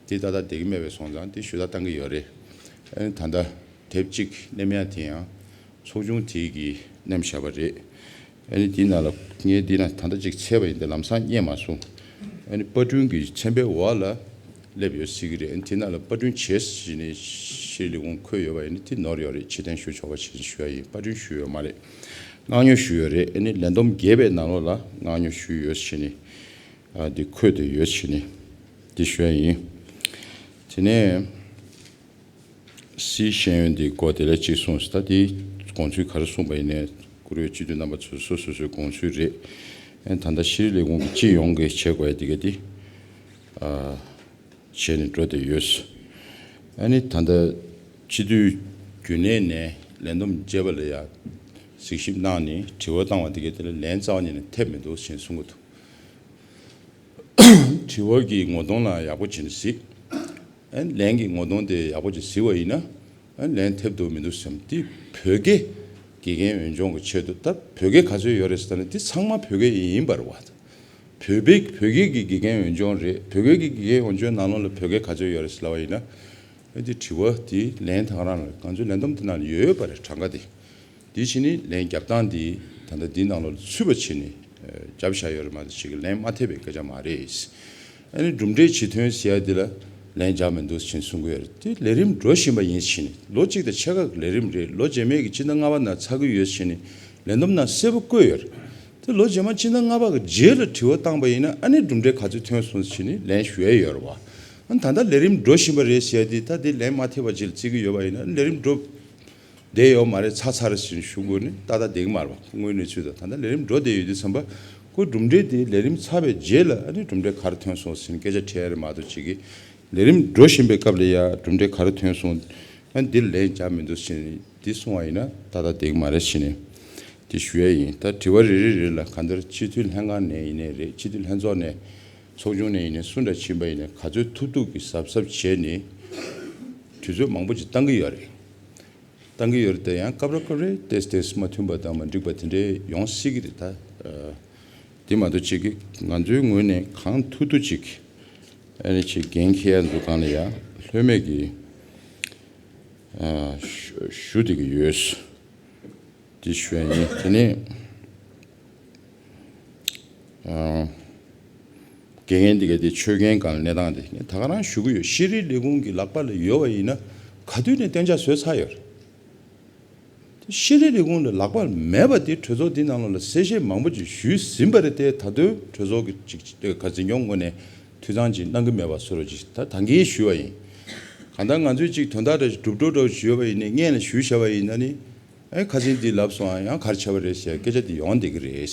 དེ་ཏག་ཏག་བསྡད་ཀྱི་མེད་པའི་སོང་ཙང་དེ་ཞུ་དག་བཏང་གི་ཡོད་རེད། ཨ་ནི་ད་ལྟ་དེབ་ཅིག་ནེམ་ཡ་དེ་ཡང་ཚོགས་ཆུང་དེ་གིས་ནེམ་བཞག་པ་རེད། ཨ་ནི་དེའི་ནང་ལ་ངས་འདི་ན་ད་ལྟ་ཅིག་འཚོལ་བ་ཡིན་ཏེ་ལམ་སང་རྙེད་མ་སོང་། ཨ་ནི་པར་སྐྲུན་གྱི་ཚན་པའི་འོག་ལ་སླེབས་ཡོད་སྲིད་ཀྱི་རེད། ཨ་ནི་དེ་ནང་ལ་པར་སྐྲུན་བྱས་ཟིན་ནས་ཤེས་རིག་ལས་ཁུངས་འཁོད་ཡོད་པ་ཡིན་ན་དེ་ནོར་ཡོད་རེད། ཕྱིར་འཐེན་ཞུ་ཆོག་པ་བྱས་ནས་ཞུ་ཡ་ཡིན། པར་སྐྲུན་ཞུས་ཡོད་མ་རེད། མངགས་ཉོ་ཞུས་ཡོད་རེད། ཨ་ནི་ལས་བསྡོམས་བརྒྱད་པའི་ནང་ལོགས་ལ་མངགས་ཉོ་ཞུས་ཡོད་ཟེར་ནས་ཨ་འདི་འཁོད་དེ་ཡོད་ཟེར་ནས་འདི་ཞུ་ཡ་ཡིན། དེ་ནས་སི་ཤེས་ཡོན་འདི་སྐོར་དེ་ལ་གཅིག་གསུངས་སོང་། ད་དེ་དགོངས་ཚུལ་ག་རེ་གསུངས་པ་ཡིན་ནའི་བཀུར་འོས་སྤྱི་འཐུས་རྣམ་པ་ཚོ་སོ་སོ་སོའི་དགོངས་ཚུལ་རེད། ཨ་ནི་ད་ལྟ་ཤེས་རིག་ལས་ཁུངས་ཀྱི་སྤྱི་ཡོངས་ཀྱི་བྱེད་དགོས་ཡ་དེ་ག་དེ་ཨ། བྱས་ནས་འགྲོ་བསྡད་ཡོད། ཨ་ནི་ད་ལྟ་སྤྱི་འཐུས་རྒྱུན་ལས་ནས་ལས་བསྡོམས་བརྒྱད་པ་ལ་ཡང་གཟིགས་ཞིབ་གནང་ནས་དྲི་བ་བཏང་བ་དེ་གའི་ཐད་ལ་ལན་རྩ་བ་ཉིད་ནས་ཐེབས་མི་འདུག་ཞེས་གསུང་གི་འདུག་དྲི་བ་གི་ངོ་གདོང་ལ་ཡག་པོ་བྱས་ནས་གཟིགས། ཨ་ནི་ལན་གྱི་ངོ་གདོང་དེ་ཡག་པོ་ཅིག་གཟིགས་པ་ཡིན་ན། ཨ་ནི་ལན་ཐེབས་འདུག་མི་འདུག་བསམ། དེ་བོད་སྐད་དགེ་རྒན་འོས་སྦྱོང་གི་ཆེད་དུ། ད་བོད་སྐད་ག་ཚོད་ཡོད་རེད་ཟེར་ན་དེ་ཚང་མ་བོད་སྐད་ཡིན་པ་རེད་བ། བོད་པའི་བོད་སྐད་ཀྱི་དགེ་རྒན་འོས་སྦྱོང་རེད། བོད་སྐད་ཀྱི་དགེ་རྒན་འོས་སྦྱོང་ནང་ལོགས་ལ་བོད་སྐད་ག་ཚོད་ཡོད་རེད་ཟེར་ལབ་པ་ཡིན་ན། ཨ་དེ་དྲི་བ་དེ་ལན་ད་ག་རང་ལ་ང་ཚོའི་ལན་བསྡོམས་དེ་ནང་ལ་ཡོད་པ་རེད། གྲངས་ཀ་དེ། དེ་བྱས་ནས་ལན་རྒྱབ་སྟངས་དེ་ད་ལྟ་འདི་ནང་ལོགས་ལ་ཚུད་པ་བྱས་ནས་ཨ་རྒྱབ་བཞག་ཡོད་རེད་མ་གཏོགས་ཅིག་ལན་མ་ཐེབས་པའི་སྐད་ཆ་མ་རེད། ཨ་ནི་གྲུབ་འབྲས་ཇི་ཐོན་ཟེར་ཡ་དེ་ལ་ལན་རྒྱག་མི་འདུག་ཅེས་གསུང་གི་ཡོད་རེད། དེ་ལས་རིམ་འགྲོ་བཞིན་པ་ཡིན་ཕྱིན། ལོ་གཅིག་དང་ཕྱེད་ཀ་གི་ལས་རིམ་རེད། ལོ་རྗེས་མའི་གི་སྤྱི་ཟླ་ལྔ་པ་ནང་ཚར་གི་ཡོད་ཕྱིན། ལས་བསྡོམས་ནང་གསལ་པོ་བཀོད་ཡོད་རེད། དེ་ལོ་རྗེས་མ་སྤྱི་ཟླ་ལྔ་པ་གི་རྗེས་ལ་དྲི་བ་བཏང་པ་ཡིན་ན་ཨ་ནི་གྲུབ་འབྲས་ག་ཚོད་ཐོན་སོང་ཟེར་ནས་ལན་ཞུ་ཡ་ཡོད་རེད་བ། ཨ་ནི་ད་ལྟ་ལས་རིམ་འགྲོ་བཞིན་པ་རེད་ཟེར་ཡ་དེ་ད་དེ་ལན་མ་ཐེབས་པ་ཅིག་ལ་བརྩི་གི་ཡོད་པ་ཡིན་ན་ཨ་ནི་ལས་རིམ་འགྲོ་བསྡད་ཡོད་མ་རེད། ཚར་ཚར་ཟིན་ཞུ་དགོས་ནི་ཏག་ཏག་བསྡད་ཀྱི་མ་རེད་པ། སྔོན་གནས་ཚུལ་དང་ད་ལྟ་ལས་རིམ་འགྲོ་བསྡད་ཡོད་དུས་ཙམ་པ་ཁོ་གྲུབ་འབྲས་དེ་ལས་རིམ་ཚར་བའི་རྗེས་ལ་ཨ་ནི་གྲུབ་འབྲས་ག་རེ་ཐོན་སོང་ཟེར་ནས་སྐད་ཆ་དྲི་ཡ་རེད་མ་གཏོགས་ཅིག་གི་ལས་རིམ་འགྲོ་བཞིན་པའི་སྐབས་ལ་ཡ་གྲུབ་འབྲས་ག་རེ་ཐོན་སོང་ཨ་ནི་འདིར་ལན་རྒྱག་མི་འདུག་ཟེར་ནས་འདི་གསུང་བ་ཡིན་ན་ཏག་ཏག་བསྡད་ཀྱི་མ་རེད་ཟེར་ནས་འདི་ཞུ་ཡ་ཡིན། ད་དྲི་བ་རེ་རེ་རེ་ལ་གང་ལྟར་སྤྱི་འཐུས་ལྷན་ཁང་ནས་ཡིན་ནའི་རེད། སྤྱི་འཐུས་ལྷན་ཚོགས་ནས་ཚོགས་ཆུང་ནས་ཡིན་ནའི་སུ་འདྲ་ཕྱིན་པ་ཡིན་ནའི་ག་ཚོད་ཐུབ་ཐུབ་ཀྱིས་གཟབ་གཟབ་བྱས་ནས་དུས་ཚོད་མང་པོ་ཅིག་བཏང་གི་ཡོད་རེད། བཏང་གི་ཡོད་རེད་དེ་ཡང་སྐབས་རེ་སྐབས་རེ་ཏོག་ཙམ་ཏོག་ཙམ་མ་མཐུན་པ་དང་མ་འགྲིག་པ་དེ་འདྲའི་ཡོང་སྲིད་ཀྱི་རེད་ད། ཨ། དེ་མ་གཏོགས་ཅིག་གི་ང་ཚོའི་ངོས་ནས་གང་ཐུབ་ཐུབ་ཅིག་ཨ་ནི་ཅིག་འགན་འཁྱེར་ཡ་འཛུགས་སྒང་ལ་ཡ་ལྷོད་མེད་ཀྱི་ཨ་ཞུ་ཞུ་བསྡད་ཀྱི་ཡོད། དེ་ཞུ་ཡ་ཡིན། དེ་ནས་ཨ། དགེ་རྒན་འདི་ག་དེ་ཆོས་རྒན་སྒང་ལ་གནས་སྟངས་དེ་ངས་ད་ག་རང་ཞུ་གི་ཡོད། ཤེས་རིག་ལས་ཁུངས་ཀྱི་ལག་པ་ལ་ཡོད་པ་ཡིན་ན་ག་དུས་ནས་གཏན་འཇགས་བཟོས་ཚར་ཡོད་རེད། དེ་ཤེས་རིག་ལས་ཁུངས་ལ་ལག་པ་ལ་མེད་པ་དེ་གྲོས་ཚོགས་འདི་ནང་ལོགས་ལ་གསལ་བཤད་མང་པོ་ཅིག་ཞུས་ཟིན་པ་རེད་དེ། ད་དུང་གྲོས་ཚོགས་ཀྱི་ཅིག་ཅིག་ག་འཛིན་སྐྱོང་ངོས་ནས་འཐུས་ཚང་ཅིག་གནང་གི་མེད་པ་བཟོ་འདྲ་ཅིག་ད་ད་གིན་ཞུས་པ་ཡིན། གང་ལྟར་ང་ཚོས་ཅིག་དོན་དག་འདྲ་ཞིག་སྒྲུབ་སྤྲོད་འདྲ་ཞུས་པ་ཡིན་ནའི་སྔོན་ལ་ཞུས་བཞག་པ་ཡིན་ན་ནི། ཨེ་ཁ་སང་འདི་ལབ་སོང་ཨ། ཡང་ག་རེ་བྱས་པ་རེད་ཟེར་སྐད་ཆ་འདི་ཡོང་བསྡད་ཀྱི་རེད།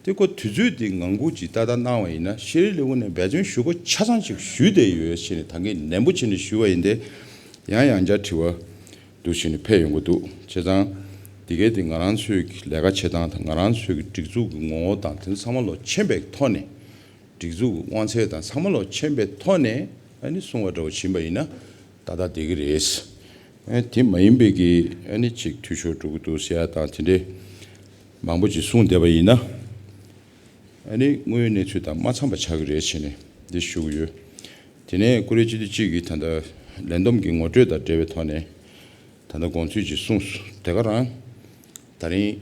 དེ་ཁོ་དུས་ཚོད་འདི་ངང་སྒུག་ཅིག་ཏག་ཏག་གནང་བ་ཡིན་ན་ཤེས་རིག་ལས་ཁུངས་ནས་འབད་བརྩོན་ཞུ་དགོས་ཆ་ཚང་ཅིག་ཞུས་བསྡད་ཡོད་ཞེས་ནས་ད་གིན་ནན་པོ་བྱས་ནས་ཞུས་པ་ཡིན་ཏེ། ཡང་ཡང་བསྐྱར་དྲི་བ་འདུག་བྱས་ནས་ཕེབས་ཡོང་གི་འདུག་བྱས་ཙང་འདི་གའི་འདི་ང་རང་ཚོའི་གི་ལས་ཀ་བྱེད་སྟངས་དང་ང་རང་ཚོའི་གི་སྒྲིག་འཛུགས་ཀྱི་ངོ་བོ་དང་དེ་ཚང་མ་ལོག་མཁྱེན་པའི་ཐོག་ནས། སྒྲིག་འཛུགས་ཀྱི་དབང་ཚད་དང་ཚང་མ་ལོག་མཁྱེན་པའི་ཐོག་ནས་ཨ་ནི་གསུང་བ་འདྲ་བོ་ཕྱིན་པ་ཡིན་ན་ཏག་ཏག་བསྡད་ཀྱི་རེད། ཨ་དེ་མ་ཡིན་པའི་གི་ཨ་ནི་ཅིག་འཐུས་ཤོར་འགྲོ་གི་འདུག་ཟེར་ཡ་དང་དེ་འདྲའི་མང་པོ་ཅིག་གསུངས་བསྡད་པ་ཡིན་ན་ཨ་ནི་དངོས་ཡོད་གནས་ཚུལ་དང་མ་འཚམས་པ་ཆགས་ཀྱི་རེད་ཟེར་ནས་འདི་ཞུ་གི་ཡོད། དེ་ནས་ཀུ་རེ་སྤྱི་འཐུས་གཅིག་གིས་ད་ལྟ་ལས་བསྡོམས་ཀྱི་ངོ་སྤྲོད་དང་འབྲེལ་བའི་ཐོག་ནས། ད་ལྟ་དགོངས་ཚུལ་ཅིག་གསུངས་སོང་། དེ་ག་རང་། ད་རིང་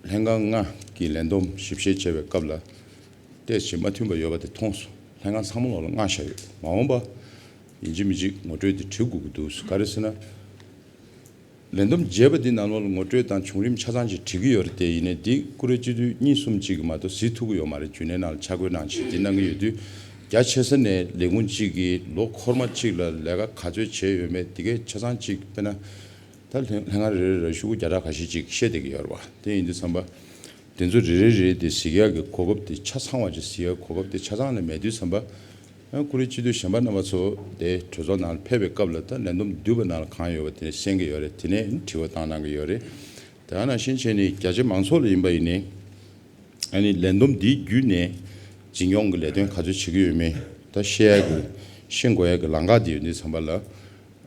ལྷན་ཁང་ལྔ་གི་ལས་བསྡོམས་ཞིབ་བཤེར་བྱེད་པའི་སྐབས་ལ་ཏོག་ཙམ་མ་མཐུན་པ་ཡོད་པ་དེ་མཐོང་སོང་། ལྷན་ཁང་ཚང་མ་ལོག་ལ་མངགས་བཞག་ཡོད། མ་འོངས་པ་ཡིན་གཅིག་མིན་གཅིག་ངོ་སྤྲོད་དེ་བྲི་དགོས་ཀྱི་འདུག་ག་རེ་ཟེར་ན། ལས་བསྡོམས་བྱས་པ་འདི་ནང་ལོགས་ལ་ངོ་སྤྲོད་དང་བྱུང་རིམ་ཆ་ཚང་ཅིག་བྲི་གི་ཡོད་རེད་དེ། ཡིན་ནའི་འདི་ཀུ་རེ་སྤྱི་འཐུས་གཉིས་གསུམ་ཅིག་གིས་མ་གཏོགས་གཟིགས་ཐུབ་ཀྱི་ཡོད་མ་རེད། རྒྱུན་ལས་ནང་ལ་ཆ་བགོས་གནང་ཆེད་འདི་གནང་གི་ཡོད་དུས། རྒྱ་ཆེ་ས་ནས་ལས་ཁུངས་གཅིག་གིས་ལོ་འཁོར་མ་གཅིག་ལ་ལས་ཀ་ག་ཚོད་བྱས་ཡོད་མེད་དེ་གའི་ཆ་ཚང་གཅིག་དཔེར་ན་ད་ལྷན་ལྷན་ཁང་རེ་རེ་ལ་ཤོག་གུ་བརྒྱ་ཕྲག་ཁ་ཤས་ཅིག་བཤད་བསྡད་ཀྱི་ཡོད་རེད་བ། དེ་ཡིན་དུས་ཙམ་པ་དེ་ཚོ་རེ་རེ་རེ་དེ་གཟིགས་ཡག་གི་གོ་སྐབས་དེ་ཆ་ཚང་བ་ཅིག་གཟིགས་ཡག་གི་གོ་སྐབས་དེ་ཆ་ཚང་ལ་མེད་དུས་ཙམ་པ། ཨ་ཁོ་རེ་སྤྱི་འཐུས་གཞན་པ་རྣམ་པ་ཚོ་དེ་གྲོས་ཚོགས་ནང་ལ་ཕེབས་པའི་སྐབས་ལ་ད་ལས་བསྡོམས་བསྡུས་པ་ནང་ལ་གང་ཡོད་པ་དེ་ནས་གསན་གྱི་ཡོད་རེད། དེ་ནས་དྲི་བ་བཏང་གནང་གི་ཡོད་རེད། དེ་ནང་བཞིན་བྱས་ནས་རྒྱ་ཆེ་མང་ཚོགས་ལ་ཡིན་པ་ཡིན་ནའི། ཨ་ནི་ལས་བསྡོམས་འདིའི་བརྒྱུད་ནས་འཛིན་སྐྱོང་གི་ལས་དོན་ག་ཚོད་བྱེད་ཀྱི་ཡོད་མེད་ད་ཤེས་ཡག་གི་ཤེས་དགོས་ཡག་གི་ལམ་ཁ་དེ་ཡོད་དུས་ཙམ་པ་ལ།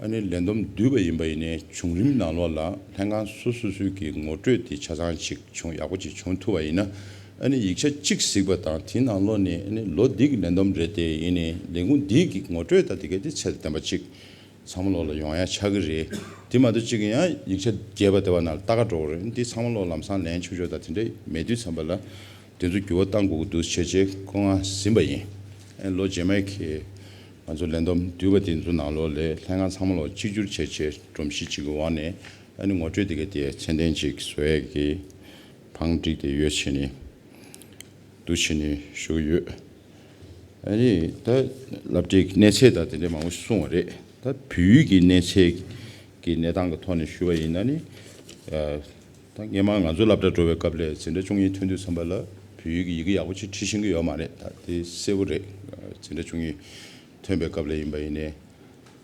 ཨ་ནི་ལས་བསྡོམས་བསྡུས་པ་ཡིན་པ་ཡིན་ནའི་བྱུང་རིམ་ནང་ལོགས་ལ་ལྷན་ཁང་སོ་སོ་སོའི་གི་ངོ་སྤྲོད་དེ་ཆ་ཚང་ཅིག་བྱུང་ཡག་པོ་ཅིག་བྱུང་ཐུབ་པ་ཡིན་ན། ཨ་ནི་ཡིག་ཆ་གཅིག་གཟིགས་པ་དང་དེའི་ནང་ལོགས་ནས་ཨ་ནི་ལོ་འདི་གི་ལས་བསྡོམས་རེད་དེ་ཡིན་ནའི་ལས་ཁུངས་འདི་གི་ངོ་སྤྲོད་ད་དེ་ག་དེ་ཚད་ལྡན་པ་ཅིག་ཚང་མ་ལོགས་ལ་ཡོང་ཡ་ཆགས་ཀྱི་རེད། དེ་མ་གཏོགས་གཅིག་ཡང་ཡིག་ཆ་རྒྱས་པ་དེ་བ་ནང་ལ་ལྟ་ག་འགྲོ་གི་རེད། འདི་ཚང་མ་ལོགས་ལམ་སང་ལན་ཆོག་ཆོག་དང་དེ་འདྲ་མེད་དུས་ཙམ་པ་ལ་དེ་ཚོ་འགྱུར་བ་གཏང་དགོས་ཀྱི་འདུག་བྱས་རྗེས་ཁོ་ང་ཟིན་པ་ཡིན། ཨེ་ལོ་རྗེས་མའི་གི་ང་ཚོ་ལས་བསྡོམས་བསྡུས་པ་དེ་ཚོ་ནང་ལོགས་ལས་ལྷན་ཁང་ཚང་མ་ལོགས་གཅིག་གྱུར་བྱས་རྗེས་སྒྲོམ་གཞི་གཅིག་གི་འོག་ནས་ཨ་ནི་ངོ་སྤྲོད་དེ་ག་དེ་ཚད་ལྡན་ཅིག་བཟོ་ཡ་གི་བང་སྒྲིག་དེ་ཡོད་བྱས་ནས། འདུ་བྱས་ནས་ཞུ་གི་ཡོད། ཨ་ནི་ད་སློབ་གྲྭའི་གནས་ཚད་དང་དེ་འདྲ་མང་པོ་ཞིག་གསུངས་པ་རེད། ད་བོད་ཡིག་གི་གནས་ཚད་ཀྱི་གནས་སྟངས་ཀྱི་ཐོག་ནས་ཞུ་བ་ཡིན་ན་ནི། ཨ་ད་སྔོན་མ་ང་ཚོ་སློབ་གྲྭ་འགྲོ་བའི་སྐབས་ལ་འཛིན་གྲྭ་བཅུ་གཉིས་ཐོན་དུས་ཙམ་པ་ལ་བོད་ཡིག་གི་ཡི་གེ་ཡག་པོ་ཅིག་བྲིས་ཤེས་ཀྱི་ཡོད་མ་རེད། ད་དེ་གསལ་པོ་རེད། འཛིན་གྲྭ་བཅུ་གཉིས་ཐོན་པའི་སྐབས་ལ་ཡིན་པ་ཡིན་ནའི།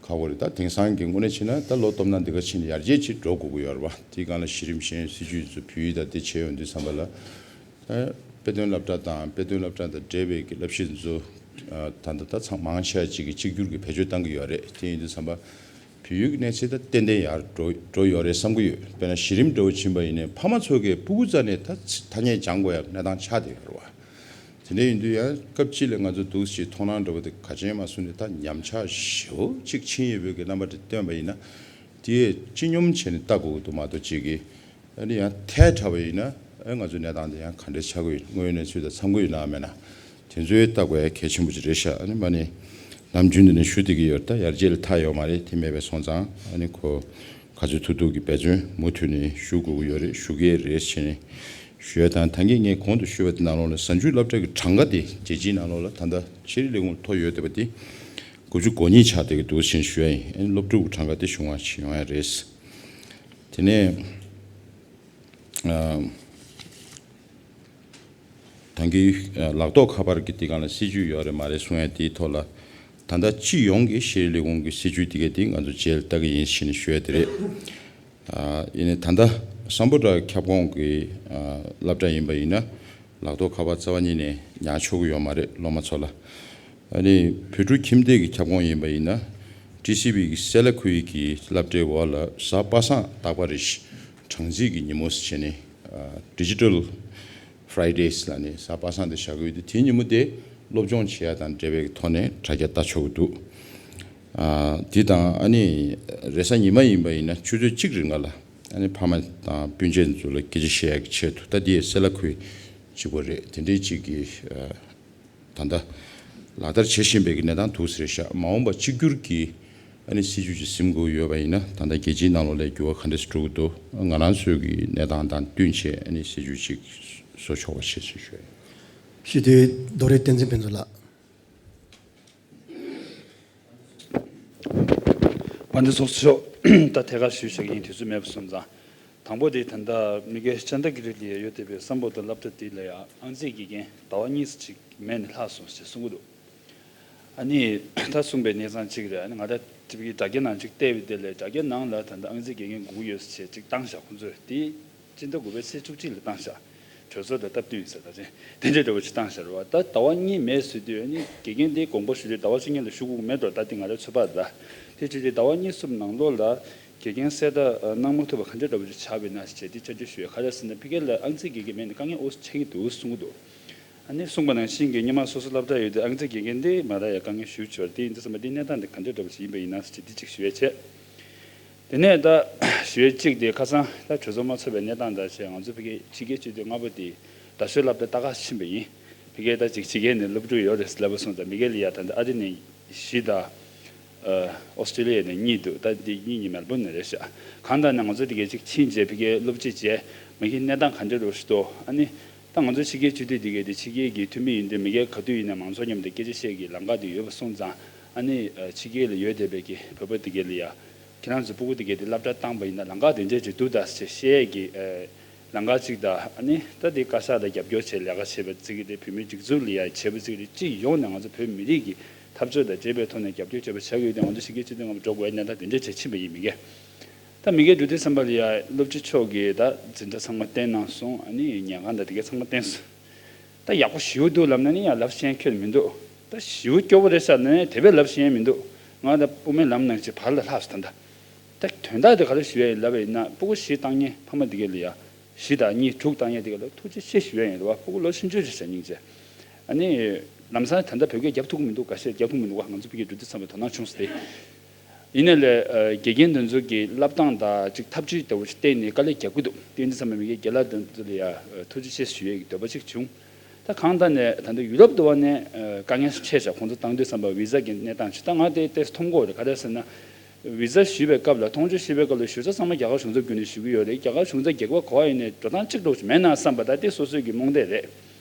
ཁག་པོ་རེད། ད་དེང་སང་གི་དངོས་གནས་བྱས་ན་ད་ལོ་སྟོབས་ན་འདི་ག་ཕྱིན་ནས་ཡར་རྒྱས་ཅིག་འགྲོ་དགོས་ཀྱི་ཡོད་རེད་བ། དེའི་སྒང་ལ་གཞི་རིམ་ཤེས་ཡོན་སྲིད་བྱུས་ཚོ་བོད་ཡིག་དང་དེ་བྱས་ཡོང་དུས་ཙམ་པ་ལ། ཨ་དཔེ་སྟོན་སློབ་གྲྭ་དང་དཔེ་སྟོན་སློབ་གྲྭ་དང་འབྲེལ་བའི་གི་བསླབ་གཞི་ཚོ། ཨ་ད་ལྟ་ད་ཚང་མང་ཆེ་བ་ཅིག་གིས་གཅིག་གྱུར་གྱི་བེད་སྤྱོད་བཏང་གི་ཡོད་རེད། དེ་ཡིན་དུས་ཙམ་པ་བོད་ཡིག་གི་གནས་ཚད་ད་ཏན་ཏན་ཡར་འགྲོ་འགྲོ་ཡོད་རེད་བསམ་གྱི་ཡོད། དཔེར་ན་གཞི་རིམ་འདྲ་བོ་ཕྱིན་པ་ཡིན་ནའི་ཕ་མ་ཚོ་གིས་སྤུ་གུ་རྩ་ནས་ད་ཐ་སྙད་སྦྱང་དགོས་ཡ་གནས་སྟངས་ཆགས་བསྡད་ཡོད་རེད་བ། དེ་འདྲ་ཡིན་དུས་ཡང་སྐབས་གཅིག་ལ་ང་ཚོ་འདུག་སེ་མཐོང་སྣང་འདྲ་བོ་དེ་ག་ཅན་མ་གསུངས་ནས་ད་ཉམས་ཆག་ཞེ་པོ་ཅིག་ཕྱིན་ཡོད་པའི་གི་རྣམ་པ་དེ་སྟོན་པ་ཡིན་ན། དེ་སྤྱི་སྙོམས་བྱས་ནས་ལྟ་དགོས་ཀྱི་འདུག་མ་གཏོགས་ཅིག་གིས་ཨ་ནི་ཡང་ཐལ་དྲགས་པ་ཡིན་ན་ཨ་ང་ཚོའི་གནས་སྟངས་དེ་ཡང་ག་འདྲ་ཆགས་ཀྱི་ཡོད། དངོས་ཡོད་གནས་ཚུལ་དང་འཚམ་གྱི་ཡོད་ན་མེད་ན་དེ་ཚོའི་ལྟ་དགོས་ཡ་གལ་ཆེན་པོ་ཅིག་རེད་ཤག་ཨ་ནི་མ་ནི་ནམ་རྒྱུན་དུ་ནས་ཞུ་བསྡད་ཀྱི་ཡོད། ད་ཡར་རྒྱས་ལ་མཐའ་ཡོད་མ་རེད། དེ་མེད་པའི་སོང་ཙང་ཨ་ནི་ཁོ་ག་ཚོད་ཐུབ་ཐུབ་ཀྱི་འབད་བརྩོན་མུ་མཐུད་ནས་ཞུ་དགོས་ཀྱི་ཡོད་རེད། ཞུ་གི་རེད་བྱས་ནས། ཞུ་ཡ་དང་ད་གིན་ངས་གོང་དུ་ཞུས་པ་དེ་ནང་ལོགས་ལ་གཟའ་མཇུག་སློབ་གྲྭ་གི་གྲངས་ཀ་དེ་རྒྱལ་སྤྱིའི་ནང་ལོགས་ལ་ད་ལྟ་ཤེས་རིག་ལས་ཁུངས་ཐོ་ཡོད་བསྡད་པ་དེ་དགུ་བཅུ་གོ་གཉིས་ཆགས་བསྡད་ཀྱི་འདུག་ཟེར་ཞུ་ཡ་ཡིན། ཨ་ནི་སློབ་ཕྲུག་གི་གྲངས་ཀ་དེ་ཞུ་བ་ཞིག་ཡོང་ཡ་རེད། དེ་ནས་ཨ་ད་གིན་ལག་ཐོག་ཁ་པར་གྱི་དེ་སྒང་ལ་སྲིད་ཇུས་ཡོད་རེད་མ་རེད་གསུང་ཡ་དེའི་ཐོག་ལ་ད་ལྟ་སྤྱི་ཡོངས་ཀྱི་ཤེས་རིག་ལས་ཁུངས་ཀྱི་སྲིད་ཇུས་དེ་ག་དེ་ང་ཚོ་རྗེས་ལ་ལྟ་གི་ཡིན་ཞེས་ནས་ཞུ་ཡ་དེ་རེད། ཨ་ཡིན་ནའི་ད་ལྟ་སམ་བྷོ་ཊ་ཁྱབ་ཁོངས་ཀྱི་ཨ་སློབ་གྲྭ་ཡིན་པ་ཡིན་ན་ལག་ཐོག་ཁ་པར་རྩ་བ་ཉིད་ནས་ཉར་ཆོག་གི་ཡོད་མ་རེད་སློབ་མ་ཚོ་ལ། ཨ་ནི་བོད་ཕྲུག་ཁྱིམ་སྡེ་གི་ཁྱབ་ཁོངས་ཡིན་པ་ཡིན་ན་ཊི་སི་ཝི་གི་སེ་ལ་ཁུལ་གྱི་སློབ་གྲྭའི་འོག་ལ་གཟའ་པ་སངས་རྟག་པར་རེ་བཞིན་གྲངས་རྩིས་ཀྱི་ཉིན་མོ་ཟེར་བྱས་ནས་ཨ་Digital Fridays ལབ་ནས་གཟའ་པ་སངས་དེ་བཞག་གི་ཡོད་དུས་དེའི་ཉིན་མོ་དེ་སློབ་སྦྱོང་བྱེད་ཡ་དང་འབྲེལ་བའི་ཐོག་ནས་དྲ་རྒྱ་ལྟ་ཆོག་གི་འདུག་ཨ་དེ་དང་ཨ་ནི་རེས་གཟའ་ཉི་མ་ཡིན་པ་ཡིན་ན་ཆུ་ཚོད་གཅིག་རིང་ག་ལ་ཨ་ནི་ཕ་མ་དང་སྤུན་མཆེད་ཚོ་ལ་སྐད་ཆ་བཤད་ཡག་གི་ཆེད་དུ་ད་དེ་སེ་ལ་ཁུལ་གཅིག་པོ་རེད། དེ་འདྲའི་གཅིག་གི་ཨ་ད་ལྟ་ལག་བསྟར་བྱེད་བཞིན་པའི་གི་གནས་སྟངས་འདུག་ཟེར་ཤག་མ་འོངས་པ་གཅིག་གྱུར་གྱི་ཨ་ནི་སྲིད་ཇུས་ཅིག་ཟིན་དགོས་ཡོད་པ་ཡིན་ན་ད་ལྟ་རྒྱལ་སྤྱིའི་ནང་ལོགས་ལ་འགྱུར་བ་ག་འདྲ་ཞིག་འགྲོ་གི་འདུག་ང་རང་ཚོའི་གི་གནས་སྟངས་དང་བསྟུན་བྱས་ཨ་ནི་སྲིད་ཇུས་ཅིག་བཟོ་ཆོག་པ་བྱེད་ཅེས་ཞུ་ཡ་ཡིན། སྤྱི་འཐུས་རྡོ་རི་བསྟན་འཛིན་ཕུན་ཚོགས་ལགས། དཔལ་ལྡན་ཚོགས་གཙོ་མཆོག་ད་ཐད་ཀར་ཞུས་བཞག་གི་ཡིན། དུས་ཚོད་མེད་པ་སོང་ཙང་། དང་པོ་དེ་ད་ལྟ་མི་རྒན་ཅན་ད་ཀི་རི་ལ་ཡོད་བསྡད་པའི་སམ་བྷོ་ཊ་སློབ་གྲྭ་དེ་ལ་ཡང་ཨང་རྩིས་དགེ་རྒན་ཟླ་བ་གཉིས་ཙམ་ཅིག་མེད་ནས་ལྷག་སོང་ཞེས་གསུང་གི་འདུག་ཨ་ནི་ད་གསུངས་པའི་གནས་སྟངས་གཅིག་རེད། ཨ་ནི་ང་ད་དྲ་རྒྱའི་ནང་ཅིག་བལྟས་པའི་དེ་ལས་དྲ་རྒྱ་ནང་ལ་ད་ལྟ་ཨང་རྩིས་དགེ་རྒན་དགུ་ཡོད་ཟེར་ཅིག་བཏང་བཞག་ཁོང་ཚོས་དེ། སྤྱི་ཟླ་དགུ་པའི་ཚེས་བཅུ་གཅིག་ལ་བཏང་བཞག་གྲོས་ཚོགས་དང་སྟབས་བསྟུན་ཟེར་ད་ཅན་དེ་འདྲའི་འདྲ་བོ་ཞིག་བཏང་བཞག་རེད་བ། ད་ཟླ་བ་གཉིས་མེད་ཟེར་དུས་ཨ་ནི་དགེ་རྒན་དེ་དགོངས་པ་ཞུ་དུས་ཟླ་བ་བཅུ་གཉིས་ལ་ཞུ་དགོས་ཀྱི་མེད་འགྲོ། ད་དེ་ང་རའི་ཚོད་དཔག་རེད། དེ་བྱས་དུས་ཟླ་བ་གཉིས་གསུམ་ནང་ལོགས་ལ་དགེ་རྒན་གསལ་བསྒྲགས་གནང་མ་ཐུབ་པ་ག་འདྲ་འདྲ་བོ་ཞིག་ཆགས་པ་ཡིན་ན་ཞེས་དེ་བཅར་འདྲི་ཞུ་ཡ། ག་རེ་ཟེར་ན་ཕ་གི་ལ་ཨང་རྩིས་དགེ་རྒན་མེད་ནས་དཀའ་ངལ་འོ་ཆགས་ཀྱི་འདུག་གསུང་གི་འདུག་ཨ་ནི་གསུངས་པ་ནང་བཞིན་གྱི་སྔོན་མ་སོ་སོ་སློབ་གྲྭ་ཡོད་དུས་ཨང་རྩིས་དགེ་རྒན་དེ་མ་རག་ཡ་དཀའ་ངལ་ཞེ་པོ་ཅིག་ཡོད་རེད། དེ་ཡིན་དུས་ཙམ་པ་དེ་གནས་སྟངས་དེ་ག་འདྲ་འདྲ་བོ་ཞིག་ཡིན་པ་ཡིན་ན་ཞེས་དེ་གཅིག་ཞུ་ཡ་བྱས། དེ་ནས་ད་ཞུ་ཡ་གཅིག་དེ་ཁ་སང་ད་གྲོས་ཚོགས་མ་ཚོགས་པའི་གནས་སྟངས་དང་བྱས་ང་ཚོ་ཕ་གི་ཕྱི་རྒྱལ་སྤྱི་འཐུས་ལྔ་པོ་དེ་རྡ་ཤོད་སློབ་གྲྭ་ལྟ་ག་ཕྱིན་པ་ཡིན། ཕ་གི་ད་ཅིག་ཕྱི་རྒྱལ་ནས་སློབ་ཕྲུག་ཡོད་རེད་ལབ་པ་སོང་ཙང་མི་སྒེར་ལ་ཡ་ད་ད་ཨ་རི་ནས་བཞི་དང་། ཨོ་སི་ཀྲི་ལི་ཡ་ནས་གཉིས་འདུག་ད་འདི་གཉིས་གཉིས་མེལ་བོན་ནས་རེད་ཤག་གང་ལྟར་ན་ང་ཚོ་དེ་གའི་ཅིག་ཕྱིན་རྗེས་ཕ་གིའི་སློབ་སྤྱི་བྱས་མ་གི་གནས་སྟངས་ག་འདྲ་རུ་ཞིག་འདུག་ཨ་ནི་ ད་ང་ཚོ་ཕྱི་རྒྱལ་སྤྱི་འཐུས་འདི་གས་དེ་ཕྱི་རྒྱལ་གྱི་འཐུས་མི་ཡིན་དུས་མི་སྒེར་ག་དུས་ཡིན་ན་མང་ཚོགས་མཉམ་དུ་སྐད་ཆ་བཤད་ཀྱི་ལམ་ཁ་དེ་ཡོད་པ་སོང་ཙང་། ཨ་ནི་ཕྱི་རྒྱལ་ལ་ཡོད་བསྡད་པའི་གི་བོད་པ་འདི་གས་ལ་ཡ། ཁྱེད་རང་ཚོ་སྤུ་གུ་འདི་གས་དེ་སློབ་གྲྭ་བཏང་པ་ཡིན་ན་ལམ་ཁ་དེ་འདྲས་ཅིག་འདུག་ད་ཟེར་བཤད་ཀྱི་ལམ་ཁ་ཅིག་དང་། ཨ་ནི་ད་དེ་བཀའ་ཤག་ལ་རྒྱབ་སྐྱོར་བྱས་ལས་ཀ་བྱེད་པ་ཅིག་གི་དེ་བོད་མིའི་སྒྲིག་འཛུགས་ལ་ཡ་བྱེད་པ་ཅིག་དེ་སྤྱི་ཡོངས་ནས་ང་ཚོ་བོད་མི་རིགས་ཀྱི་འཐབ་རྩོད་དང་འབྲེལ་བའི་ཐོག་ནས་རྒྱབ་སྐྱོར་བྱེད་པ་བྱ་དགོས་དེ་ང་ཚོ་ཕྱི་རྒྱལ་སྤྱི་འཐུས་ལྔ་པོ་འགྲོ་དགོས་པའི་གནས་སྟངས་དེ་འདྲས་བྱས་ཕྱིན་པ་ཡིན་མི་གས། ད་མི་སྒེར་འགྲོ་དུས་ཙམ་པ་ལ་ཡ་སློབ་སྤྱི་མཆོག་གིས་ད་འཛིན་གྲྭ་ཚང་མ་བསྟན་གནང་སོང་། ཨ་ནི་ཉལ་ཁང་དང་དེ་གས་ཚང་མ་བསྟན་སོང་། ད་ཡག་པོ་ཞེ་པོ་འདུག་ལབ་ན་ནི་ཡང་ལབ་ཤེས་མཁན་མི་འདུག་ད་ཞེ་པོ་སྐྱོ་པོ་རེད་ཤག་ན་ནི་དེ་བས་ལབ་ཤེས་མི་འདུག་ང་ད་དབུ་མའི་ལམ་ནང་ཅིག་བར་ལ་ལྷག་སོང་ད་ལྟ། ད་དོན་དག་དེ་ག་རེ་ཞུ་ཡ་ཡིན་ལབ་པ་ཡིན་ན། སྤུ་གུ་བཞི་བཏང་མཁན་ཕ་མ་དེ་གས་ལ་ཡ། བཞི་དང་གཉིས་དྲུག་བཏང་མཁན་དེ་གས་ལ་ཐུགས་རྗེ་ཆེ་ཞུ་ཡ་ཡིན་རེད་བ། སྤུ་གུ་ལོ་ཆུང་ཆུང་རེད་ཤག་སྙིང་རྗེ། ཨ་ནི་ལམ་སང་ད་ལྟ་བོད་སྐད་རྒྱབ་ཐུབ་ཀྱི་མི་འདུག་ག་ཤེད་རྒྱབ་ཐུབ་ཀྱི་མི་འདུག་བ། ང་ཚོ་བོད་སྐད་འགྲོ་དུས་ཙམ་པའི་དོ་སྣང་བྱུང་སོང་སྟེ། ཡིན་ནའི་ལས་དགེ་རྒན་དེ་ཚོ་གི་བསླབ་སྟངས་དང་ཅིག་ཐབས་ཇུས་ལྟ་བུ་ཞིག་བསྟན་ནས་དཀའ་ལས་རྒྱག་གི་འདུག་དེ་འདྲ་ཙམ་པ་མི་སྒེར་རྒན་ལགས་དེ་ཚོ་ལ་ཡ་ཐུགས་རྗེ་ཆེ་ཞུ་ཡས་ཀྱི་འདོད་པ་ཅིག་བྱུང་། ད་གང་ལྟར་ནས་ད་ལྟ་ཡུ་རོབ་དུ་བ་ནས་དཀའ་ངལ་ཆེ་ཤག་ཁོང་ཚོ་བཏང་དུས་ཙམ་པ་བི་ཟ་གི་གནས་སྟངས་ཅིག་ད་ང་དེ་ཏོག་ཙམ་མཐོང་གི་ཡོད་རེད། ག་རེ་ཟེར་ན། བི་ཟ་ཞུས་པའི་སྐབས་ལ་མཐོང་ཆོས་ཞུས་པའི་སྐབས་ལ་ཞུ་ས་ཚང་མ་རྒྱ་གར་གཞུང་ཚབ་བརྒྱུད་ནས་ཞུ་གི་ཡོད་རེད། རྒྱ་གར་གཞུང་ཚབ་རྒྱལ་ཁབ་ག་པར་ཡིན་ནའི་འགྲོ་སྟངས་གཅིག་པ་ཞིག་མེད་ན་བསམ་པ་ད་དེ་སོ་སོའི་གི་རྨོངས་དད་རེད།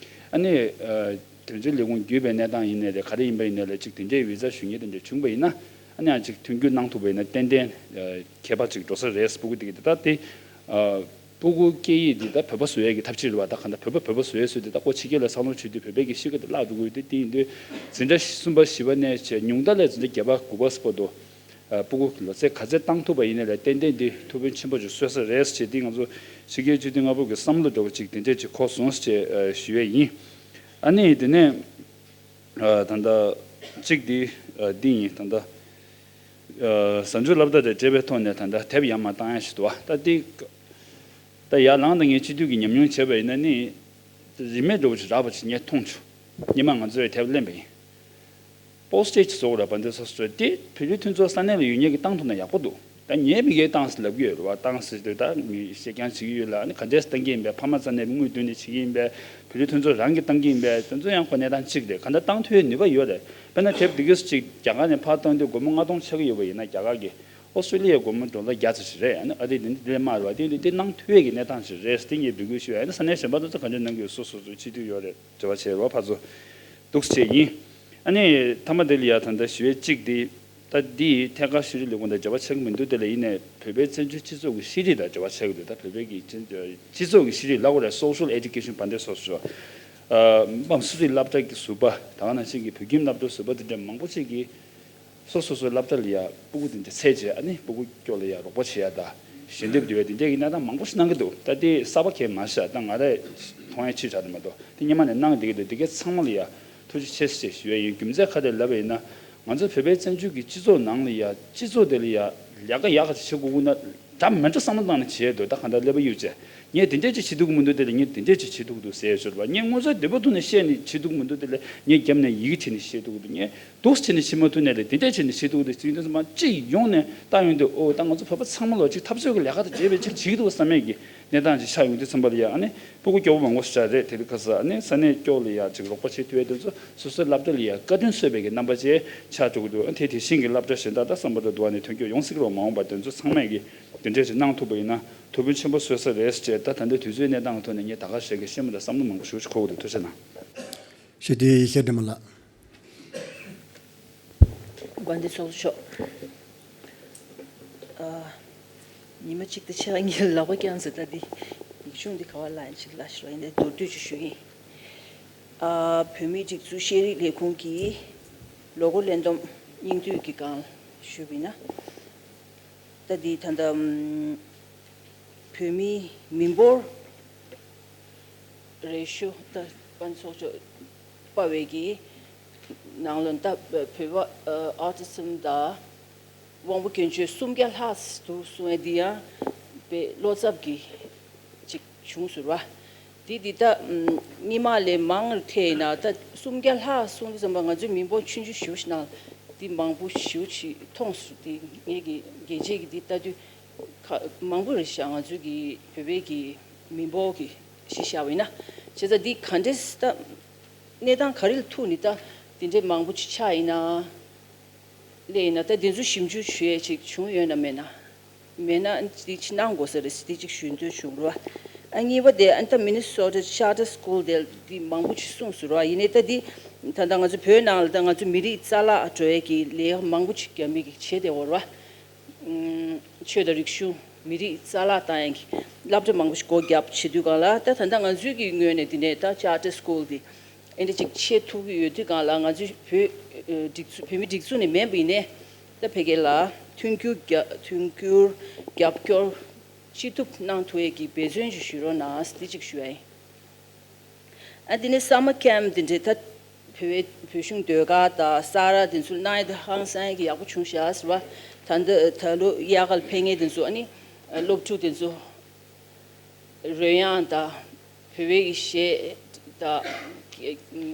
ཨ་ནི། དོན་གཅོད་ལས་ཁུངས་བརྒྱུད་པའི་གནས་སྟངས་ཡིན་ནའི་རེད། ག་རེ་ཡིན་པ་ཡིན་ནའི་ལས་ཅིག་དེ་འདྲའི་བི་ཟ་ཞུ་མཁན་དེ་འདྲ་བྱུང་བ་ཡིན་ན། ཨ་ནི་ཡང་ཅིག་མཐུན་འགྱུར་གནང་ཐུབ་པ་ཡིན་ན་ཏན་ཏན་ཁྱད་པར་ཅིག་འགྲོ་ས་རེད། སྤུ་གུ་དེ་གི་དེ་ད་དེ། སྤུ་གུ་སྐད་ཡིག་འདི་ད་བོད་པ་བཟོ་ཡས་ཀྱི་ཐབས་ཤེས་རེད་བ། ད་གང་ལྟར་བོད་པ་བོད་པ་བཟོ་ཡས་བཟོས་ཏེ་ད་ཁོ་ཕྱི་རྒྱལ་ལ་འཚར་ལོངས་བྱེད་དུས་བོད་པའི་གི་གཤིས་ཀ་དེ་བརླག་འགྲོ་གི་ཡོད་དུས། དེ་ཡིན་དུས་འཛིན་གྲྭ་གསུམ་པ་བཞི་པ་ནས་བྱས་ཉུང་མཐའ་ལ་འཛིན་གྲྭ་བརྒྱད་པ་དགུ་པ་བར་དུ། སྤུ་གུ་ལོ་ཚད་ག་ཚད་བཏང་ཐུབ་པ་ཡིན་ནའི་ལས་ཏན་ཏན་འདི་ཐུགས་ཕན་ཆེན་པོ་ཅིག་གསོས་ས་རེད་ཟེར་བྱས། འདི་ང་ཚོ་ཕྱི་རྒྱལ་སྤྱི་འཐུས་ལྔ་པོ་གི་བསམ་བློ་འདྲ་བོ་ཅིག་དེ་འདྲས་ཅིག་འཁོར་སོང་ཟེར་བྱས་ཞུ་ཡས་ཡིན། ཨ་ནི་དེ་ནས་ད་ལྟ་གཅིག་འདི་འདི་ཡིན། ད་ལྟ་གཟའ་མཇུག་སློབ་གྲྭ་དང་འབྲེལ་བའི་ཐོག་ནས་ད་ལྟ་དེབ་ཡར་མར་བཏང་ཡ་ཞིག་འདུག་བ། ད་འདི་ད་ཡར་ལངས་དང་ངས་སྤྱི་འཐུས་ཀྱི་ཉམས་མྱོང་བྱས་པ་ཡིན་ན་ནི། རིན་མེད་འདྲ་བོ་ཅིག་རག་པ་ཅིག་ངས་མཐོང་བྱུང་། སྔོན་མ་ང་ཚོས་དེབ་ལེན་པ་ཡིན། པོ་སི་ཊེ་ཅིག་བཟོ་དགོས་རེད་པ། འདི་སོ་སོས་དེ་བོད་རིགས་མཐུན་ཚོགས་ས་གནས་ལ་ཡོད་མཁན་གྱིས་བཏང་ཐུབ་ན་ཡག་པོ་འདུག་ད་ངས་མི་སྒེར་བཏང་ཟེར་ལབ་ཀྱི་ཡོད་རེད་བ། བཏང་ཟེར་དུས་ད་མི་བཤད་རྐྱང་བྱེད་ཀྱི་ཡོད་ལ། ཨ་ནི་ག་འདྲས་བཏང་གི་ཡིན་པས། ཕ་མ་རྩ་ནས་དངུལ་བསྡུས་ནས་བྱེད་ཀྱི་ཡིན་པས། བོད་རིགས་མཐུན་ཚོགས་རང་གིས་བཏང་གི་ཡིན་པས། དེ་ཚོ་ཡང་ཁོ་གནས་སྟངས་གཅིག་རེད། གང་ལྟར་བཏང་ཐུབ་ཡའི་ནུས་པ་ཡོད་རེད། དཔེར་ན་དེབ་འདི་གས་ཅིག་རྒྱ་གར་ནས་ཕར་བཏང་དུས་སྒོར་མོ་ལྔ་སྟོང་ཆག་གི་ཡོད་པ་ཡིན་ན། རྒྱ་གར་གྱི་ཨོ་སི་ཀྲི་ལི་ཡའི་སྒོར་མོ་ཌོ་ལར་བརྒྱ་ཙམ་ཞིག་རེད། ཨ་ནི་ཨ་རི་དེ་འདི་ལས་དམའ་རེད་བ། དེ་འདི་དེ་གནང་ཐུབ་ཡས་ཀྱི་གནས་སྟངས་ཤིག་རེད་ཟེར་ངས་འབོད་སྐུལ་ཞུ་ཡ། ཨ་ནི་ས་གནས་གཞན་པ་ཚོ་ཚོ་ག་འདྲ་གནང་གི་ཡོད། སོ་སོའི་སྤྱི་འཐུས་ཡོད་རེད། འབྲེལ་བ་བྱས་རོགས། ཕར་ཚུར་འདུག་སེ་བྱས་ཡིན། ཨ་ནི་མཐའ་མ་དེ་ལ་ཡ་ད་ལྟ་ཞུ་ཡས་གཅིག་འདི། ད་འདི་ཐད་ཀར་ཤེས་རིག་ལས་ཁུངས་དང་འབྲེལ་བ་ཆགས་ཀྱི་མི་འདུག་དེ་ལ་ཡིན་ནའི་བོད་པའི་བཙན་བྱོལ་སྤྱི་ཚོགས་ཀྱི་ཤེས་རིག་དང་འབྲེལ་བ་ཆགས་ཀྱི་འདུག་ད་བོད་པའི་གི་སྤྱི་སྤྱི་ཚོགས་ཀྱི་ཤེས་རིག་ལབ་དགོས་རེད། སོ་ཤལ་ཨེ་ཌུ་ཀེ་ཤན་བ་འདི་སོགས་སུ། ཨ་དམངས་སྲིད་སློབ་གྲྭ་གི་ཟུར་པ་དང་། ནང་བཞིན་གྱི་བོད་ཁྱིམ་སློབ་གྲྭ་ཟུར་པ་དེ་འདྲ་མང་པོ་ཅིག་གིས། སོ་སོ་སོའི་སློབ་གྲྭ་ལ་ཡ་སྤུ་གུ་དེ་འདྲ་ཚད་བྱས། ཨ་ནི་སྤུ་གུ་སྐྱོ་ལ་ཡ་རོགས་པ་བྱེད་ཡ་དང་། ཞལ་འདེབས་བསྡུ་ཡ་དེ་འདྲའི་གི་གནས་སྟངས་མང་པོ་ཞིག་གནང་གི་འདུག་ད་དེ་གསར་པ་གང་ཡང་མ་རེད་ཤག་ད་ང་རས་མཐོང་ཡ་ཅིག་ཆགས་བསྡད་མ་གཏོགས། དེ་སྔོན་མ་ནས་གནང་བསྡད་ཀྱི་འདུག་དེ་གའི་ཚང་མ་ལ་ཡ་ཐུགས་རྗེ་ཆེ་ཟེར་ཞུ་ཡ་ཡིན། རྒྱུ་མཚན་ག་རེ་ལབ་པ་ཡིན་ན། ང་ཚོ་བོད་པའི་བཙན་བྱོལ་གྱི་སྤྱི་ཚོགས་ནང་ལ་ཡ། སྤྱི་ཚོགས་དེ་ལ་ཡ་ལས་ཀ་ཡག་ག་ཅིག་བྱེད་དགོས་ན། འདྲ་མི་འདྲ་བསམ་བློ་བཏང་ནས་བྱེད་འདུག་ད་གང་ལྟར་ཀླད་པ་གཡུག་བྱས། ངས་དེ་འདྲས་ཅིག་བྱེད་ཐུབ་ཀྱི་མི་འདུག་དེ་ལ་ངས་དེ་འདྲས་ཅིག་བྱེད་ཐུབ་ཀྱི་འདུག་ཟེར་ཞོར་བ། ངས་དངོས་ཚོར་འདོད་པ་ཐུག་ནས་བཤད་ནས་བྱེད་ཐུབ་ཀྱི་མི་འདུག་དེ་ལ་ངས་རྒྱབ་ནས་ཡི་གེ་བྲིས་ནས་བཤད་ཐུབ་ཀྱི་འདུག་ངས་འདུག་སེ་བྱས་ནས་བྱེད་མ་ཐུབ་ནས་ལས་དེ་འདྲས་བྱས་ནས་བྱེད་ཐུབ་ཀྱི་འདུག་ཟེར་དུས་ཙམ་པ། སྤྱི་ཡོངས་ནས་བལྟ་ཡོང་དུས། ཨོ་ད་ང་ཚོ་བོད་པ་ཚང་མ་ལོ་ཅིག་འཐབ་རྩོད་ཀྱི་ལས་ཀ་དང་འབྲེལ་བའི་ཅིག་བྱེད་ཀྱི་འདུག་བསམ་ཡས་ཀྱི་གནས་སྟངས་ཅིག་ཆགས་ཡོང་དུས་ཙམ་པ་ལ་ཡ། ཨ་ནི་སྤུ་གུ་སྐྱོ་པོ་མང་པོ་ཞིག་རེད། དེ་དུས་ཁ་སང་ཨ་ནི་ས་གནས་སྐྱོ་ལ་ཡ་ཅིག་རོགས་པ་བྱེད་ཐུབ་ཡས་དེ་ཚོ་སོ་སོའི་སློབ་གྲྭ་ལ་ཡ་བཀའ་དྲིན་གསོས་པའི་གི་རྣམ་པ་ཅིག་ཆགས་འགྲོ་གི་འདུག་ཨ་དེ་དེ་བཞིན་གྱི་སློབ་གྲྭ་གཞན་དག་ད་བསམ་པ་དང་འདུག་ཨ་ནི་དོན་འཁྱོལ་ཡོང་སྲིད་ཀྱི་རེད། མ་འོངས་པ་དེ་ཚོ་ཚང་མས་ཀྱི་དེ་འདྲས་ཅིག་གནང་ཐུབ་པ་ཡིན་ན་ཐུགས་ཕན་ཆེན་པོ་གསོས་ས་རེད་ཅེས། ད་ད་ལྟའི་དུས་ཚོད་གནས་སྟངས་ཐོག་ནས་ངས་ད་ག་ཞིག་གི་བཤད་མ་ཐུབ། བསམ་བློ་མང་པོ་ཞེ་པོ་ཅིག་འཁོར་གྱི་འདུག་ཐུགས་རྗེ་གནང་། ཞུ་དེ་ཡེ་ཤེས་སྒྲོལ་མ་ལགས། དགའ་ལྡན་ཚོགས་གཙོ་མཆོག་ཨ། ཉི་མ་གཅིག་དང་ཕྱེད་ཀ་གཉིས་ལ་ལག་པ་བརྐྱངས་ཟེར། ད་འདི་ཡིག་ཆུང་འདི་ག་པར་ལ་ཡིན་ཅིག་ལ་ཞུ་རོགས། ཡིན་ནའི་མདོར་བསྡུས་ཅིག་ཞུ་གི་ཡིན། ཨ། བོད་མིའི་སྒྲིག་འཛུགས་ཤེས་རིག་ལས་ཁུངས་ཀྱི་ལོ་འཁོར་སླད་འདོམས་སྙིང་བསྡུས་ཀྱི་སྒང་ཞུས་པ་ཡིན་ན། ད་འདི་ད་ལྟ་ཨམ། བོད་མིའི་མི་འབོར་རེ་ཞུ། ད་དཔལ་ཚོགས་གཙོ་པ་བའི་གི་ནང་ལོ་ད་བོད་པ་ཨ་ཨོ་ཊི་ཛམ་དང་དབང་པོ་སྐྱོན་ཅན་སུམ་བརྒྱ་ལྷག་འདུག་གསུང་ཡ་འདི་ཡང་དཔེ་བློ་འཚབ་ཀྱི་ཅིག་བྱུང་ཟེར་བ། དེ་འདི་ད་སྔོན་མ་ལས་མང་རུ་ཐེ་ཡིན་ན། ད་སུམ་བརྒྱ་ལྷག་གསུང་དུས་ཙམ་པ་ང་ཚོའི་མི་འབོར་ཆུང་ཆུང་ཞེ་པོ་ཞིག་ནང་འདི་མང་པོ་ཞེ་པོ་ཅིག་མཐོང་སོང་། དེ་ངེད་ཀྱི་རྒྱལ་སྤྱིའི་གི་འདི་ལྟ་དུས་ཁ་མང་པོ་རེད་ཤག་ང་ཚོའི་གི་བོད་པའི་གི་མི་འབོར་གི་གཞི་བཞག་པ་ཡིན་ན། བྱས་ཙང་འདི་ག་འདྲས་ད་གནས་སྟངས་ག་རེ་ལ་ཐུག་ནས་ད་འདི་འདྲའི་མང་པོ་ཅིག་ཆགས་ཡིན་ན། ལས་ཡིན་ན་ད་འདི་ཚོ་ཞིབ་འཇུག་ཞུ་ཡས་ཅིག་བྱུང་ཡོད་ན་མེད་ན། མེད་ན་འདི་ཅིག་གནང་དགོས་ས་རེད་ཟེར་འདི་ཅིག་ཞུ་འདོད་བྱུང་རོ། ཨ་གཉིས་པ་དེ་ཨ་ད་མི་ནི་སོ་ཊ་ཆར་ཊར་སི་ཀུལ་དེ་འདི་མང་པོ་ཅིག་གསུངས་སོང་ར། ཡིན་ནའི་ད་འདི་ད་ལྟ་ང་ཚོ་བོད་ནང་ལ་ད་ང་ཚོ་མི་རིགས་རྩ་བརླག་འགྲོ་ཡས་ཀྱི་ལས་ཀ་མང་པོ་ཅིག་རྒྱ་མི་གིས་བྱས་བསྡད་ཡོད་ར། ཆོས་དང་རིག་གཞུང་མི་རིགས་རྩ་བརླག་བཏང་ཡས་ཀྱི་སློབ་གྲྭ་མང་པོ་ཞིག་སྒོ་བརྒྱབ་བྱེད་དུས་སྒང་ལ། ད་ད་ལྟ་ང་ཚོའི་གི་ངོས་ནས་འདི་ནས་ད་ཆར་ཊར་སི་ཀུལ་འདི་ཨེ་འདྲ་ཅིག་བྱེད་ཐུབ་ཀྱི་ཡོད་དུས་སྒང་ལ། ང་ཚོའི་བོད་ཨ་སྒྲིག་འཛུགས་བོད་མི་སྒྲིག་འཛུགས་ནས་མིན་པ་ཡིན་ནའི་ད་ཕ་གི་ལ་མཐུན་འགྱུར་རྒྱ་མཐུན་འགྱུར་རྒྱབ་སྐྱོར་ཅི་ཐུབ་གནང་ཐུབ་ཡས་ཀྱི་འབད་བརྩོན་ཅིག་ཞུ་རོགས་གནང་ཟེར་འདི་ཅིག་ཞུ་ཡ་ཡིན། ཨ་འདི་ནས་སམ་མར་ཁེམ་འདི་འདྲའི་ད་བོད་བོད་གཞུང་ཟློས་གར་དང་ས་ར་འདི་ཚོ་གནང་ཡ་དེ་ཧང་སང་ཡ་གི་ཡག་པོ་བྱུང་ཤག་ཟེར་བ། ད་འདི་ད་ལོ་དབྱར་ཁ་ལ་ཕེབས་མཁན་འདི་ཚོ་ཨ་ནི་སློབ་ཕྲུག་འདི་ཚོ་རོལ་དབྱངས་དང་བོད་པའི་གི་གཞས་དང་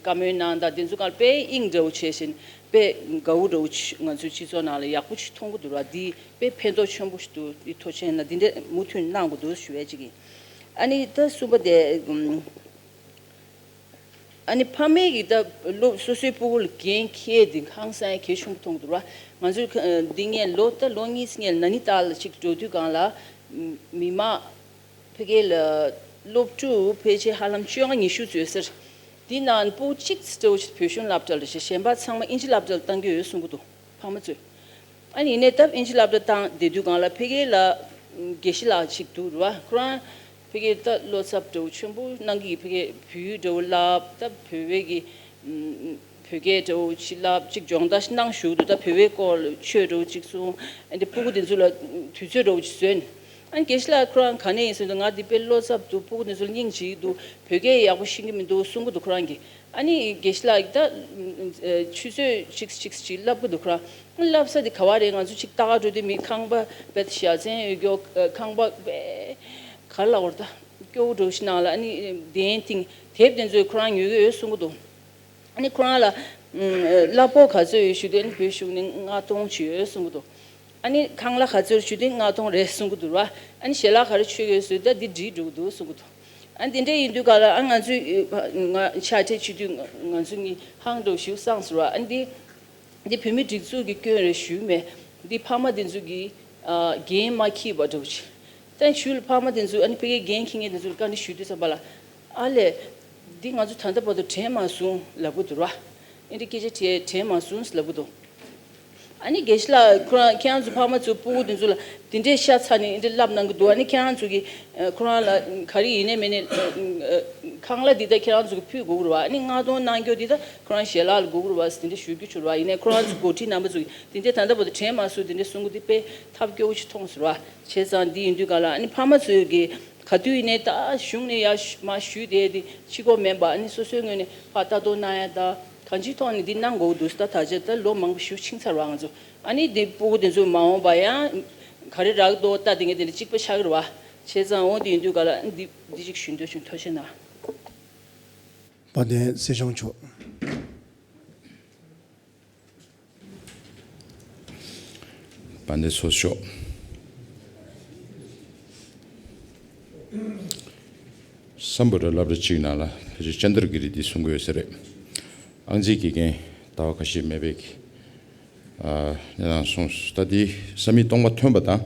བཀའ་མོལ་གནང་དང་འདི་ཚོ་ག་ལ་དཔེ་དབྱིངས་འདྲ་བོ་བྱས་ཤིང་དཔེ་དགའ་བོ་འདྲ་བོ་ང་ཚོའི་སྤྱི་ཚོགས་ནང་ལ་ཡག་པོ་ཞིག་མཐོང་གི་འདུག་ར། འདི་དཔེ་ཕན་ཐོགས་ཆེན་པོ་ཞིག་འདུག་འདི་ཐུགས་རྗེ་ཆེ་གནང་། འདི་འདྲ་མུ་མཐུད་གནང་དགོས་འདུག་ཞུ་ཡ་གཅིག་ཡིན། ཨ་ནི་ད་གསུམ་པ་དེ་ཨམ། ཨ་ནི་ཕ་མས་ཀྱིས་ད་སློབ་སོ་སོའི་སྤུ་གུ་ལ་འགན་འཁྱེར་ཏེ་ཧང་སང་གལ་ཆེན་པོ་མཐོང་གི་འདུག་ར། ང་ཚོའི་ཁ་འདི་སྔས་ལོ་ད་ལོ་གཉིས་སྔས་ལ་ན་ནི་ཏཱལ་ལ་ཅིག་འགྲོ་དུས་སྒང་ལ་མི་མང་ཕ་གི་ལ་སློབ་ཕྲུག་ཕལ་ཆེར་ཧ་ལམ་བཅོ་ལྔ་ཉི་ཤུ་ཙམ་ཡོད་ས་རེད། འདི་ནང་སྤུ་གུ་གཅིག་ཙམ་འདྲ་བོ་ཞིག་བོད་གཞུང་སློབ་གྲྭ་ལ་བྱས། གཞན་པ་ཚང་མ་དབྱིན་ཇི་སློབ་གྲྭ་ལ་བཏང་གི་ཡོད་གསུང་གི་འདུག་ཕ་མ་ཚོས། ཨ་ནི་ཡིན་ནའི་སྟབས་དབྱིན་ཇི་སློབ་གྲྭ་བཏང་བསྡད་དུས་སྒང་ལ་ཕ་གི་ལ་དགེ་བཤེས་ལགས་ཅིག་འདུག་རེད་བ། ཁོ་རང་ཕ་གིར་ད་བློ་འཚབ་འདྲ་བོ་ཆེན་པོ་གནང་གི་ཡོད། ཕ་གིར་བོད་ཡིག་འདྲ་བོ་བསླབ། ད་བོད་པའི་གི་ཨམ། བོད་སྐད་འདྲ་བོ་ཅིག་བསླབ། ཅིག་སྦྱོང་བརྡར་ཞིག་གནང་བཞུགས་འདུག་ད་བོད་པའི་སྐོར་ལ་ཆོས་འདྲ་བོ་ཅིག་གསུང་། ཨ་འདི་སྤུ་གུ་དེ་ཚོ་ལ་དུས་ཚོད་འདྲ་བོ་ཅིག་བཟོས་ནས། ཨ་ནི་དགེ་བཤེས་ལགས་ཁོ་རང་ག་ནས་ཡིན་ཟེར་དུས། ང་འདི་དཔེ་བློ་འཚབ་འདུག་སྤུ་གུ་དེ་ཚོ་ལ་སྙིང་རྗེ་གི་འདུག་བོད་སྐད་ཡག་པོ་ཤེས་ཀྱི་མི་འདུག་གསུང་གི་འདུག་ཁོ་རང་གིས། ཨ་ནི་དགེ་བཤེས་ལགས་ཀྱིས་ད་ཆུ་ཚོད་གཅིག་གཅིག་ཅིག་བསླབ་ཀྱི་འདུག་ཁོ་རང་། བསླབ་ས་དེ་ག་བ་རེད། ང་ཚོ་ཅིག་ལྟ་ག་འགྲོ་དུས་མི་ཁང་པ་དཔེ་བཞའ་ཚན་ཡོད་རྒྱུ། ཁང་པ་དཔེ་ག་རེ་ལབ་དགོས་རེད། ད་སྐྱོ་བོ་འདྲ་བོ་ཞིག་ནང་ལ། ཨ་ནི་གདན་ཐིང་དེབ་དེ་ཚོ་ཁོ་རང་ཉོ་གི་ཡོད་གསུང་གི་འདུག་ཨ་ནི་ཁོ་རང་ལ་ཨམ། གླ་ཕོགས་ག་ཚོད་ཡོད་ཞུས་དུས། ཨ་ནི་བོད་གཞུང་ནས་ལྔ་སྟོང་ཅིག་ཡོད་གསུང་གི་འདུག་ཨ་ནི་ཁང་གླ་ག་ཚོད་ཞུས་དུས་ལྔ་སྟོང་རེད་གསུང་གི་འདུག་ར། ཨ་ནི་ཞལ་ལག་ག་རེ་མཆོད་ཀྱི་ཡོད་ཟེར་དུས། ད་འདི་འགྲིག་འགྲོ་གི་འདུག་གསུང་གི་འདུག་ཨ་ནི་དེ་འདྲ་ཡིན་དུས་སྒང་ལ། ཨ་ང་ཚོས་ང་ཕྱག་ཕྲལ་བྱེད་དུས་ང་ང་ཚོ་གཉིས་ཧང་འདྲ་བོ་ཞིག་སངས་སོང་ར། ཨ་ནི་འདི་འདི་བོད་མི་སྒྲིག་འཛུགས་ཀྱི་སྐྱོན་རེད་ཞུས་མེད། འདི་ཕ་མ་དེ་ཚོ་གིས་ཨ་འགན་མ་འཁྱེར་བ་འདྲ་བོ་ཅིག་ད་ཞུ་ལ་ཕ་མ་དེ་ཚོ། ཨ་ནི་ཕ་གིར་འགན་འཁྱེར་མཁན་དེ་ཚོ་ལ་བཀའ་འདྲི་ཞུ་དུས་ཙམ་པ་ལ། ཨ་ལས། འདི་ང་ཚོ་ད་ལྟ་བར་དུ་དྲན་མ་སོང་ལབ་གི་འདུག་ར། ཨེ་འདྲ་སྐད་ཆ་དྲིས་དྲན་མ་སོང་ལབ་གི་འདུག་ཨ་ནི་དགེ་བཤེས་ལགས་ཁོ་རང་ཁྱེད་རང་ཚོ་ཕ་མ་ཚོ་སྤུ་གུ་དེ་ཚོ་ལ་དེ་འདྲའི་ཤ་ཚ་ནས་ཨེ་འདྲ་ལབ་གནང་གི་འདུག་ཨ་ནི་ཁྱེད་རང་ཚོ་གིས་ཁོ་རང་ལ་ག་རེ་ཡིན་ནའི་མིན་ནའི་ཁང་གླ་འདི་ད་ཁྱེད་རང་ཚོ་གིས་ཕུལ་དགོས་ཀྱི་རེད་བ། ཨ་ནི་ལྔ་སྟོང་གནང་རྒྱུ་འདི་ད་ཁོ་རང་ཞལ་ལག་ལ་དགོས་ཀྱི་རེད་བ་ཟེར་དེ་འདྲ་ཞུ་རྒྱུ་བྱུང་རེད་བ། ཡིན་ནའི་ཁོ་རང་ཚོ་འགོ་ཁྲིད་རྣམ་པ་ཚོ་གིས་དེ་འདྲ་ད་ལྟ་བར་དུ་དྲན་མ་སོང་། དེ་འདྲ་གསུང་གི་འདི་དཔེ་ཐབས་སྐྱོ་བོ་ཞིག་མཐོང་སོང་རེད་བ། བྱས་ཙང་འདི་ཡིན་དུས་སྒང་ལ། ཨ་ནི་ཕ་མ་ཚོས་ཀྱིས་ག་དུས་ཡིན་ནའི་ད་གཞུང་ནས་ཡར་མར་ཞུས་བསྡད་དེ་ཕྱི་སྐོར་མིན་པ། ཨ་ནི་སོ་སོའི་ངོས་ནས་ཕར་ལྟ་རྟོག་གནང་ཡ་ད་གང་ཅིའི་ཐོག་ནས་འདི་གནང་དགོས་འདུག་ད་ད་ཆ་ད་ལོ་མང་པོ་ཞིག་ཕྱིན་ཚར་བ། ང་ཚོ་ཨ་ནི་འདི་སྤུ་གུ་དེ་ཚོ་མ་འོངས་པ་ཡང་ག་རེ་རག་འདུག་ལྟ་དེ་ངས་དེ་འདྲ་གཅིག་པ་ཆགས་ཀྱི་རེད་བ། བྱས་ཙང་འོ་འདི་ཡིན་དུས་སྒང་ལ་འདི་འདི་གཅིག་ཞུ་འདོད་བྱུང་། ཐུགས་རྗེ་གནང་། དཔལ་ལྡན་སྲིད་སྐྱོང་མཆོག་དཔལ་ལྡན་ཚོགས་གཙོ་མཆོག་སམ་བྷོ་ཊ་སློབ་གྲྭ་གཅིག་ནང་ལ་ཕལ་ཆེར་ཅན་དར་གི་རི་འདི་གསུང་གི་ཡོད་ས་རེད། ཨང་རྩིས་དགེ་རྒན་ཟླ་བ་ཁ་ཤས་མེད་པའི་གི་ཨ་གནས་སྟངས་གསུངས་སོང་། ད་འདི་ས་མིག་སྟོང་པ་ཐོན་པ་དང་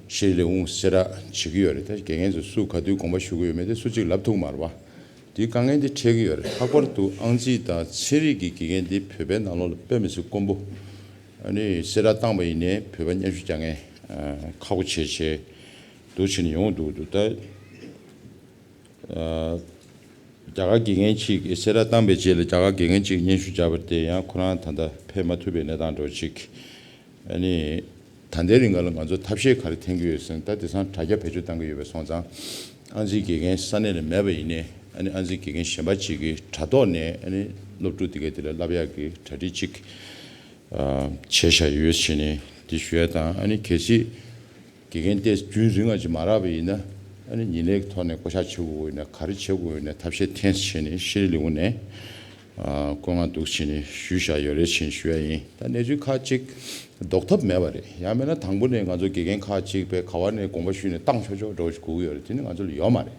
ཤེས་རིག་ལས་ཁུངས་གསལ་བསྒྲགས་བྱེད་ཀྱི་ཡོད་རེད། ད་དགེ་རྒན་ཚོ་སུ་ག་དུས་དགོངས་པ་ཞུ་གི་ཡོད་མེད་དེ་སུ་གཅིག་ལབ་ཐུབ་མ་རེད་བ། དེའི་དཀའ་ངལ་འདི་འཕྲད་ཀྱི་ཡོད་རེད། ལྷག་པར་དུ་ཨང་རྩིས་དང་ཚན་རིག་གི་དགེ་རྒན་འདི་བོད་པའི་ནང་ལོགས་ལ་དཔེ་མི་སྲིད་དཀོན་པོ། ཨ་ནི་གསལ་བསྒྲགས་བཏང་པ་ཡིན་ནའི་བོད་པ་སྙན་ཞུ་རྒྱག་མཁན་ཁག་པོ་ཆེ་ཆེ་འདུག་བྱས་ནས་ཡོང་འདུག་འདུག་ད་རྒྱ་གར་དགེ་རྒན་གཅིག་གསལ་བསྒྲགས་བཏང་པའི་རྗེས་ལ་རྒྱ་གར་དགེ་རྒན་གཅིག་སྙན་ཞུ་བརྒྱབ་པ་དེ་ཡང་ཁོ་རང་ད་ལྟ་ཕེབས་མ་ཐུབ་པའི་གནས་སྟངས་འདྲ་བོ་ཅིག་ཨ་ནི། ད་ལྟའི་རིང་ག་ལ་ང་ཚོ་ཐབས་ཤེས་ག་རེ་འཐེན་གྱི་ཡོད་ཟེར་ན། ད་དེང་སང་དྲ་རྒྱ་བེད་སྤྱོད་བཏང་གི་ཡོད་པ་སོང་ཙང་། ཨང་རྩིས་དགེ་རྒན་ས་གནས་ལ་མེད་པ་ཡིན་ནའི། ཨ་ནི་ཨང་རྩིས་དགེ་རྒན་གཞན་པ་ཅིག་གིས་དྲ་ཐོག་ནས་ཨ་ནི་སློབ་ཕྲུག་དེ་གའི་དེ་ལ་བསླབ་ཡག་གི་གྲ་སྒྲིག་ཅིག་ཨ་བྱས་བཞག་ཡོད་ཟེར་ནས་འདི་ཞུ་ཡ་དང་། ཨ་ནི་གལ་སྲིད་དགེ་རྒན་དེ་རྒྱུན་རིང་བ་ཅིག་མ་རག་པ་ཡིན་ན། ཨ་ནི་ཉིན་ལས་ཀྱི་ཐོག་ནས་བསྐོ་གཞག་བྱེད་དགོས་ཡོད་ན་ག་རེ་བྱེད་དགོས་ཡོད་ན་ཐབས་ཤེས་འཐེན་ཟེར་ནས་ཤེས་རིག་ལས་ཁུངས་ནས་ཨ་བཀོད་མངགས་འདུག་ཟེར་ནས་ཞུས་བཞག་ཡོད་རེད་ཟེར་ནས་ཞུ་ཡ་ཡིན། ད་གནས་ཚུལ་ཁག་ཅིག་ཟློག་ཐབས་མེད་པ་རེད། ཡང་མིན་ན་དང་པོ་ནས་ང་ཚོ་དགེ་རྒན་ཁག་ཅིག་དཔེ་ག་བ་ནས་དགོངས་པ་ཞུས་ནས་བཏང་ཆོག་ཆོག་འདྲ་བོ་ཞིག་དགོས་ཀྱི་ཡོད་རེད། དེ་ནི་ང་ཚོ་ལ་ཡོད་མ་རེད།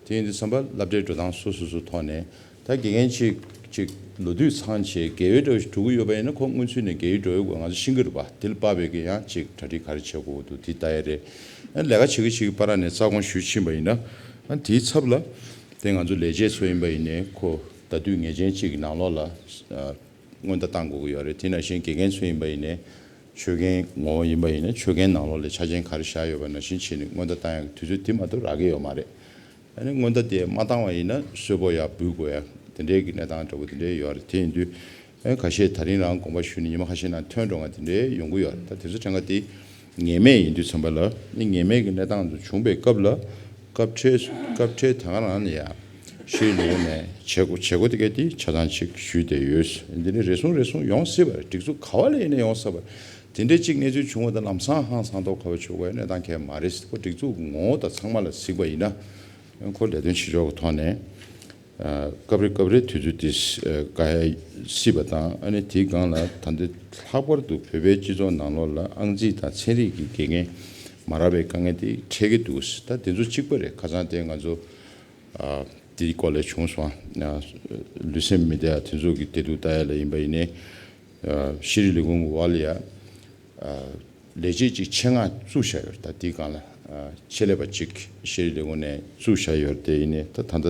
དེ་ཡིན་དུས་ཙམ་པ་སློབ་གྲྭའི་འགྲོ་སྟངས་སོ་སོ་སོ་ཐོག་ནས། ད་དགེ་རྒན་ཅིག་ཅིག་ལོ་དུས་ཚང་བྱས་དགེ་འོས་འདྲ་བོ་ཞིག་འགྲོ་གི་ཡོད་པ་ཡིན་ན། ཁོ་སྔོན་ཚུད་ནས་དགེ་འོས་འགྲོ་ཡོད་དགོས་ང་ཚོ་ཤེས་ཀྱི་རེད་པ། དེ་ལ་དཔག་པའི་གི་ཡང་ཅིག་གྲ་སྒྲིག་ག་རེ་བྱེད་དགོས་འདུག་དེ་ལྟ་ཡ་རེད། ཨ་ལས་ཀ་བྱེད་ཀྱི་བྱེད་ཀྱི་བར་ནས་རྩ་དགོངས་ཞུས་ཕྱིན་པ་ཡིན་ན། ཨ་དེའི་ཚབ་ལ་དེ་ང་ཚོ་ལས་བྱེད་ཚོ་ཡིན་པ་ཡིན་ནའི་ཁོ་ཟླ་དུས་ངེས་ཅན་གཅིག་གི་ནང་ལོགས་ལ་ཨ་སྔོན་བརྡ་བཏང་དགོས་ཀྱི་ཡོད་རེད། དེ་ནང་བཞིན་དགེ་རྒན་ཚོ་ཡིན་པ་ཡིན་ནའི་ཆོད་གན་ངོ་བོ་ཡིན་པ་ཡིན་ན་ཆོད་གན་ནང་ལོགས་ལ་ཆ་རྐྱེན་ག་རེ་བཞག་ཡོད་པ་ནང་བཞིན་བྱས་ནས་སྔོན་བརྡ་བཏང་ཡག་གི་དུས་ཚོད་དེ་མ་གཏོགས་རག་གི་ཡོད་མ་རེད། ཨ་ནི་སྔོན་བརྡ་དེ་མ་བཏང་བ་ཡིན་ན་གསོལ་པོ་ཡར་འབུལ་དགོས་ཡ་དེ་འདྲའི་གི་གནས་སྟངས་འདྲ་པོ་དེ་འདྲའི་ཡོད་རེད། དེ་ཡིན་དུས་ཨ་ཁ་ཤས་ད་རིང་རང་དགོངས་པ་ཞུས་ནས་ཉི་མ་ཁ་ཤས་ནང་ཐོན་འགྲོ་ང་དེ་འདྲའི་ཡོང་གི་ཡོད་རེད། ད་དེ་ཚོ་གྲངས་ཀ་དེ་ངེས་མེད་ཡིན་དུས་ཙམ་པ་ལ་ཨ་ནི་ངེས་མེད་ཀྱི་གནས་སྟངས་དེ་བྱུང་པའི་སྐབས་ལ་སྐབས་འཕྲལ་སྐབས་འཕྲལ་ད་ག་རང་ནས་ཡ་ཤེས་ལུགས་ནས་བྱེད་སྒོ་བྱེད་སྒོ་དེ་ག་དེ་ཆ་ཚང་ཅིག་ཞུས་བསྡད་ཡོད། འདི་ནི་རེ་ཟུང་རེ་ཟུང་ཡོང་སྲིད་པ་རེད། སྒྲིག་འཛུགས་ག་བ་ལ་ཡིན་ན་ཡོང་སྲིད་པ་རེད། དེ་འདྲའི་གཅིག་གནས་ཚུལ་བྱུང་བ་དང་ལམ་སང་ཧང་སང་མདོག་ཁ་པོ་བྱུང་བའི་གནས་སྟངས་གང་ཡང་མ་རེད། ཁོ་སྒྲིག་འཛུགས་ངོ་བོ་དང་ཚང་མ་ལ་གཟིགས་པ་ཡིན་ན་ཁོ་ལས་དོན་བྱེད་ཕྱོགས་ཀྱི་ཐོག་ནས་སྐབས་རེ་སྐབས་རེ་དུས་ཚོད་དེ་དགའ་ཡ་སྲིད་པ་དང་ཨ་ནི་དེའི་སྒང་ལ་ད་ལྟ་ལྷག་པར་དུ་བོད་པའི་སྤྱི་ཚོགས་ནང་ལོགས་ལ་ཨང་རྩིས་དང་ཚན་རིག་གི་དགེ་རྒན་མ་རག་པའི་དཀའ་ངལ་དེ་འཕྲད་ཀྱི་འདུག་ད་དེ་ཚོ་གཅིག་པ་རེད། ཁ་སང་དེ་ང་ཚོ་དེའི་སྐོར་ལ་བྱུང་སོང་། ལུས་སེམས་མི་བདེ་བ་དེ་ཚོ་གི་བདེ་སྡུག་ལྟ་ཡ་ལ་ཡིན་པ་ཡིན་ནའི་ཤེས་རིག་ལས་ཁུངས་ཀྱི་འོག་ལ་ཡ་ལས་བྱེད་ཅིག་ཆེད་མངགས་བཙུགས་བཞག་ཡོད་རེད། ད་དེའི་སྒང་ལ་ཆེད་ལས་པ་ཅིག་ཤེས་རིག་ལས་ཁུངས་ནས་བཙུགས་བཞག་ཡོད་རེད། དེ་ཡིན་ནའི་ད་ད་ལྟ་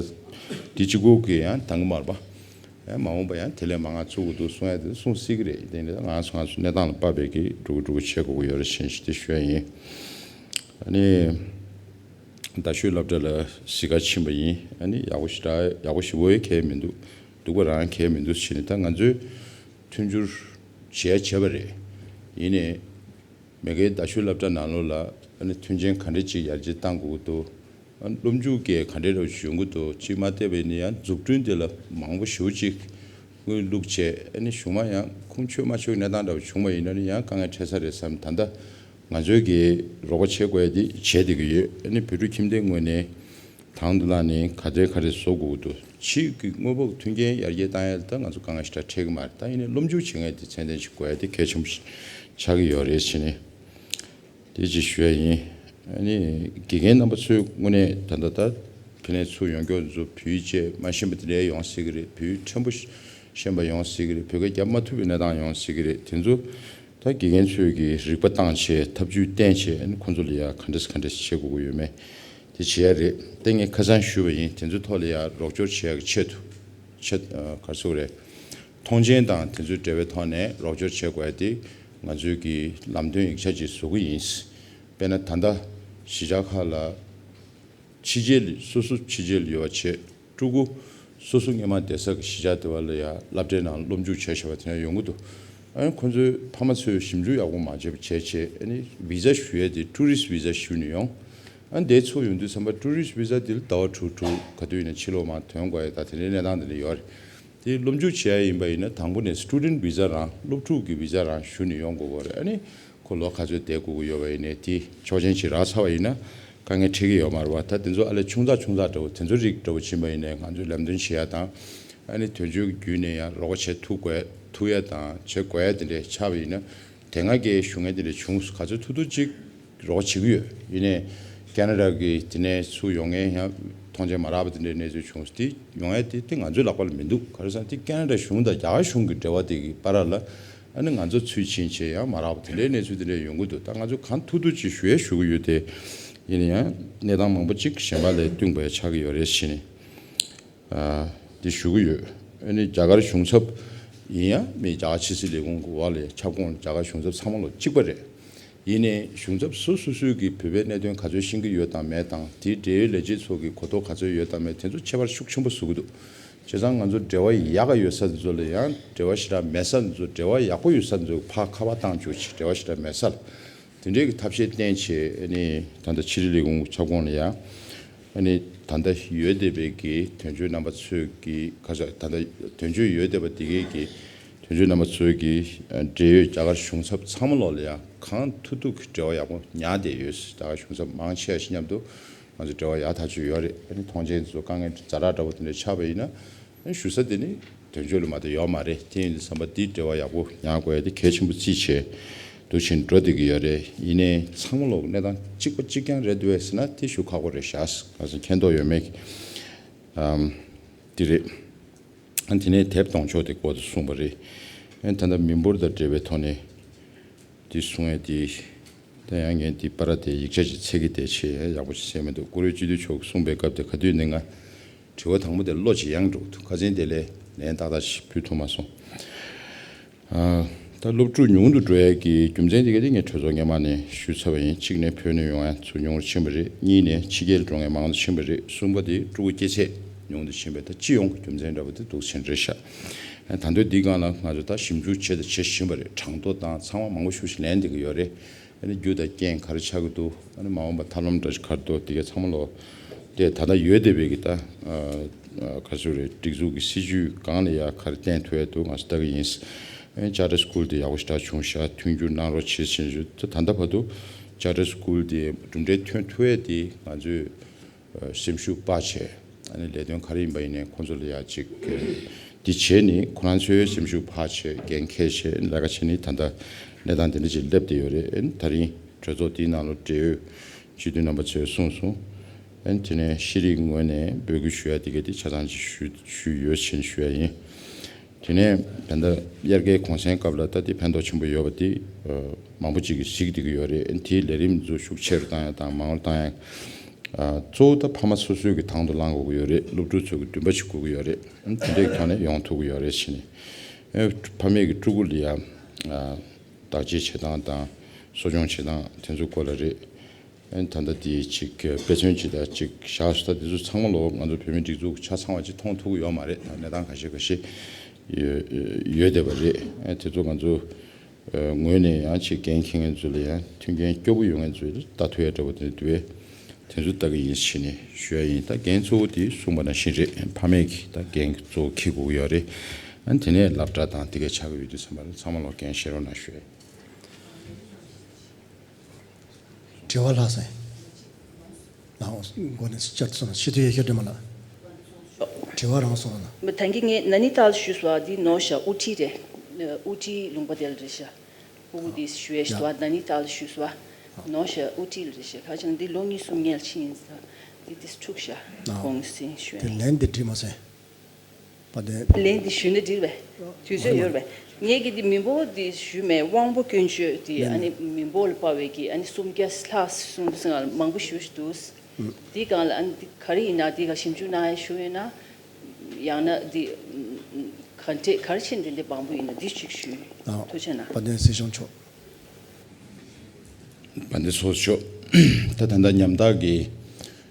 དེ་གཅིག་པོ་གིས་ཡང་འདང་གི་མ་རེད་པ། ཡང་མ་འོངས་པ་ཡང་དེ་ལས་མང་ང་བཙུགས་དགོས་འདུག་གསུང་ཡ་དེ་གསུང་སྲིད་ཀྱི་རེད། དེ་ནི་ང་ཚོ་ང་ཚོ་གནས་སྟངས་ལ་དཔག་པའི་གི་འགྲོ་གི་འགྲོ་གི་བྱེད་དགོས་ཀྱི་ཡོད་རེད་ཞེས་ཞུ་དེ་ཞུ་ཡ་ཡིན། ཨ་ནི་རྡ་ཤོད་སློབ་གྲྭ་ལ་གཟིགས་ག་ཕྱིན་པ་ཡིན། ཨ་ནི་ཡག་པོ་ཞེ་དྲག་ཡག་པོ་ཞེ་པོ་ཡང་གང་ཡང་མི་འདུག་སྡུག་པ་རང་གང་ཡང་མི་འདུག་བྱས་ནས་ད་ང་ཚོས་མཐུན་འགྱུར་བྱས་བྱས་པ་རེད། ཡིན་ནའི་མ་གིའི་རྡ་ཤོད་སློབ་གྲྭ་ནང་ལོགས་ལ་ཨ་ནི་མཐུན་རྐྱེན་ག་འདྲ་ཅིག་ཡར་རྒྱས་གཏང་དགོས་ཀྱི་འདུག་ཨ་ནི་སློབ་འཇུག་གི་ག་འདྲ་རེ་བ་ཞིག་ཡོང་གི་འདུག་ཅིག་མ་བལྟས་པ་ཡིན་ན་ཡང་འཛུགས་སྐྲུན་དེ་ལ་མང་པོ་ཞེ་པོ་ཅིག་དངུལ་བླུགས་བྱས། ཨ་ནི་གཞུག་མ་ཡང་ཁུངས་འཁྱོལ་མ་འཁྱོལ་གནས་སྟངས་འདྲ་བ་བྱུང་བ་ཡིན་ན་ནི་ཡང་དཀའ་ངལ་འཕྲད་ས་རེད་བསམ། ད་ལྟ་ང་ཚོའི་གི་རོགས་པ་བྱེད་དགོས་ཡ་དེ་བྱས་བསྡད་ཀྱི་ཡོད། ཨ་ནི་བོད་ཕྲུག་ཁྱིམ་སྡེའི་ངོས་ནས་དང་དུ་བླངས་ནས་ག་འདྲའི་ག་རེ་བཟོ་དགོས་ཀྱི་འདུག་ཕྱིའི་གི་དངོས་པོ་མཐུན་རྐྱེན་ཡར་རྒྱས་བཏང་ཡ་ལ་ད་ང་ཚོ་དཀའ་ངལ་ཞེ་དྲག་འཕྲད་ཀྱི་མ་རེད། ད་ཡིན་ནའི་སློབ་འཇུག་བྱེད་མཁན་དེ་ཚད་ལྡན་ཞིག་དགོས་ཡ་དེ་གལ་ཆེན་པོ་ཞིག་ཆགས་ཀྱི་ཡོད་རེད་བྱས་ནས། དེ་ཅིག་ཞུ་ཡ་ཡིན། ཨ་ནི་དགེ་རྒན་རྣམ་པ་ཚོས་དངོས་གནས་ད་ལྟ་ད་ཕ་ནས་ཚུར་ཡོང་མཁན་ཚོ་བོད་ཡིག་བཅས་མ་ཤེས་པ་དེ་འདྲ་ཡོང་སྲིད་ཀྱི་རེད། བོད་ཡིག་ཕྲན་བུ་ཤེས་པ་ཡོང་སྲིད་ཀྱི་རེད། བོད་སྐད་རྒྱབ་མ་ཐུབ་པའི་གནས་སྟངས་ཡོང་སྲིད་ཀྱི་རེད། དེ་ཚོ་ད་དགེ་རྒན་ཚོས་ཀྱི་རིག་པ་བཏང་བྱས་ཐབས་ཇུས་བསྟེན་བྱས་ཨ་ནི་ཁོང་ཚོ་ལ་ཡ་ག་འདྲས་ག་འདྲས་བྱེད་དགོས་ཀྱི་ཡོད་མེད་དེ་བྱེད་ཡ་རེད། དེ་ངས་ཁ་སང་ཞུས་པ་ཡིན། དེ་ཚོའི་ཐོག་ལ་ཡ་རོགས་སྐྱོར་བྱེད་ཡ་གི་ཆེད་དུ། ཆེད་ཨ་ག་རེ་ཟེར་དགོས་རེད། མཐོང་མཆན་དང་དེ་ཚོའི་འབྲེལ་བའི་ཐོག་ནས་རོགས་སྐྱོར་བྱེད་དགོས་ཡ་དེ་ང་ཚོའི་གི་ལམ་སྟོན་ཡིག་ཆ་ཅིག་བཟོ་གི་ཡིན། དཔེར་ན་ད་ལྟ་གཞིས་ཆགས་ཁག་ལ་ཕྱི་རྒྱལ་སོ་སོ་ཕྱི་རྒྱལ་ཡོད་པ་བྱས་ཕྲུ་གུ་སོ་སོ་སྔོན་མ་བསྡད་ས་གི་གཞིས་ཆགས་དེ་བ་ལ་ཡ་སློབ་གྲྭའི་ནང་སློབ་འཇུག་བྱས་བྱས་པ་དེ་འདྲ་ཡོང་གི་འདུག་ཨ་ནི་ཁོ་ཚོའི་ཕ་མ་ཚོས་ཞིབ་འཇུག་ཡག་པོ་མ་བྱས་པ་བྱས་བྱས་ཨ་ནི་བི་ཟ་ཞུ་ཡ་དེ་ཊུ་རི་སི་ཊི་བི་ཟ་ཞུས་ནས་ཡོང་། ཨ་ནི་དེ་ཚོ་ཡོང་དུས་ཙམ་པ་ཊུ་རི་སི་ཊི་བི་ཟ་དེ་ལ་ཟླ་བ་དྲུག་དྲུག་ག་དུས་ཡིན་ན་ཕྱི་ལོགས་མར་ཐོན་དགོས་ཡ་ད་དེ་འདྲའི་གནས་སྟངས་དེ་འདྲ་ཡོད་རེད། དེ་སློབ་འཇུག་བྱེད་ཡ་ཡིན་པ་ཡིན་ན་དང་པོ་ནས་སི་ཊུ་ཌེན་ཊི་བི་ཟ་རང་སློབ་ཕྲུག་གི་བི་ཟ་རང་ཞུ་ནས་ཡོང་དགོས་ཀྱི་རེད། ཨ་ནི་ཁོ་ལོ་ག་ཚོད་བསྡད་དགོས་ཀྱི་ཡོད་པ་ཡིན་ནའི་དེ་ཆོག་མཆན་ཅིག་རག་ཚར་བ་ཡིན་ན་དཀའ་ངལ་འཕྲད་ཀྱི་ཡོད་མ་རེད་བ། ད་དེ་ཚོ་ཨ་ལས་ཆུང་ཙག་ཆུང་ཙག་འདྲ་བོ་དེ་ཚོ་རིགས་འདྲ་བོ་ཕྱིན་པ་ཡིན་ནའི་ང་ཚོས་ལམ་སྟོན་བྱེད་ཡ་དང་ཨ་ནི་དོན་གཅོད་ཀྱི་བརྒྱུད་ནས་ཡང་རོགས་པ་བྱེད་ཐུབ་དགོས་ཐུབ་ཡ་དང་བྱེད་དགོས་ཡ་དེ་འདྲ་ཆགས་པ་ཡིན་ན། དེ་སྔ་གའི་ཞུ་མཁན་དེ་འདྲ་བྱུང་སོང་། ག་ཚོད་ཐུབ་ཐུབ་ཅིག་རོགས་བྱེད་ཀྱི་ཡོད། ཡིན་ནའི་ཁེ་ན་ཌ་གི་དེ་ནས་ཚུར་ཡོང་མཁན་ཡང་མཐོང་མཆན་མ་རག་པ་དེ་འདྲའི་གནས་ཚུལ་བྱུང་སོང་། དེ་ཡོང་ཡ་དེ་དེ་ང་ཚོའི་ལག་པ་ལ་མི་འདུག་ག་རེ་ཟེར་ན་དེ་ཁེ་ན་ཌ་གཞུང་དང་རྒྱ་གར་གཞུང་གི་འབྲེལ་བ་དེ་གི་བར་ལ་ཨ་ནི་ང་ཚོ་ཚུར་ཕྱིན་བྱས་ཡང་མ་རག་པ་དེ་འདྲའི་གནས་ཚུལ་དེ་འདྲ་ཡོང་གི་འདུག་ད་ང་ཚོ་གང་ཐུབ་ཐུབ་ཅིག་ཞུ་ཡ་ཞུ་གི་ཡོད་དེ། ཡིན་ན་ཡང་གནས་སྟངས་མང་པོ་ཅིག་གཞན་པ་ལས་བསྟུན་པ་ཆགས་ཀྱི་ཡོད་རེད་ཟེར་ནས། ཨ་འདི་ཞུ་གི་ཡོད། ཨ་ནི་རྒྱ་གར་གཞུང་ཚབ་ཡིན་ཡང་མི་རྒྱ་གར་ཕྱི་སྲིད་ལས་ཁུངས་ཀྱི་འོག་ལ་ཁྱབ་ཁོངས་རྒྱ་གར་གཞུང་ཚབ་ཚང་མ་ལོ་གཅིག་པ་རེད། ཡིན་ནའི་གཞུང་ཚབ་སོ་སོ་སོའི་གི་བོད་པའི་གནད་དོན་ག་ཚོད་ཤེས་ཀྱི་ཡོད་དང་མེད་དང་དེའི་འབྲེལ་ཡོད་ལས་བྱེད་ཚོ་གི་གོ་རྟོགས་ག་ཚོད་ཡོད་དང་མེད་དེ་ཚོ་ཁྱད་པར་ཤུགས་ཆེན་པོ་བཟོ་གི་འདུག་བྱས་ཙང་ང་ཚོ་འབྲེལ་བ་ཡག་ག་ཡོད་ས་དེ་ཚོ་ལ་ཡང་འབྲེལ་བ་ཞེ་དྲག་མེད་ས་དེ་ཚོ་འབྲེལ་བ་ཡག་པོ་ཡོད་ས་དེ་ཚོ་ཕར་ཁ་པར་བཏང་བཅུག་ཅིག་འབྲེལ་བ་ཞེ་དྲག་མེད་ས་ལ། དེ་འདྲའི་གི་ཐབས་ཤེས་བསྟེན་བྱས་ཨ་ནི་ད་ལྟ་ཕྱི་དྲིལ་ལས་ཁུངས་ཁྱབ་ཁོངས་ལ་ཡང་ཨ་ནི་ད་ལྟ་ཡོད་བསྡད་པའི་གི་དོན་གཅོད་རྣམ་པ་ཚོས་གི་ཁ་ཤས་ད་ལྟ་དོན་གཅོད་ཡོད་བསྡད་པ་དེ་གའི་གི་དོན་གཅོད་རྣམ་པ་ཚོས་གི་འབྲེལ་ཡོད་རྒྱ་གར་གཞུང་ཚབ་ཚང་མ་ལོག་ལ་ཡང་གང་ཐུབ་ཐུབ་གི་འབྲེལ་བ་ཡག་པོ་ཉར་བསྡད་ཡོད། རྒྱ་གར་གཞུང་ཚབ་མང་ཆེ་བ་ཞིག་མཉམ་དུ་ང་ཚོ་འབྲེལ་བ་ཡག་ཐག་ཆོད་ཡོད་རེད། ཨ་ནི་མཐོང་མཆན་དེ་ཚོ་དཀའ་ངལ་ཛ་དྲག་འདྲ་པོ་དེ་འདྲ་ཆགས་པ་ཡིན་ན། ཞུ་ས་དེ་ནི་དོན་གཅོད་ལ་མ་གཏོགས་ཡོད་མ་རེད། དེ་ཡིན་དུས་ཙམ་པ་འདིའི་འབྲེལ་བ་ཡག་པོ་ཉར་དགོས་ཡ་དེ་གལ་ཆེན་པོ་བརྩིས་བྱས་འདུག་ཕྱིན་འགྲོ་བསྡད་ཀྱི་ཡོད་རེད། ཡིན་ནའི་ཚང་མ་ལོག་གནས་སྟངས་གཅིག་པ་གཅིག་རྐྱང་རེད་འདུག་བས་ཟེར་ན་དེ་ཞུ་ཁག་པོ་རེད་ཤག་ང་ཚོ་མཁྱེན་རྟོགས་ཡོད་མེད་ཀྱི་ཨམ་དེ་རེད། ཨ་དེ་ནས་དེབ་གཏོང་ཕྱོགས་དེ་སྐོར་དུ་གསུངས་པ་རེད། ཨ་ད་ལྟ་མི་འབོར་དང་འབྲེལ་བའི་ཐོག་ནས་དེ་གསུང་ཡ་དེ། ད་ཡང་ངས་འདི་པར་དེ་ཡིག་ཆ་ཅིག་འཚོལ་གྱི་བསྡད་ཆེ་ཡག་པོ་ཅིག་བྱས་མི་འདུག་བཀུར་འོས་སྤྱི་འཐུས་མཆོག་གསུངས་པའི་སྐབས་དེ་ག་དུས་ནས་ང་དྲི་བ་དང་པོ་དེ་བློ་ཅིག་ཡང་འགྲོ་འདུག་ཁ་སང་དེ་ལས་ལན་ཏག་ཏག་ཞིག་ཕུལ་ཐུབ་མ་སོང་། ཨ། ད་སློབ་ཕྲུག་ཉུང་དུ་འགྲོ་ཡས་ཀྱི་རྒྱུ་མཚན་དེ་ག་དེ་ངས་གྲོས་ཚོགས་སྔོན་མ་ནས་ཞུས་ཚར་བ་ཡིན། གཅིག་ནས་བོད་ནས་ཡོང་ཡ་ཚོ་ཉུང་རུ་ཕྱིན་པ་རེད། གཉིས་ནས་ཕྱི་རྒྱལ་འགྲོ་མཁན་མང་དུ་ཕྱིན་པ་རེད། གསུམ་པ་དེ་ཕྲུ་གུ་སྐྱེས་ཚད་ཉུང་དུ་ཕྱིན་པས་ད་སྤྱི་ཡོངས་ཀྱི་རྒྱུ་མཚན་འདྲ་པོ་དེ་འདུག་ཕྱིན་རེད་ཤག་ད་དུང་འདི་སྒང་ལ་ང་ཚོ་ད་ཞིབ་འཇུག་བྱེད་དང་བྱེད་བཞིན་པ་རེད། གྲངས་ཐོ་དང་ཚང་མ་མང་པོ་ཞིག་ལེན་བསྡད་ཀྱི་ཡོད་རེད། ཨ་ནི་རྒྱུ་དང་རྐྱེན་ག་རེ་ཆགས་ཀྱི་འདུག་ཨ་ནི་མ་འོངས་པ་ཐབས་ལམ་འདྲ་ཞིག་ག་རེ་འདུག་དེ་གའི་ཚང་མ་ལོ་དེ་ད་ལྟ་ཡོད་བསྡད་པའི་གི་ད་ཨ་ཨ་ག་ཚོད་རེད། སྒྲིག་འཛུགས་ཀྱི་སྲིད་ཇུས་སྒང་ལ་ཡ་ག་རེ་བསྟན་ཐུབ་ཡ་འདུག་ང་ཚོ་ལྟ་གི་ཡིན། ཨ་ནི་ཅར་ཊར་སི་ཀུལ་དེ་ཡག་པོ་ཞེ་དྲག་བྱུང་ཤག་མཐུན་འགྱུར་གནང་རོགས་བྱེད་ཟེར་ཞུ། ད་ད་ལྟ་བར་དུ་ཅར་ཊར་སི་ཀུལ་དེ་གྲུབ་འབྲས་ཐོན་ཐུབ་ཡ་དེ་ང་ཚོས་ཨ་སེམས་ཤུགས་སྤར་བྱས། ཨ་ནི་ལས་དོན་ག་རེ་ཡིན་པ་ཡིན་ནའི་ཁོང་ཚོ་ལ་ཡ་ཅིག་འདི་བྱས་ནས་ཁོ་རང་ཚོའི་སེམས་ཤུགས་འཕར་བྱས་འགན་འཁྱེར་བྱས་ལས་ཀ་བྱས་ནས་ད་ལྟ་གནས་སྟངས་དེ་འདྲ་ཅིག་སླེབས་བསྡད་ཡོད་རེད། ཨ་ནི་ད་རིང་གྲོས་ཚོགས་འདིའི་ནང་ལ་འབྲེལ་ཡོད་སྤྱི་འཐུས་རྣམ་པ་ཚོས་གསུངས་སོང་། ཨ་ནི་དེ་ནས་ཤེས་རིག་ངོས་ནས་འབོད་སྐུལ་ཞུ་ཡ་དེ་ག་དེ་ཆ་ཚང་ཅིག་ཞུ་ཞུས་ཡོད་ཕྱིན་ཞུ་ཡ་ཡིན། དེ་ནས་ད་ལྟ་དབྱར་ཁའི་གུང་སེང་སྐབས་ལ་ད་ལྟའི་ཕན་ཐོགས་ཆེན་པོ་ཡོད་པ་དེ་ཨ་མང་པོ་ཅིག་གིས་གཟིགས་བསྡད་ཀྱི་ཡོད་རེད། དེའི་ལས་རིམ་ཚོ་ཤུགས་ཆེ་རུ་བཏང་ཡ་དང་མང་རུ་བཏང་ཡ། ཨ་གཙོ་བོ་ད་ཕ་མ་སོ་སོའི་གི་དང་དུ་བླང་དགོས་ཀྱི་ཡོད་རེད། སློབ་ཕྲུག་ཚོ་གི་འདུན་པ་ཅིག་དགོས་ཀྱི་ཡོད་རེད། དེ་འདྲའི་ཐོག་ནས་ཡོང་ཐུབ་ཀྱི་ཡོད་རེད་ཟེར་ནས། ཨ་ཕ་མས་གི་ཕྲུ་གུ་ལ་ཡ་ཨ་བདག་གཅེས་བྱེད་སྟངས་དང་གསོ་སྐྱོང་བྱེད་སྟངས་དེ་ཚོའི་སྐོར་ལ་རེད། ཨ་ནི་ད་ལྟ་དེ་ཅིག་དཔེ་མཚོན་ཅིག་དང་ཅིག་བཞག་སོང་། ད་དེ་ཚོ་ཚང་མ་ལོ་ང་ཚོ་བོད་མིའི་སྒྲིག་འཛུགས་ཆ་ཚང་བ་ཅིག་མཐོང་ཐུབ་ཀྱི་ཡོད་མ་རེད། ད་གནས་སྟངས་ཁ་ཤས་ཁ་ཤས་ཡོད་ཡོད་བསྡད་པ་རེད། ཨ་ནི་དེ་ཚོ་ང་ཚོ་ཨ་ངོས་ནས་ཡང་ཅིག་འགན་འཁྱེར་མཁན་ཚོ་ལ་ཡང་མཐུན་རྐྱེན་སྐྱོ་པོ་ཡོད་མཁན་ཚོ་ལ་ལྟ་ཐུབ་ཡ་འདྲ་པོ་དེ་འདུག་པས། དེ་ཚོ་ལྟ་གི་ཡིན་ཞེས་ནས་ཞུ་ཡ་ཡིན། ད་འགན་གཙོ་བོ་དེ་གསུངས་པ་ནང་བཞིན་རེད། ཕ་མས་ཀྱིས་ད་འགན་གཙོ་བོ་འཁྱེར་དགོས་ཀྱི་ཡོད་རེད། ཨ་ནི་དེ་ནས་སློབ་གྲྭ་དང་དེ་ག་ཆགས་ཀྱི་ཡོད་དུས་ཙམ་པ་ལ་ཚང་མ་ལོ་འགན་བཞེས་རོགས་གནང་ཞུ་ཡ་ཡིན། དྲི་བ་ལྷག་སོང་། ལགས་འོང་། འགོ་ནས་བསྐྱར་དུ་སོང་ན་ཕྱི་དྲོ་ཡེ་ཤེས་སྒྲོལ་མ་ལགས། དྲི་བ་རང་སོང་ན། མི་ད་གིན་ངས་ན་ནི་ཏཱལ་ཞུས་པ་འདི་ནོར་ཤག་ཨུ་ཊི་རེད། ཨུ་ཊི་ལུང་པ་དེ་ལ་རེད་ཤག་ཕྲུ་གུ་འདི་ཞུ་ཡས་ཞུ་བ་ན་ནི་ཏཱལ་ཞུས་པ་ནོར་ཤག་ཨུ་ཊི་ལ་རེད་ཤག་ཁ་ཅང་འདི་ལོ་གཉིས་གསུམ་ངལ་ཕྱིན་ཡིན་ས་འདི་འདི་འཁྲུག་ཤག་གོང་སེང་ཞུ་ཡ་དེ་ཡིན། ལན་འདི་འདྲི་མ་སོང་། པ་དེ། ལན་འདི་ཞུས་ན་འགྲིག་པས། དུས་ཚོད་ཡོད་པས། ངས་ཀྱི་འདི་མི་འབོར་འདི་ཞུས་མེད། དབང་པོ་སྐྱོན་བརྗོད་འདི་ཨ་ནི་མི་འབོར་ལ་དཔག་པའི་གི་ཨ་ནི་སུམ་བརྒྱ་ལྷག་གསུངས་སོང་། མང་པོ་ཞུ་ཞུ་འདུག་འདི་སྒང་ལ་ཨ་ནི་འདི་ག་རེ་ཡིན་ན་འདི་ག་ཞིབ་འཇུག་གནང་ཡ་ཞུ་ཡོད་ན། ཡང་ན་འདི་ག་འདྲས་ག་རེ་བྱས་འདི་འདི་མང་པོ་ཡིན་ན་འདི་ཞིག་ཞུས། ཐུགས་རྗེ་གནང་། དཔལ་ལྡན་སྲིད་སྐྱོང་མཆོག་དཔལ་ལྡན་ཚོགས་གཙོ་མཆོག་ད་ད་ལྟ་ཉམ་ཐག་གི་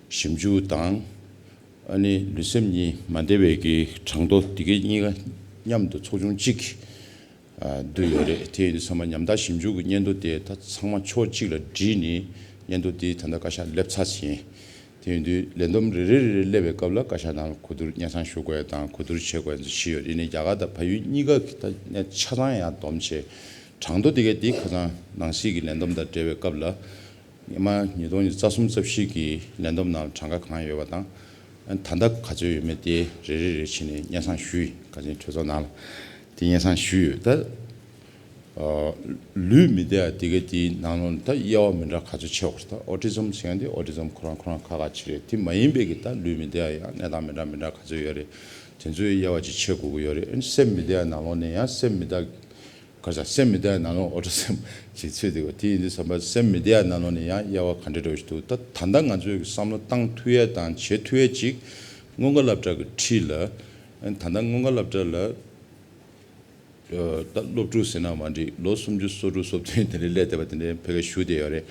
ཞིབ་འཇུག་དང་། ཨ་ནི་ལུས་སེམས་གཉིས་མ་བདེ་བའི་གི་གྲངས་ཐོ་དེ་གའི་གཉིས་ཀ་མཉམ་དུ་ཚོགས་ཆུང་གཅིག་ཨ་བསྡུས་ཡོད་རེད། དེ་ཡིན་དུས་ཚང་མ་ཉམ་ཐག་ཞིབ་འཇུག་གི་སྙན་ཐོ་དེ་ད་ཚང་མ་ཕྱོགས་གཅིག་ལ་བསྒྲིལ་ནས་སྙན་ཐོ་དེ་ད་ལྟ་བཀའ་ཤག་སླེབས་ཚར་ཟིན། དེ་ཡིན་དུས་ལས་བསྡོམས་རེ་རེ་རེ་རེ་སླེབས་པའི་སྐབས་ལ་བཀའ་ཤག་ནང་ལ་གོ་བསྡུར་སྙན་སེང་ཞུ་དགོས་ཡ་དང་གོ་བསྡུར་བྱེད་དགོས་ཡ་ཚོ་བྱས་ཡོད། ཡིན་ནའི་རྒྱ་གར་དང་བལ་ཡུལ་གཉིས་ཀ་གི་ད་གནས་ཆ་ཚང་ཡང་བསྡོམས་བྱས་གྲངས་ཐོ་དེ་གའི་དེ་ཁ་སང་ནང་སྲིད་ཀྱི་ལས་བསྡོམས་དང་འབྲེལ་བའི་སྐབས་ལ། སྔོན་མ་ཉིས་སྟོང་ཉི་ཤུ་རྩ་གསུམ་རྩ་བཞི་གི་ལས་བསྡོམས་ནང་གྲངས་ཀ་གང་ཡོད་པ་དང་། ཨ་ནི་ད་ལྟ་ག་ཚོད་ཡོད་མེད་དེ་རེ་རེ་རེ་བྱས་ནས་སྙན་སེང་ཞུས་ཡིན། ག་ཚོད་གྲོས་ཚོགས་ནང་ལ་དེ་སྙན་སེང་ཞུས་ཡོད། ད་ཨ་ལུས་མི་བདེ་བ་དེ་ག་དེའི་ནང་ལོགས་ནས་ད་དབྱེ་བ་མི་འདྲ་ག་ཚོད་ཕྱེ་དགོས་རེད། ད་ཨོ་ཊི་ཛམ་ཟེར་མཁན་དེ་ཨོ་ཊི་ཛམ་ཁོ་རང་ཁོ་རང་ཁག་ཁག་ཅིག་རེད། དེ་མ་ཡིན་པའི་གི་ད་ལུས་མི་བདེ་བ་ཡང་གནས་སྟངས་མི་འདྲ་མི་འདྲ་ག་ཚོད་ཡོད་རེད། དེ་ཚོའི་དབྱེ་བ་ཅིག་ཕྱེ་དགོས་ཀྱི་ཡོད་རེད། ཨ་ནི་སེམས་མི་བདེ་བ་ནང་ལོགས་ནས་ཡང་སེམས་མི་བདེ་ག་རེ་ཟ། སེམས་མི་བདེ་བའི་ནང་ལོགས་ཨོ་ཊི་ཛམ་ཞིག་ཚུད་འདུག་དེ་ཡིན་དུས་ཙམ་པ་སེམས་མི་བདེ་བའི་ནང་ལོགས་ནས་ཡང་དབྱེ་བ་ག་འདྲ་འདྲ་བོ་ཞིག་འདུག་ད་ད་ལྟ་ང་ཚོས་བསམ་བློ་བཏང་ཐུབ་ཡས་དང་བྱེད་ཐུབ་ཡས་ཅིག་སྔོན་འགོག་སློབ་གྲྭ་གི་འཁྲིས་ལ། ད་ལྟ་སྔོན་འགོག་སློབ་གྲྭ་ལ་ད་སློབ་ཕྲུག་ཟེར་ན་མ་འགྲིག་ལོ་སུམ་ཅུ་སོ་དྲུག་སོ་བདུན་དེ་འདྲ་སླེབས་བསྡད་པ་དེ་འདྲའི་ཕ་གིར་བཞུགས་བསྡད་ཡོད་རེད།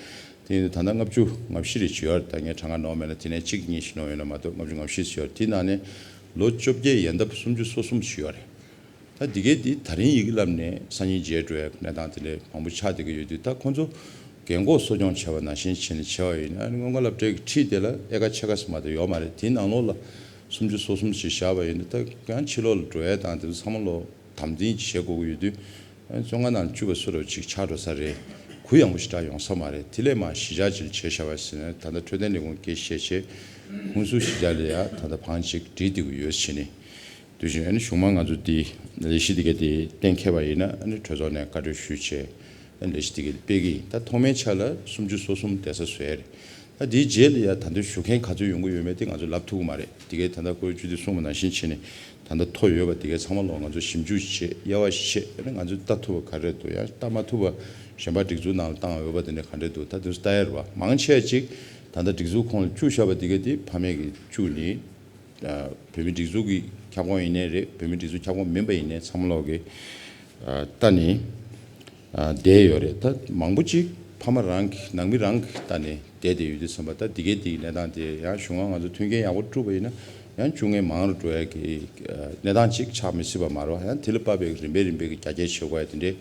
དེ་ཡིན་དུས་ད་ལྟ་ལྔ་བཅུ་ང་བཞི་རེ་བྱས་ཡོད་རེད། ད་ངས་གྲངས་ཀ་ནོར་མེད་ན་དེ་ནས་གཅིག་གཉིས་ཤིག་ནོར་ཡོད་ན་མ་གཏོགས་ལྔ་བཅུ་ང་བཞི་བྱས་ཡོད་རེད། དེའི་ནང་ནས་ལོ་བཅོ་བརྒྱད་ཡན་འདབ་སུམ་ཅུ་སོ་གསུམ་བྱས་ཡོད་རེད། ད་འདི་གའི་འདི་ད་རིང་ཡི་གེ་བསླབ་ནས་སང་ཉིན་མཇལ་འགྲོ་ཡ་གནས་སྟངས་དེ་འདྲའི་མང་པོ་ཆགས་བསྡད་ཀྱི་ཡོད་དུས། ད་ཁོང་ཚོ་རྒན་གོག་གསོ་སྐྱོང་བྱས་པ་ནང་བཞིན་བྱས་ནས་བྱས་པ་ཡིན་ན། ཨ་ནི་སྔོན་འགོག་སློབ་གྲྭའི་འཁྲིས་དེ་ལ་དབྱར་ཁ་ཕྱེད་ཀ་ཙམ་མ་གཏོགས་ཡོད་མ་རེད། དེའི་ནང་ལོགས་ལ་སུམ་ཅུ་སོ་གསུམ་ཞིག་བཞག་པ་ཡིན་ན། ད་ཡང་ཕྱི་ལོགས་ལ་འགྲོ་ཡ་དང་དེ་ཚོ་ཚང་མ་ལོ་དམ་འཛིན་བྱེད་དགོས་ཀྱི་ཡོད་དུས། ཨ་ནི་བཙོན་ཁང་ནང་བཅུག་པ་སུ་རུ་ཅིག་ཆགས་འགྲོ་ས་རེད། གུ་ཡངས་པོ་ཞེ་དྲག་ཡོང་ས་མ་རེད། དེ་ལས་མར་གཞིས་ཆགས་ཅིག་ལ་བྱས་བཞག་པ་ཟེར་ན། ད་ལྟ་འཕྲོད་བསྟེན་ལས་ཁུངས་སྐད་ཆ་བཤད་བྱས་ཧུན་སུར་གཞིས་ཆགས་ལ་ཡ་ད་ལྟ་བང་ཅིག་སྒྲིག་བསྡད་ཀྱི་ཡོད་བྱས་ནས། དུས་ཆེན་ཨ་ནི་གཞུང་མང་ང་ཚོ་འདི་ལས་གཞི་འདི་ག་དེ་གཏན་འཁེལ་བ་ཡིན་ན། ཨ་ནི་གྲོས་ཚོགས་ནས་བཀའ་འཁྲོལ་ཞུས་བྱས་ཨ་ནི་ལས་གཞི་འདི་ག་སྤེལ་གྱི་ཡིན། ད་ཐོག་མའི་ཆ་ལ་སུམ་ཅུ་སོ་གསུམ་བསྡད་ས་བཟོས་རེད། ད་དེའི་རྗེས་ལ་ཡ་ད་དུང་ཞུ་མཁན་ག་ཚོད་ཡོང་གི་ཡོད་མེད་དེ་ང་ཚོ་ལབ་ཐུབ་ཀྱི་མ་རེད། དེ་གའི་ད་ལྟ་ཁོའི་ཇུ་དེ་གསུངས་པ་ནང་བཞིན་བྱས་ནས་ད་ལྟ་ཐོ་ཡོད་པ་དེ་གའི་ཚང་མ་ལོག་ང་ཚོ་ཞིབ་འཇུག་བྱེད། དབྱེ་བ་ཕྱེ་ནས་ང་ཚོ་ལྟ་ཐུབ་པ་ག་རེ་འདུག་ཡང་ལྟ་མ་ཐུབ་པ་གཞན་པ་སྒྲིག་འཛུགས་ནང་ལ་བཏང་ཡོད་པ་དེ་འདྲ་ག་འདྲ་འདུག་ད་དེ་ཚོ་ལྟ་ཡ་རེད་བ། མང་ཆེ་ཅིག་ད་ལྟ་སྒྲིག་འཛུགས་ཁོངས་ལ་བཅུག་བཞག་པ་དེ་གའི་དེ་ཕ་མེས་ཀྱིས་བཅུག་ནས། བོད་མི་སྒྲིག་འཛུགས་ཀྱི་ཁྱབ་ཁོངས་ཡིན་ནའི་རེད། བོད་མི་སྒྲིག་འཛུགས་ཁྱབ་ཁོངས་མིན་པ་ཡིན་ནའི་ཚང་མ་ལོག་གི་ལྟ་ནས་བསྡད་ཡོད་རེད། ད་མང་པོ་ཅིག་ཕ་མ་རང་གི་ནང་མི་རང་གི་ལྟ་ནས་བསྡད་བསྡད་ཡོད་དུས་ཙམ་པ། ད་འདི་གའི་འདི་གནས་སྟངས་དེ་ཡང་གཞུང་ང་ང་ཚོ་མཐུན་རྐྱེན་ཡག་པོ་བསྐྲུན་པ་ཡིན་ན་ཡང་བཅུག་མཁན་མང་རུ་འགྲོ་ཡ་གི་གནས་སྟངས་ཅིག་ཆགས་མི་སྲིད་པ་མ་རེད། ཡང་དེ་ལ་དཔག་པའི་རིམ་པས་རིམ་པས་ཀྱི་རྒྱ་སྐྱེད་བྱེད་དགོས་ཡ་དེ་འདྲའི་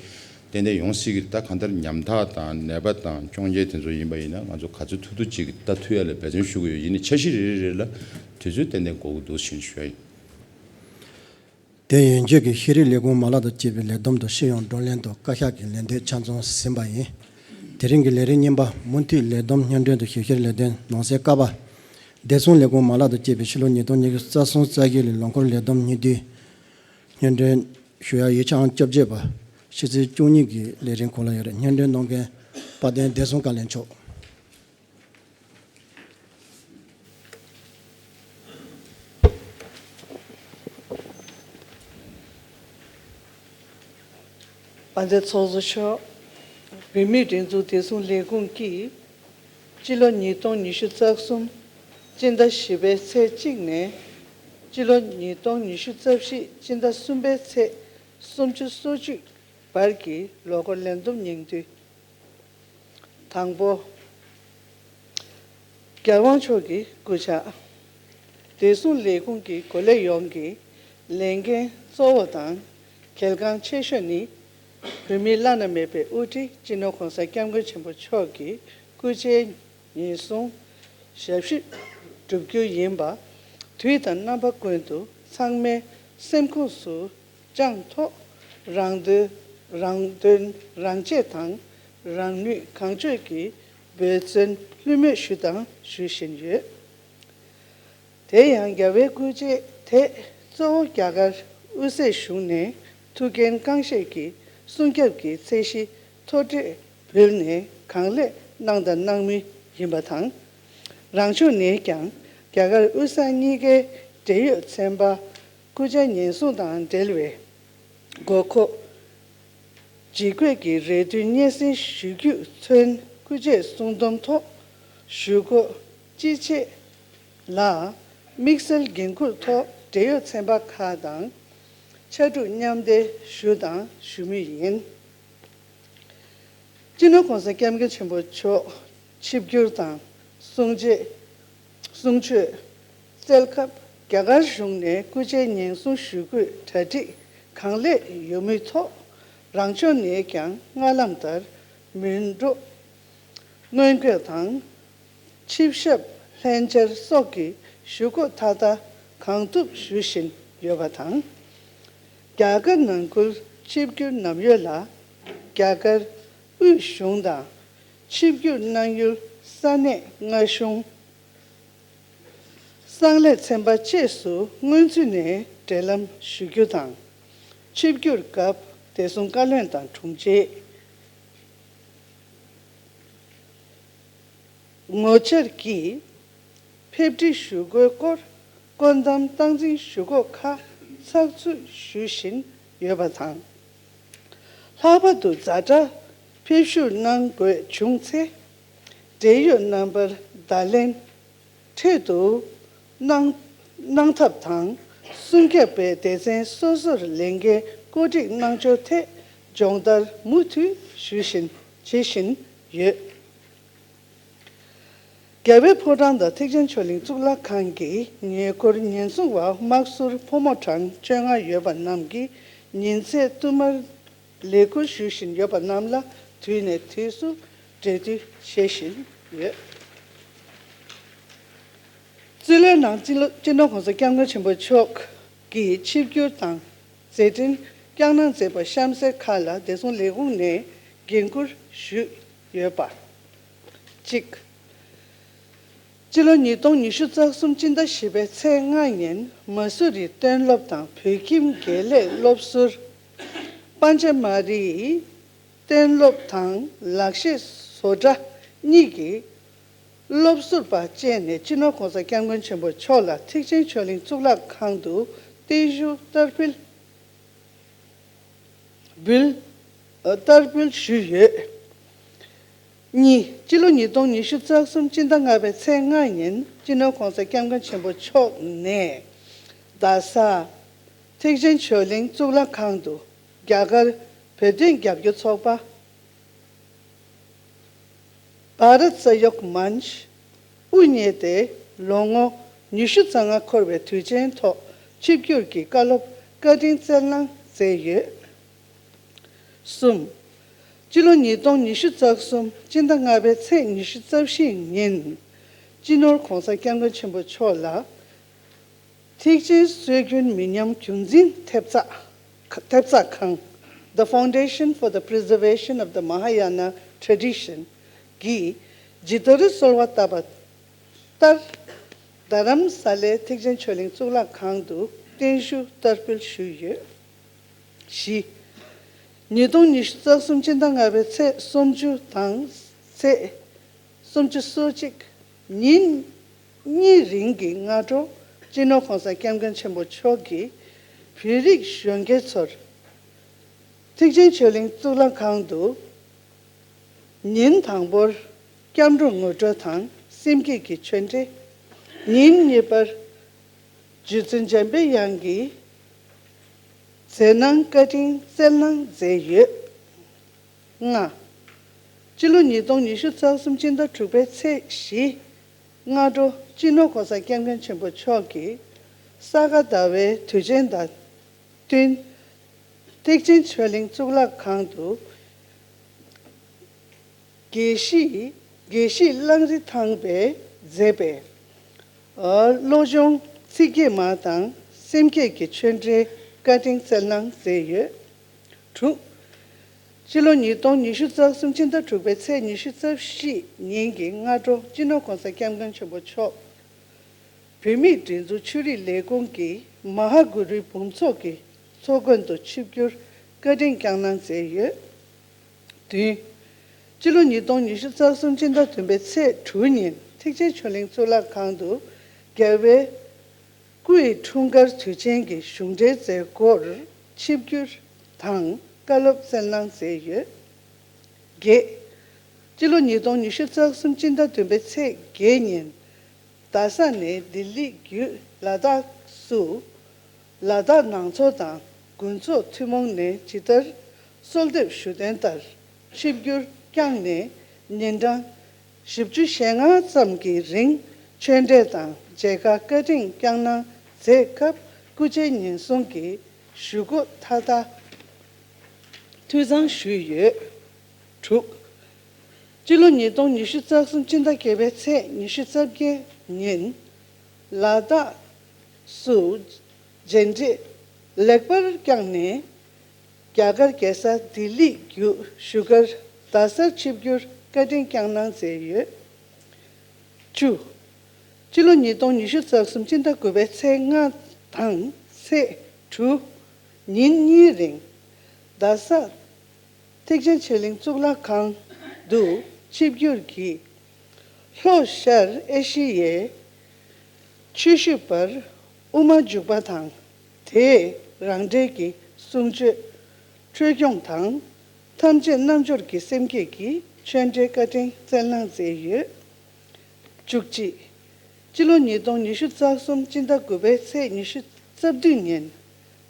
ཏན་ཏན་ཡོང་སྲིད་ཀྱི་རེད། ད་གང་ལྟར་ཉམ་ཐག་དང་ནད་པ་དང་སྐྱོན་ཅན་དེ་ཚོ་ཡིན་པ་ཡིན་ན་ང་ཚོ་ག་ཚོད་ཐུབ་ཐུབ་ཅིག་ལྟ་ཐུབ་ཡ་ལ་འབད་བརྩོན་ཞུ་གི་ཡོད། ཡིན་ནའི་འཆར་གཞི་རེ་རེ་རེ་ལ་དུས་ཚོད་ཏན་ཏན་འགོར་གྱི་འདུག་ཞེས་ཞུ་ཡ་ཡིན། དེ་ཡན་ཆོད་ཀྱི་ཤེས་རིག་ལས་ཁུངས་མ་ལག་དང་བཅས་པའི་ལས་བསྡོམས་དང་སྤྱི་ཡོངས་བགྲོ་གླེང་དང་བཀའ་ཤག་གི་ལས་དོན་ཆ་ཚང་ཟིན་པ་ཡིན། དེ་རིང་གི་ལས་རིམ་གཉིས་པ་མུ་མཐུད་ལས་བསྡོམས་སྙན་སྒྲོན་དང་ཞིབ་བཤེར་ལས་དོན་ནང་གསེས་ཀ་པ། བདེ་སྲུང་ལས་ཁུངས་མ་ལག་དང་བཅས་པའི་ཕྱི་ལོ་ཉིས་སྟོང་ཉི་ཤུ་རྩ་གསུམ་རྩ་བཞི་ལོའི་ལོ་འཁོར་ལས་བསྡོམས་སྙིང་བསྡུས་སྙན་སྒྲོན་ཞུ་ཡ་ཡོད། ཆའང་བཅོ་བརྒྱད་པ། ཕྱི་ཚེས་བཅུ་གཉིས་ཀྱི་ལས་རིམ་གོང་ལ་ཡོད་རེད། སྙན་སྒྲོན་གནང་མཁན་དཔལ་ལྡན་བདེ་སྲུང་བཀའ་བློན་མཆོག་དཔལ་ལྡན་ཚོགས་གཙོ་མཆོག་བོད་མིའི་སྒྲིག་འཛུགས་བདེ་སྲུང་ལས་ཁུངས་ཀྱིས་སྤྱི་ལོ་ཉིས་སྟོང་ཉི་ཤུ་རྩ་གསུམ་སྤྱི་ཟླ་བཞི་པའི་ཚེས་གཅིག་ནས་སྤྱི་ལོ་ཉིས་སྟོང་ཉི་ཤུ་རྩ་བཞི་སྤྱི་ཟླ་གསུམ་པའི་ཚེས་སུམ་ཅུ་སོ་གཅིག་བར་གྱི་ལོ་འཁོར་ལས་བསྡོམས་སྙིང་བསྡུས། དང་པོ། རྒྱལ་དབང་མཆོག་གི་སྐུ་ཕྱག་བདེ་སྲུང་ལས་ཁུངས་ཀྱི་འགོ་ལས་ཡོངས་ཀྱི་ལས་འགན་གཙོ་བོ་དང་གལ་འགངས་ཆེ་ཤོས་ནི། བོད་མིའི་བླ་ན་མེད་པའི་དབུ་ཁྲིད་སྤྱི་ནོར་༸གོང་ས་༸སྐྱབས་མགོན་ཆེན་པོ་མཆོག་གི་སྐུ་ཕྱྭའི་ཉེན་སྲུང་ཞབས་ཞུ་བསྒྲུབ་རྒྱུ་ཡིན་པ། དུས་དང་རྣམ་པ་ཀུན་ཏུ་ཚང་མའི་སེམས་ཁོངས་སུ་བཅངས་ཐོག་རང་དོན། རང་དོན་རང་གཅེས་དང་རང་ནུས་གང་ལྕོགས་ཀྱིས་འབད་བརྩོན་ལྷོད་མེད་ཞུ་དང་ཞུ་བཞིན་ཡོད། དེ་ཡང་རྒྱལ་བའི་སྐུ་ཕྱྭ་དེ་གཙོ་བོ་རྒྱ་གར་དབུས་སའི་གཞུང་ནས་ཐུགས་འགན་རྐང་བཞེས་ཀྱིས་སྲུང་སྐྱོབ་ཀྱི་ཚད་གཞི་མཐོ་གྲས་འབུལ་ནས་གང་ལེགས་གནང་དང་གནང་མུས་ཡིན་པ་དང་། རང་ཕྱོགས་ནས་ཀྱང་རྒྱ་གར་དབུས་ས་གཉིས་ཀའི་འབྲེལ་ཡོད་ཚན་པ་སྐུ་ཕྱྭ་ཉེན་སྲུང་དང་འབྲེལ་བའི་དགོས་མཁོ་ཇི་དགོས་ཀྱི་རེ་འདུན་སྙན་སེང་ཞུ་རྒྱུས་མཚོན་སྐུ་ཕྱྭའི་གསུང་འདོམས་ཐོག་ཞུ་སྒོ་སྤྱི་བྱེ་ལ་དམིགས་བསལ་འགན་འཁུར་ཐོག་འབྲེལ་ཡོད་ཚན་པ་ཁག་དང་ཕྱར་གྲུ་མཉམ་འདེགས་ཞུ་དང་ཞུ་མུས་ཡིན། སྤྱི་ནོར་༸གོང་ས་༸སྐྱབས་མགོན་ཆེན་པོ་མཆོག་ཆིབས་བསྒྱུར་དང་གསུང་ཆོས་གསུང་ཆོས་སྩལ་སྐབས་རྒྱ་གར་གཞུང་ནས་སྐུ་ཕྱྭའི་ཉེན་སྲུང་ཞུ་སྒོའི་གྲ་སྒྲིག་གང་ལེགས་ཡོད་མུས་ཐོག་རང་ཕྱོགས་ནས་ཀྱང་སྔར་ལམ་ལྟར་མོན་གྷོ་སྔོན་སྐྱོད་དང་། ཆིབས་ཞབས་ལྷན་བཅར་སོགས་ཀྱི་ཞུ་སྒོ་མཐའ་དག་གང་ཐུབ་ཞུ་བཞིན་ཡོད་པ་དང་། རྒྱ་གར་ནང་ཁུལ་ཆིབས་བསྒྱུར་གནང་ཡུལ་ལ་རྒྱ་གར་དབུས་གཞུང་དང་ཆིབས་བསྒྱུར་གནང་ཡུལ་ས་གནས་མངའ་གཞུང་། གསང་ལས་ཚན་པ་བཅས་སུ་སྔོན་ཚུད་ནས་འབྲེལ་ལམ་ཞུ་རྒྱུ་དང་། ཆིབས་བསྒྱུར་སྐབས་བདེ་སྲུང་བཀའ་བློན་དང་དྲུང་ཆེ། ངོ་བཅར་གྱིས་ཕེབས་སྒྲིག་ཞུ་སྒོའི་སྐོར་བཀོད་འདོམས་སྟངས་འཛིན་ཞུ་སྒོ་ཁག་ཚགས་ཚུད་ཞུ་བཞིན་ཡོད་པ་དང་། ལྷག་པར་དུ་ཛ་དྲག་ཕེབས་ཞུགས་གནང་དགོས་བྱུང་ཚེ། འབྲེལ་ཡོད་རྣམ་པར་བརྡ་ལན་འཕྲལ་དུ་གནང་གནང་ཐབས་དང་། སྲུང་སྐྱོབ་པའི་སྡེ་ཚན་སོ་སོར་ལས་འགན་བཀོད་སྒྲིག་གནང་ཕྱོགས་ཐད་སྦྱོང་བརྡར་མུ་མཐུད་ཞུ་བཞིན་བྱེད་བཞིན་ཡོད། རྒྱལ་བའི་ཕོ་བྲང་དང་ཐེག་ཆེན་ཆོས་གླིང་གཙུག་ལག་ཁང་གི་ཉེ་འཁོར་ཉེན་སྲུང་བ་དམག་ཟུར་ཕོ་མོ་གྲངས་བཅོ་ལྔ་ཡོད་པ་རྣམས་ཀྱིས་ཉིན་མཚན་བསྟུད་མར་ལས་ཁུར་ཞུ་བཞིན་ཡོད་པ་རྣམས་ལ་དུས་ནས་དུས་སུ་འབྲེལ་མཐུད་བྱེད་བཞིན་ཡོད། གཙུག་ལག་ནང་སྤྱི་ལོ་སྤྱི་ནོར་༸གོང་ས་༸སྐྱབས་མགོན་ཆེན་པོ་མཆོག་གིས་ཆིབས་བསྒྱུར་དང་མཛད་འཕྲིན་བསྐྱངས་གནང་མཛད་པ་གཤམ་གསལ་ཁག་ལ་བདེ་སྲུང་ལས་ཁུངས་ནས་འགན་འཁུར་ཞུས་ཡོད་པ། གཅིག་སྤྱི་ལོ་ཉིས་སྟོང་ཉི་ཤུ་རྩ་གསུམ་སྤྱི་ཟླ་བཞི་པའི་ཚེས་ལྔ་ཉིན་མ་སུ་རི་གཏན་སློབ་དང་བོད་ཁྱིམ་དགེ་ལས་སློབ་ཟུར་པཎ་ཆེན་མ་རི་གཏན་སློབ་དང་ལག་ཤེས་བཟོ་གྲྭ་གཉིས་ཀྱི་ སློབ་ཟུར་པ་བཅས་ནས་སྤྱི་ནོར་༸གོང་ས་༸སྐྱབས་མགོན་ཆེན་པོ་མཆོག་ལ་ཐེག་ཆེན་ཆོས་གླིང་གཙུག་ལག་ཁང་དུ་བརྟན་བཞུགས་བསྟར་འབུལ་འབུལ། བསྟར་འབུལ་ཞུས་ཡོད། གཉིས། སྤྱི་ལོ་ཉིས་སྟོང་ཉི་ཤུ་རྩ་གསུམ་སྤྱི་ཟླ་ལྔ་པའི་ཚེས་ལྔ་ཉིན་སྤྱི་ནོར་༸གོང་ས་༸སྐྱབས་མགོན་ཆེན་པོ་མཆོག་ནས་རྡ་ས་ཐེག་ཆེན་ཆོས་གླིང་གཙུག་ལག་ཁང་དུ་རྒྱ་གར་བོད་དོན་རྒྱབ་སྐྱོར་ཚོགས་པ་བྷ་རད་ས་ཡོག་མཉཅ་དབུ་བརྙེས་ཏེ་ལོ་ངོ་ཉི་ཤུ་རྩ་ལྔ་འཁོར་བའི་དུས་ཆེན་ཐོག་ཆིབས་བསྒྱུར་གྱིས་བཀའ་སློབ་བཀའ་དྲིན་སྩལ་གནང་མཛད་ཡོད། གསུམ། སྤྱི་ལོ་ཉིས་སྟོང་ཉི་ཤུ་རྩ་གསུམ་སྤྱི་ཟླ་ལྔ་པའི་ཚེས་ཉི་ཤུ་རྩ་བཞི་ཉིན་སྤྱི་ནོར་༸གོང་ས་༸སྐྱབས་མགོན་ཆེན་པོ་མཆོག་ལ་ཐེག་ཆེན་སྲོལ་རྒྱུན་མི་ཉམས་རྒྱུན་འཛིན་ཐེབས་རྩ་ཐེབས་རྩ་ཁང་། The Foundation for the Preservation of the Mahayana Tradition གིས་ཇི་ལྟར་གསོལ་བ་བཏབ་པ་ལྟར། རྡ་རམ་ས་ལའི་ཐེག་ཆེན་ཆོས་གླིང་གཙུག་ལག་ཁང་དུ་བརྟན་བཞུགས་བསྟར་འབུལ་ཞུས་ཡོད། བཞི། ཉིས་སྟོང་ཉི་ཤུ་རྩ་གསུམ་སྤྱི་ཟླ་ལྔ་པའི་ཚེས་སུམ་ཅུ་དང་ཚེས་སུམ་ཅུ་སོ་གཅིག་ཉིན་གཉིས་རིང་གི་སྔ་དྲོ་སྤྱི་ནོར་༸གོང་ས་༸སྐྱབས་མགོན་ཆེན་པོ་མཆོག་གིས་བོད་རིགས་གཞོན་སྐྱེས་ཚོར་ཐེག་ཆེན་ཆོས་གླིང་གཙུག་ལག་ཁང་དུ་ཉིན་དང་པོར་སྐྱབས་འགྲོ་ངོ་སྤྲོད་དང་སེམས་བསྐྱེད་ཀྱི་ཆོས་འབྲེལ། ཉིན་གཉིས་པར་རྗེ་བཙུན་འཇམ་པའི་དབྱངས་ཀྱི་མཛད་སྣང་བཀའ་དྲིན་སྩལ་གནང་མཛད་ཡོད། ལྔ། སྤྱི་ལོ་ཉིས་སྟོང་ཉི་ཤུ་རྩ་གསུམ་སྤྱི་ཟླ་དྲུག་པའི་ཚེས་བཞི་སྔ་དྲོ་སྤྱི་ནོར་༸གོང་ས་༸སྐྱབས་མགོན་ཆེན་པོ་མཆོག་གིས་ས་ག་ཟླ་བའི་དུས་ཆེན་དང་བསྟུན་ཐེག་ཆེན་ཆོས་གླིང་གཙུག་ལག་ཁང་དུ་དགེ་བཤེས་དགེ་བཤེས་གླང་རི་ཐང་པས་མཛད་པའི་བློ་སྦྱོང་ཚིག་བརྒྱད་མ་དང་སེམས་བསྐྱེད་ཀྱི་ཆོས་འབྲེལ་བཀའ་དྲིན་སྩལ་གནང་མཛད་ཡོད། དྲུག། སྤྱི་ལོ་ཉིས་སྟོང་ཉི་ཤུ་རྩ་གསུམ་སྤྱི་ཟླ་དྲུག་པའི་ཚེས་ཉི་ཤུ་རྩ་བཞི་ཉིན་གྱི་སྔ་དྲོ་སྤྱི་ནོར་༸གོང་ས་༸སྐྱབས་མགོན་ཆེན་པོ་མཆོག་བོད་མིའི་སྒྲིག་འཛུགས་ཆོས་རིག་ལས་ཁུངས་ཀྱི་མ་ཧཱ་གུ་རུའི་འབུམ་ཚོགས་ཀྱི་ཚོགས་མགོན་དུ་ཆིབས་བསྒྱུར་བཀའ་དྲིན་བསྐྱངས་གནང་མཛད་ཡོད། བདུན། སྤྱི་ལོ་ཉིས་སྟོང་ཉི་ཤུ་རྩ་གསུམ་སྤྱི་ཟླ་བདུན་པའི་ཚེས་དྲུག་ཉིན་ཐེག་ཆེན་ཆོས་གླིང་གཙུག་ལག་ཁང་དུ་རྒྱལ་བའི་སྐུ་ཡི་འཁྲུངས་སྐར་དུས་ཆེན་གྱི་གཞུང་འབྲེལ་མཛད་སྒོར་ཆིབས་བསྒྱུར་དང་བཀའ་སློབ་སྩལ་གནང་མཛད་ཡོད། བརྒྱད། སྤྱི་ལོ་ཉིས་སྟོང་ཉི་ཤུ་རྩ་གསུམ་སྤྱི་ཟླ་བདུན་པའི་ཚེས་བརྒྱད་ཉིན་རྡ་ས་ནས་ལྡི་ལི་བརྒྱུད་ལ་དྭགས་སུ་ལ་དྭགས་ནང་ཚོགས་དང་དགོན་ཚོགས་ཐུན་མོང་ནས་ཇི་ལྟར་གསོལ་འདེབས་ཞུ་དོན་ལྟར་ཆིབས་བསྒྱུར་བསྐྱངས་ནས་ཉིན་གྲངས་བཞི་བཅུ་ཞེ་ལྔ་ཙམ་གྱི་རིང་ཆོས་འབྲེལ་དང་མཇལ་ཁ་བཀའ་དྲིན་བསྐྱངས་གནང་མཛད་སྐབས་སྐུ་ཕྱྭའི་ཉེན་སྲུང་གི་བཞུགས་སྒོ་མཐའ་དག་ཐོས་བསྐྱངས་ཞུས་ཡོད། དྲུག། སྤྱི་ལོ་ཉིས་སྟོང་ཉི་ཤུ་རྩ་གསུམ་སྤྱི་ཟླ་བརྒྱད་པའི་ཚེས་ཉི་ཤུ་རྩ་བརྒྱད་ཉིན་ལ་དྭགས་སུ་མཇལ་འཕྲད་ལེགས་པར་བསྐྱངས་ནས་རྒྱ་གར་རྒྱལ་ས་ལྡི་ལི་བརྒྱུད་བཞུགས་སྒར་རྡ་སར་ཆིབས་བསྒྱུར་བཀའ་དྲིན་བསྐྱངས་གནང་མཛད་ཡོད། བཅུ། སྤྱི་ལོ་ཉིས་སྟོང་ཉི་ཤུ་རྩ་གསུམ་སྤྱི་ཟླ་དགུ་པའི་ཚེས་ལྔ་དང་ཚེས་དྲུག་ཉིན་གཉིས་རིང་རྡ་ས་ཐེག་ཆེན་ཆོས་གླིང་གཙུག་ལག་ཁང་དུ་ཆིབས་བསྒྱུར་གྱིས་ལྷོ་ཤར་ཨེ་ཤི་ཡའི་ཆོས་ཞུ་བར་དབུ་མ་འཇུག་པ་དང་དེའི་རང་འགྲེལ་གྱི་གསུང་ཆོས་འཕྲོས་སྐྱོང་དང་ཐམས་ཅད་རྣལ་འབྱོར་གྱི་སེམས་བསྐྱེད་ཀྱི་ཆོས་འབྲེལ་བཀའ་དྲིན་སྩལ་གནང་མཛད་ཡོད། བཅུ་གཅིག། སྤྱི་ལོ་ཉིས་སྟོང་ཉི་ཤུ་རྩ་གསུམ་སྤྱི་ཟླ་དགུ་པའི་ཚེས་ཉི་ཤུ་རྩ་བདུན་ཉིན་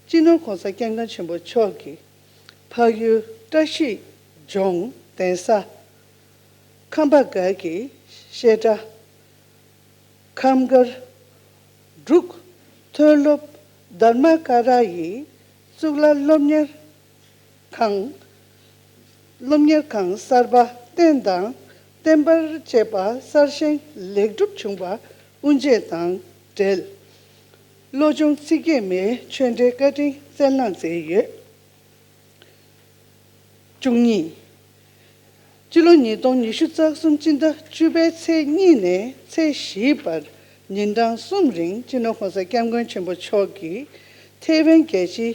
སྤྱི་ནོར་༸གོང་ས་༸སྐྱབས་མགོན་ཆེན་པོ་མཆོག་གིས་འཕགས་ཡུལ་བཀྲ་ཤིས་ལྗོངས་གདན་ས་ཁམས་པ་སྒར་གྱི་བཤད་གྲྭ་ཁམས་སྒར་འབྲུག་མཐོ་སློབ་དྷརྨ་ཀ་ར་ཡི་གཙུག་ལག་སློབ་གཉེར་ཁང་། སློབ་གཉེར་ཁང་གསར་པ་རྟེན་དང་བརྟེན་པར་བཅས་པ་གསར་བཞེངས་ལེགས་གྲུབ་བྱུང་བ་དབུ་འབྱེད་དང་འབྲེལ། བློ་སྦྱོང་ཚིག་བརྒྱད་མའི་ཆོས་འབྲེལ་བཀའ་དྲིན་སྩལ་གནང་མཛད་ཡོད། བཅུ་གཉིས། སྤྱི་ལོ་ཉིས་སྟོང་ཉི་ཤུ་རྩ་གསུམ་སྤྱི་ཟླ་བཅུ་པའི་ཚེས་གཉིས་ནས་ཚེས་བཞིའི་བར་ཉིན་གྲངས་གསུམ་རིང་སྤྱི་ནོར་༸གོང་ས་༸སྐྱབས་མགོན་ཆེན་པོ་མཆོག་གིས་ཐའེ་ཝན་རྒྱལ་སྤྱིའི་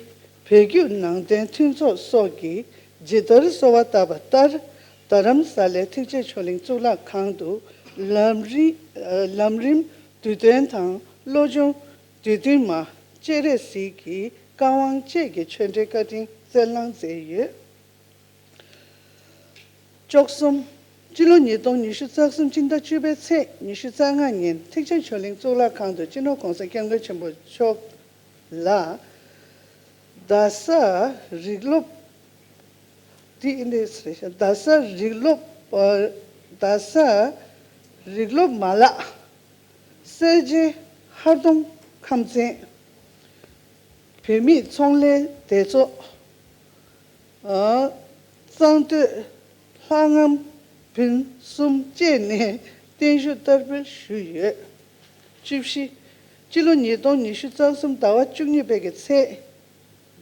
བོད་བརྒྱུད་ནང་བསྟན་མཐུན་ཚོགས་སོགས་ཀྱིས་ཇི་ལྟར་གསོལ་བ་བཏབ་པ་ལྟར་རྡ་རམ་ས་ལའི་ཐེག་ཆེན་ཆོས་གླིང་གཙུག་ལག་ཁང་དུ་ ལམ་རིམ་ལམ་རིམ་དུས་སྟོན་དང་བློ་སྦྱོང་དུས་སྟོན་མ་སྤྱན་རས་གཟིགས་ཀྱི་བཀའ་དབང་བཅས་ཀྱི་ཆོས་འབྲེལ་བཀའ་དྲིན་སྩལ་གནང་མཛད་ཡོད། བཅུ་གསུམ། སྤྱི་ལོ་ཉིས་སྟོང་ཉི་ཤུ་རྩ་གསུམ་སྤྱི་ཟླ་བཅུ་པའི་ཚེས་ཉི་ཤུ་རྩ་ལྔ་ཉིན་ཐེག་ཆེན་ཆོས་གླིང་གཙུག་ལག་ཁང་དུ་སྤྱི་ནོར་༸གོང་ས་༸སྐྱབས་མགོན་ཆེན་པོ་མཆོག་ལ་རྡ་ས་རིག་སློབ། དེ་ཨིན་དེ་རེད། རྡ་ས་རིག་སློབ། རྡ་ས་རིག་སློབ་མ་ལག་གསལ་རྗེ་ཧར་གདོང་ཁམས་ཚན། བོད་མིའི་ཚོང་ལས་སྡེ་ཚོགས། གཙང་སྟོད་ལྷ་ངམ་བུན་གསུམ་བཅས་ནས་བརྟན་བཞུགས་བསྟར་འབུལ་ཞུས་ཡོད། བཅུ་བཞི། སྤྱི་ལོ་ཉིས་སྟོང་ཉི་ཤུ་རྩ་གསུམ་ཟླ་བ་བཅུ་གཉིས་པའི་གི་ཚེས་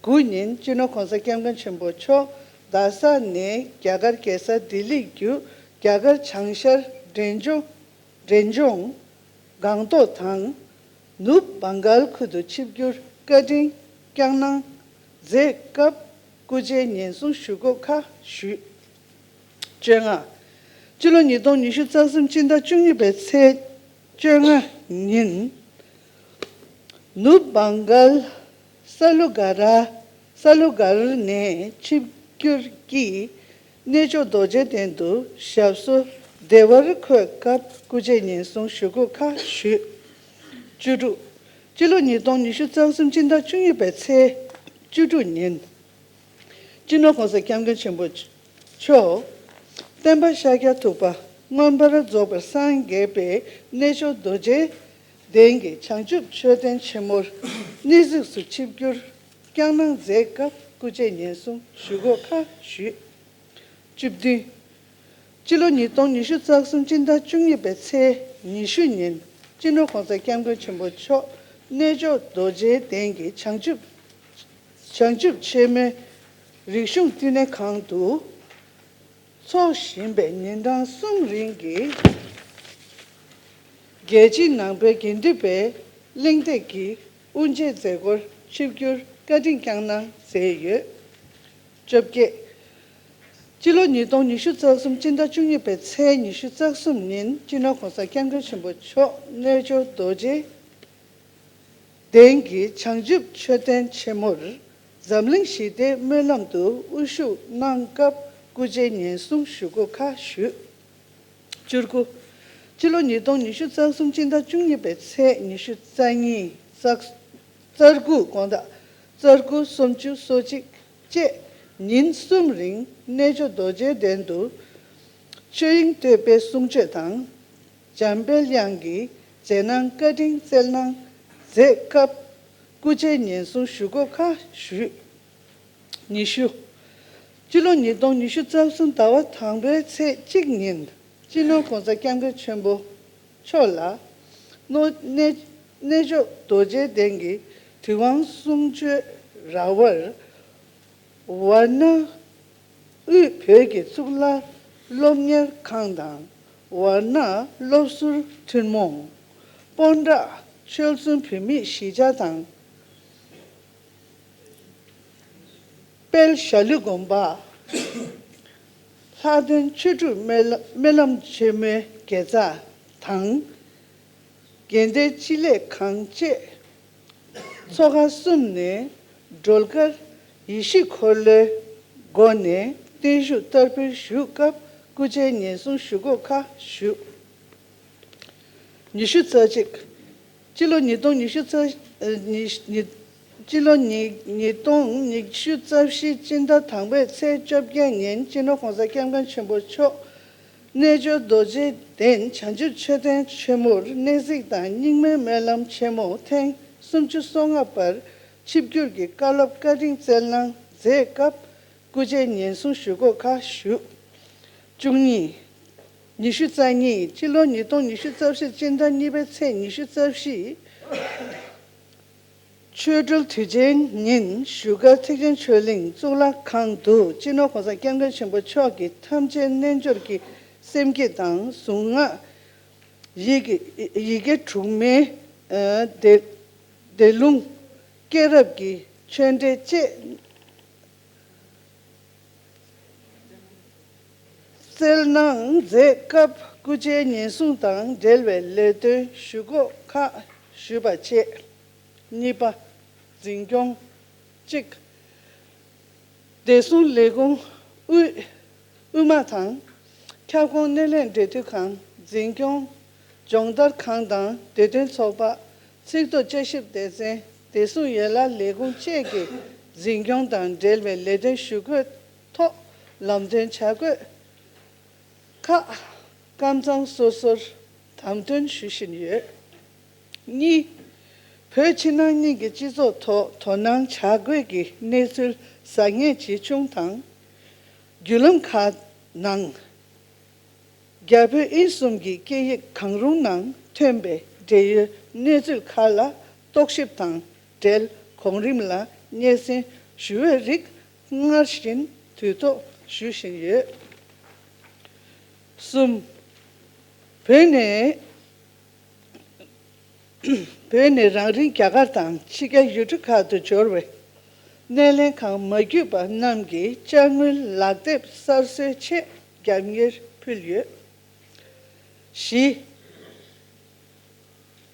དགུ་ཉིན་སྤྱི་ནོར་༸གོང་ས་༸སྐྱབས་མགོན་ཆེན་པོ་མཆོག་རྡ་ས་ནས་རྒྱ་གར་རྒྱལ་ས་ལྡི་ལི་བརྒྱུད་རྒྱ་གར་བྱང་ཤར་འབྲས་ལྗོངས་འབྲས་ལྗོངས་སྒང་ཏོག་དང་ནུབ་བྷང་གལ་ཁུལ་དུ་ཆིབས་བསྒྱུར་བཀའ་དྲིན་བསྐྱངས་གནང་མཛད་སྐབས་སྐུ་མཇལ་ཉེན་སྲུང་ཞུ་སྒོ་ཁག་ཞུས། བཅོ་ལྔ། སྤྱི་ལོ་ཉིས་སྟོང་ཉི་ཤུ་རྩ་གསུམ་སྤྱི་ཟླ་བཅུ་གཉིས་པའི་ཚེས་བཅོ་ལྔ་ཉིན། ནུབ་བྷང་གལ་ས་ལུ་ག་ར་ས་ལུ་གར་ནས་ཆིབས་བསྒྱུར་གྱིས་གནས་མཆོག་རྡོ་རྗེ་གདན་དུ་ཞབས་སོར་བདེ་བར་འཁོད་སྐབས་སྐུ་མཇལ་ཉེན་སྲུང་ཞུ་སྒོ་ཁག་ཞུས། བཅུ་དྲུག། སྤྱི་ལོ་ཉིས་སྟོང་ཉི་ཤུ་རྩ་གསུམ་སྤྱི་ཟླ་བཅུ་གཉིས་པའི་ཚེས་བཅུ་དྲུག་ཉིན། སྤྱི་ནོར་༸གོང་ས་༸སྐྱབས་མགོན་ཆེན་པོ་མཆོག་བསྟན་པ་ཤཱཀྱ་ཐུབ་པ་མངོན་པར་རྫོགས་པར་སངས་རྒྱས་པའི་གནས་མཆོག་རྡོ་རྗེ་གདན་གྱི་བྱང་ཆུབ་མཆོད་རྟེན་ཆེན་མོར་གནས་གཟིགས་སུ་ཆིབས་བསྒྱུར་བསྐྱངས་གནང་མཛད་སྐབས་སྐུ་མཇལ་ཉེན་སྲུང་ཞུ་སྒོ་ཁག་ཞུས། བཅུ་བདུན། སྤྱི་ལོ་ཉིས་སྟོང་ཉི་ཤུ་རྩ་གསུམ་སྤྱི་ཟླ་བཅུ་གཉིས་པའི་ཚེས་ཉི་ཤུ་ཉིན་སྤྱི་ནོར་༸གོང་ས་༸སྐྱབས་མགོན་ཆེན་པོ་མཆོག་གནས་མཆོག་རྡོ་རྗེ་གདན་གྱི་བྱང་ཆུབ་བྱང་ཆུབ་ཆེན་མོའི་རིག་གཞུང་བསྟི་གནས་ཁང་དུ་འཚོགས་བཞིན་པའི་ཉིན་གྲངས་གསུམ་རིང་གི་རྒྱལ་སྤྱིའི་ནང་པའི་དགེ་འདུན་པའི་གླེང་སྟེགས་ཀྱི་དབུ་འབྱེད་མཛད་སྒོར་ཆིབས་བསྒྱུར་བཀའ་དྲིན་བསྐྱངས་གནང་མཛད་ཡོད། བཅོ་བརྒྱད། སྤྱི་ལོ་ཉིས་སྟོང་ཉི་ཤུ་རྩ་གསུམ་སྤྱི་ཟླ་བཅུ་གཉིས་པའི་ཚེས་ཉི་ཤུ་རྩ་གསུམ་ཉིན་སྤྱི་ནོར་༸གོང་ས་༸སྐྱབས་མགོན་ཆེན་པོ་མཆོག་གནས་མཆོག་རྡོ་རྗེ་གདན་གྱི་བྱང་ཆུབ་མཆོད་རྟེན་ཆེན་མོར་འཛམ་གླིང་ཞི་བདེའི་སྨོན་ལམ་དུ་དབུ་བཞུགས་གནང་སྐབས་སྐུ་མཇལ་ཉེན་སྲུང་ཞུ་སྒོ་ཁག་ཞུས། བཅུ་དགུ། སྤྱི་ལོ་ཉིས་སྟོང་ཉི་ཤུ་རྩ་གསུམ་སྤྱི་ཟླ་བཅུ་གཉིས་པའི་ཚེས་ཉི་ཤུ་རྩ་གཉིས། རྩ་རྩ་དགུ་དགོང་དག་རྩ་དགུ་སུམ་ཅུ་སོ་གཅིག་བཅས་ཉིན་གསུམ་རིང་གནས་མཆོག་རྡོ་རྗེ་གདན་དུ་ཆོས་དབྱིངས་བསྟོད་པའི་གསུང་ཆོས་དང་། འཇམ་དཔལ་དབྱངས་ཀྱི་རྗེས་གནང་བཀའ་དྲིན་སྩལ་གནང་མཛད་སྐབས་སྐུ་མཇལ་ཉེན་སྲུང་ཞུ་སྒོ་ཁག་ཞུས། ཉི་ཤུ། སྤྱི་ལོ་ཉིས་སྟོང་ཉི་ཤུ་རྩ་གསུམ་ཟླ་བ་དང་པོའི་ཚེས་གཅིག་ཉིན་སྤྱི་ནོར་༸གོང་ས་༸སྐྱབས་མགོན་ཆེན་པོ་མཆོག་ལ་ནོ་གནས་གནས་མཆོག་རྡོ་རྗེ་གདན་གྱི་དུས་དབང་གསུང་ཆོས་ར་བར་ཝར་ན་དབུས་བོད་ཀྱི་གཙུག་ལག་སློབ་གཉེར་ཁང་དང་ཝར་ན་སློབ་ཟུར་ཐུན་མོང་། སྤོན་ཊ་ཆོལ་གསུམ་བོད་མིའི་གཞིས་ཆགས་དང་། དཔལ་ཞྭ་ལུ་དགོན་པ། ལྷག་དོན་ཆོས་དྲུག་སྨོན་ལམ་སྨོན་ལམ་ཆེན་མོའི་དགེ་རྩ་དང་། དགེ་ལྡན་སྤྱི་ལེ་ཁང་བཅས་ཚོ་ཁག་གསུམ་ནས་སྒྲོལ་དཀར་ཡེ་ཤེས་འཁོར་ལོའི་སྒོ་ནས་བརྟན་བཞུགས་བསྟར་འབུལ་ཞུ་སྐབས་སྐུ་མཇལ་ཉེན་སྲུང་ཞུ་སྒོ་ཁག་ཞུས། ཉི་ཤུ་རྩ་གཅིག་སྤྱི་ལོ་ཉིས་སྟོང་ཉི་ཤུ་རྩ་ཉི་ཉི་སྤྱི་ལོ་ཉིས་ཉིས་སྟོང་ཉི་ཤུ་རྩ་བཞི་སྤྱི་ཟླ་དང་པོའི་ཚེས་བཅོ་བརྒྱད་ཉིན་སྤྱི་ནོར་༸གོང་ས་༸སྐྱབས་མགོན་ཆེན་པོ་མཆོག་གནས་མཆོག་རྡོ་རྗེ་གདན་བྱང་ཆུབ་མཆོད་རྟེན་ཆེན་མོར་གནས་གཟིགས་དང་རྙིང་མའི་སྨོན་ལམ་ཆེན་མོ་ཐེངས་སུམ་ཅུ་སོ་ལྔ་པར་ཆིབས་བསྒྱུར་གྱི་བཀའ་སློབ་བཀའ་དྲིན་སྩལ་གནང་མཛད་སྐབས་སྐུ་མཇལ་ཉེན་སྲུང་ཞུ་སྒོ་ཁག་ཞུས། བཅུ་གཉིས། ཉི་ཤུ་རྩ་གཉིས་སྤྱི་ལོ་ཉིས་སྟོང་ཉི་ཤུ་རྩ་བཞི་སྤྱི་ཟླ་གཉིས་པའི་ཚེས་ཉི་ཤུ་རྩ་བཞི། ཆོ་འཕྲུལ་དུས་ཆེན་ཉིན་བཞུགས་སྒར་ཐེག་ཆེན་ཆོས་གླིང་གཙུག་ལག་ཁང་དུ་སྤྱི་ནོར་༸གོང་ས་༸སྐྱབས་མགོན་ཆེན་པོ་མཆོག་གི་ཐམས་ཅད་རྣལ་འབྱོར་གྱི་སེམས་བསྐྱེད་དང་གཟུངས་སྔགས་ཡི་གེ་ཡི་གེ་དྲུག་མའི་ཨ་བཟླས་བཟླས་ལུང་སྐྱེས་རབས་ཀྱི་ཆོས་འབྲེལ་བཅས། སྩལ་གནང་མཛད་སྐབས་སྐུ་ཕྱྭའི་ཉེན་སྲུང་དང་འབྲེལ་བའི་ལས་དོན་ཞུ་སྒོ་ཁག་ཞུས་པ་བཅས། གཉིས་པ། འཛིན་སྐྱོང་གཅིག་བདེ་སྲུང་ལས་ཁུངས་དབུས་དབུས་མ་དང་། ཁྱབ་ཁོངས་སྣེ་ལེན་འབྲེལ་མཐུད་ཁང་། འཛིན་སྐྱོང་སྦྱོང་བརྡར་ཁང་དང་བདེ་དོན་ཚོགས་པ། ཚིག་ཐོ་དཔྱད་ཞིབ་སྡེ་ཚན། བདེ་སྲུང་ཡན་ལག་ལས་ཁུངས་བཅས་ཀྱི་འཛིན་སྐྱོང་དང་འབྲེལ་བའི་ལས་དོན་ཞུ་སྒོའི་ཐོག་ལམ་སྟོན་བྱ་དགོས་ཁག་ཀམ་ཚང་སོ་སོར་དམ་འདོན་ཞུ་བཞིན་ཡོད། གཉིས། བོད་ཕྱི་ནང་གཉིས་ཀྱི་སྤྱི་ཚོགས་ཐོག་དོ་སྣང་བྱ་དགོས་ཀྱི་གནས་ཚུལ་ཟབ་ངེས་ཇི་བྱུང་དང་། བརྒྱུད་ལམ་ཁག་ནང་རྒྱ་བོད་དབྱིན་གསུམ་གྱི་སྐད་ཡིག་གང་རུང་ནང་ཐོན་པའི་འབྲེལ་ཡོད་གནས་ཚུལ་ཁག་ལ་རྟོག་ཞིབ་དང་འབྲེལ་གོང་རིམ་ལ་སྙན་སེང་ཞུ་བའི་རིགས་སྔར་བཞིན་དུས་ཐོག་ཞུ་བཞིན་ཡོད། གསུམ། བོད་ནས་བོད་ནས་རང་རིང་རྒྱ་གར་དང་ཕྱི་རྒྱལ་ཡུལ་གྲུ་ཁག་ཏུ་འབྱོར་བའི་སྣེ་ལེན་ཁང་མ་བརྒྱུད་པ་རྣམས་ཀྱི་ཅ་དངོས་ལག་དེབ་གསར་བཟོའི་ཆེད་རྒྱབ་གཉེར་ཕུལ་ཡོད། བཞི།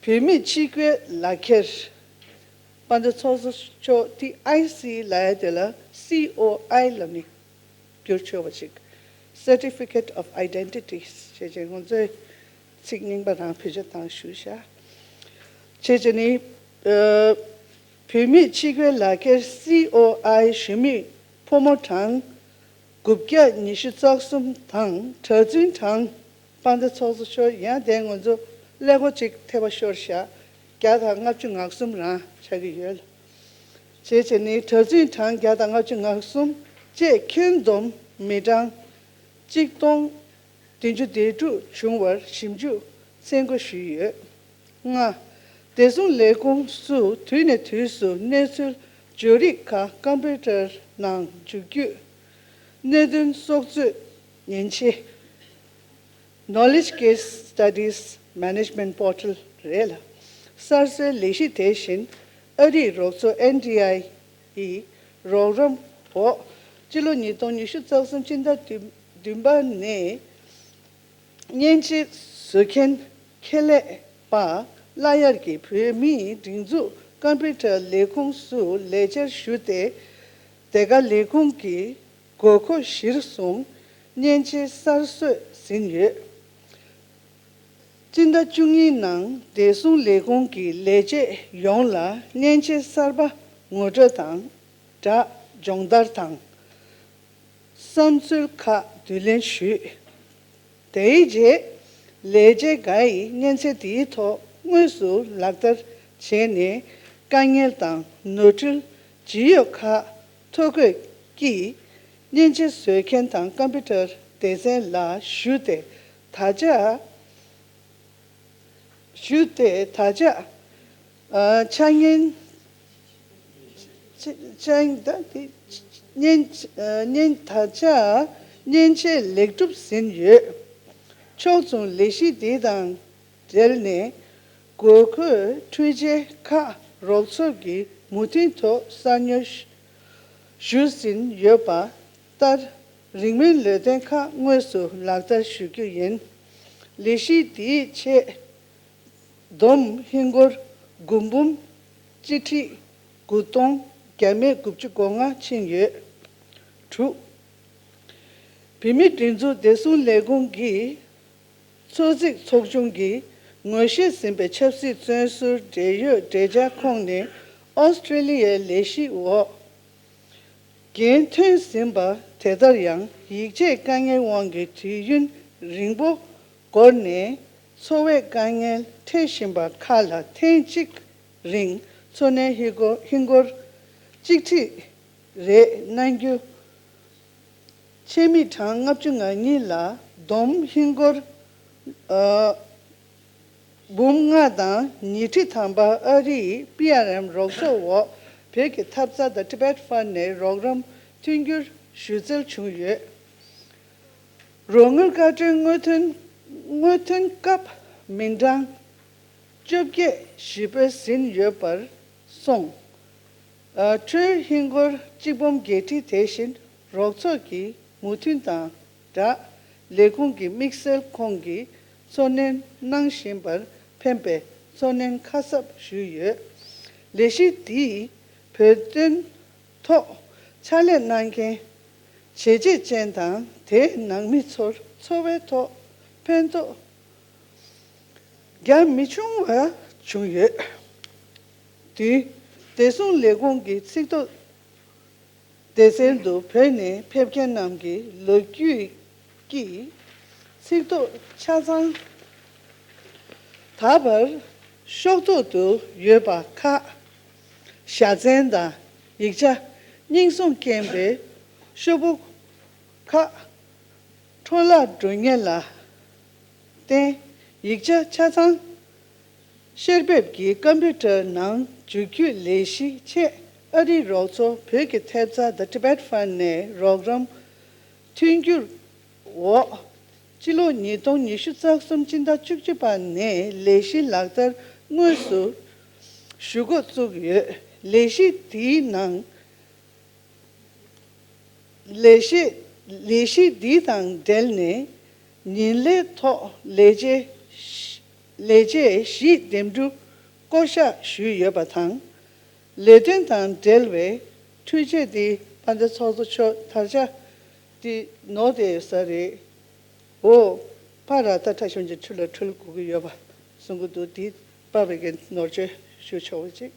བོད་མིའི་གཅིག་པའི་ལག་འཁྱེར། དཔལ་ལྡན་ཚོགས་གཙོ་མཆོག་ཏི་ཨའི་སི་ལབ་ཡ་དེ་ལ་སི་ཨོ་ཨའི་ལབ་ནས་བསྒྱུར་ཆོག་པ་ཅིག Certificate of Identity ཞེས་བྱས། ང་ཚོས་ཚིག་རྙིང་པ་རང་བེད་སྤྱོད་བཏང་ཞུས་བཞག་བྱས་བྱས་ནི། ཨ། བོད་མིའི་གཅིག་པའི་ལག་འཁྱེར་སི་ཨོ་ཨའི་ཞུ་མི་ཕོ་མོ་གྲངས་དགུ་བརྒྱ་ཉི་ཤུ་རྩ་གསུམ་དང་གྲྭ་བཙུན་གྲངས། དཔལ་ལྡན་ཚོགས་གཙོ་མཆོག་ཡང་དེ་ང་ཚོ་ཀླད་ཀོར་ཅིག་འཐེབ་པ་ཤོར་བཞག་བརྒྱ་དང་ལྔ་བཅུ་ང་གསུམ་རང་ཆགས་ཀྱི་ཡོད། བྱས་བྱས་ནི་གྲྭ་བཙུན་གྲངས་བརྒྱ་དང་ལྔ་བཅུ་ང་གསུམ་བཅས་ཁྱོན་བསྡོམས་མི་གྲངས་གཅིག་སྟོང་བདུན་ཅུ་དོན་དྲུག་བྱུང་བར་ཞིབ་འཇུག་མཚན་སྒོ་ཞུས་ཡོད། ལྔ། བདེ་སྲུང་ལས་ཁུངས་སུ་དུས་ནས་དུས་སུ་གནས་ཚུལ་འབྱོར་རིགས་ཁག་ཀམ་པུ་ཊར་ནང་འཇུག་རྒྱུ། གནད་དོན་སྲོག་རྩོད་མཉེན་ཆས། Knowledge Case Studies Management Portal རེད་ལ། གསར་བཟོའི་ལས་གཞི་དེ་བཞིན་ཨ་རིའི་རོགས་ཚོགས་ཨེན་ཌི་ཨའི་ཡི་རོགས་རམ་འོག་སྤྱི་ལོ་ཉིས་སྟོང་ཉི་ཤུ་རྩ་གསུམ་ཕྱི་ཟླ་བདུན་བདུན་པ་ནས་མཉེན་ཆས་བཟོ་མཁན་ཁེ་ལས་པ་གླ་ཡར་གྱིས་བོད་མིའི་སྒྲིག་འཛུགས་ཀམ་པུ་ཊར་ལས་ཁུངས་སུ་ལས་བཅར་ཞུས་ཏེ། དེ་ག་ལས་ཁུངས་ཀྱི་དགོས་མཁོ་གཞིར་བཟུང་མཉེན་ཆས་གསར་བཟོས་ཟིན་ཡོད། སྤྱི་ཟླ་བཅུ་གཉིས་ནང་བདེ་སྲུང་ལས་ཁུངས་ཀྱི་ལས་བྱེད་ཡོངས་ལ་མཉེན་ཆས་གསར་པ་ངོ་སྤྲོད་དང་སྦྲགས་སྦྱོང་བརྡར་དང་བསམ་ཚུལ་ཁག་བསྡུ་ལེན་ཞུས། དེའི་རྗེས་ལས་བྱེད་འགའ་ཡིས་མཉེན་ཆས་དེའི་ཐོག་དངོས་སུ་ལག་བསྟར་བྱས་ནས་དཀའ་ངལ་དང་ནོར་འཁྲུལ་ཇི་ཡོད་ཁག་ཐོ་འགོད་ཀྱིས་མཉེན་ཆས་བཟོ་མཁན་དང་ཀམ་པུ་ཊར་སྡེ་ཚན་ལ་ཞུས་ཏེ་ད་ཆ། ཞུས་ཏེ་ད་ཆ། ཨ། ཆ་ཉན། ཆ་ཆ་ད་དེ་ཉན་ཨ། ཉན་ད་ཆ་མཉེན་ཆས་ལེགས་གྲུབ་ཟིན་ཡོད། ཕྱོགས་མཚུངས་ལས་གཞི་འདི་དང་འབྲེལ་ནས་དགོས་མཁོའི་འཕྲུལ་ཆས་ཁག་རོགས་ཚོགས་ཀྱིས་མུ་མཐུད་དུ་གསར་ཉོ་ཞུ་ཟིན་ཡོད་པ་ལྟར། རིང་མིན་ལས་དོན་ཁག་དངོས་སུ་ལག་བསྟར་ཞུ་རྒྱུ་ཡིན། ལས་གཞི་འདིའི་ཆེད་བསྡོམས་ཧིན་སྒོར་དགུ་འབུམ་གཅིག་ཁྲི་དགུ་སྟོང་བརྒྱ་མེད་དགུ་བཅུ་གོ་ལྔ་ཕྱིན་ཡོད། དྲུག་བོད་མིའི་སྒྲིག་འཛུགས་བདེ་སྲུང་ལས་ཁུངས་ཀྱི་ཚོགས་རྩིས་ཚོགས་ཆུང་གིས་ངོས་བཞེས་ཟིན་པའི་ཆབ་སྲིད་བཙོན་ཟུར་འབྲེལ་ཡོད་འབྲེལ་ཆགས་ཁོངས་ནས་ཨོ་སི་ཀྲི་ལི་ཡའི་ལས་གཞི་འོག་འགན་ཐོན་ཟིན་པ་དེ་ལྟར་ཡང་ཡིག་ཆའི་དཀའ་ངལ་དབང་གིས་དུས་ཡུན་རིང་པོ་འགོར་ནས་འཚོ་བའི་དཀའ་ངལ་འཕྲད་བཞིན་པ་ཁག་ལ་ཐེངས་གཅིག་རིང་འཚོ་གནས་ཧིན་སྒོར་ཧིན་སྒོར་གཅིག་ཁྲི་རེ་གནང་རྒྱུ། ཆེད་དམིགས་གྲངས་ལྔ་བཅུ་ང་གཉིས་ལ་བསྡོམས་ཧིན་སྒོར་ཨ། འབུམ་ལྔ་དང་ཉིས་ཁྲི་ཐམ་པ་ཨ་རིའི་པི་ཨར་ཨེམ་རོགས་ཚོགས་འོག་བོད་ཀྱི་ཐབ་རྩ་དང་Tibet Fund ནས་རོགས་རམ་མཐུན་འགྱུར་ཞུ་སྩལ་བྱུང་ཡོད། རོགས་དངུལ་བཀའ་འཁྲོལ་དངོས་ཐོན་དངོས་ཐོན་སྐབས་མི་གྲངས་བཅོ་བརྒྱད་ཞི་བོ་ཟིན་ཡོད་པར་སོང་། ཨ། འཕྲོས་ཧིན་སྒོར་གཅིག་འབུམ་བརྒྱད་ཁྲི་དེ་བཞིན་རོགས་ཚོགས་ཀྱིས་མུ་མཐུད་དང་སྦྲགས་ ལས་ཁུངས་ཀྱི་དམིགས་བསལ་ཁོངས་ཀྱི་ཚོར་སྣོན་གནང་བཞིན་པར་ཕན་པའི་ཚོར་སྣོན་ཁ་གསབ་ཞུས་ཡོད། ལས་གཞི་འདིས་བོད་དོན་ཐོག་ཕྱག་ལས་གནང་མཁན་བྱས་རྗེས་ཅན་དང་དེའི་ནང་མི་ཚོར་འཚོ་བའི་ཐོག་ཕན་ཐོགས་རྒྱ་མི་ཆུང་བ་བྱུང་ཡོད། དུས་བདེ་སྲུང་ལས་ཁུངས་ཀྱི་ཚིག་ཐོ་སྡེ་ཚན་དུ་བོད་ནས་ཕེབས་མཁན་རྣམས་ཀྱི་ལོ་རྒྱུས་ཀྱི་ཚིག་ཐོ་ཆ་ཚང་ད་བར་ཤོག་ཐོག་ཏུ་ཡོད་པ་ཁག་ཞལ་ཚན་དང་ཡིག་ཆ་རྙིང་སུངས་རྐྱེན་པས་ཤོག་བུ་ཁག་འཕྲོ་བརླག་འགྲོ་ཉེན་ལ་བརྟེན་ཡིག་ཆ་ཆ་ཚང་བཤེར་འབེབས་ཀྱིས་ཀམ་པུ་ཊར་ནང་འཇུག་རྒྱུའི་ལས་གཞིའི་ཆེད་ཨ་རིའི་རོགས་ཚོགས་བོད་ཀྱི་ཐེབས་རྩ་The Tibet Fund ནས་རོགས་རམ་མཐུན་འགྱུར་འོག་སྤྱི་ལོ་ཉིས་སྟོང་ཉི་ཤུ་རྩ་གསུམ་སྤྱི་ཟླ་བཅུ་གཅིག་པ་ནས་ལས་གཞི་ལག་བསྟར་དངོས་སུ་ཞུ་འགོ་བཙུགས་ཡོད། ལས་གཞི་དེའི་ནང་ལས་གཞི་ལས་གཞི་འདི་དང་འབྲེལ་ནས་ཉིན་ལས་ཐོག་ལས་བྱེད་ལས་བྱེད་བཞིས་འདེམས་སྒྲུག་བསྐོ་གཞག་ཞུས་ཡོད་པ་དང་། ལས་དོན་དང་འབྲེལ་བའི་འཕྲུལ་ཆས་འདི་དཔལ་ལྡན་ཚོགས་གཙོ་མཆོག་དར་ཆ་འདི་ནོར་བསྡད་ཡོད་ས་རེད། འོ། ཕ་ར་ཏ་ཁྲ་ཤོང་གི་ཁྲུ་ལ་འཁྲུལ་དགོས་ཀྱི་ཡོད་པ་གསུང་གི་འདུག་འདི་པ་བའི་གི་ནོར་བཅོས་ཞུ་ཆོག་པ་ཅིག་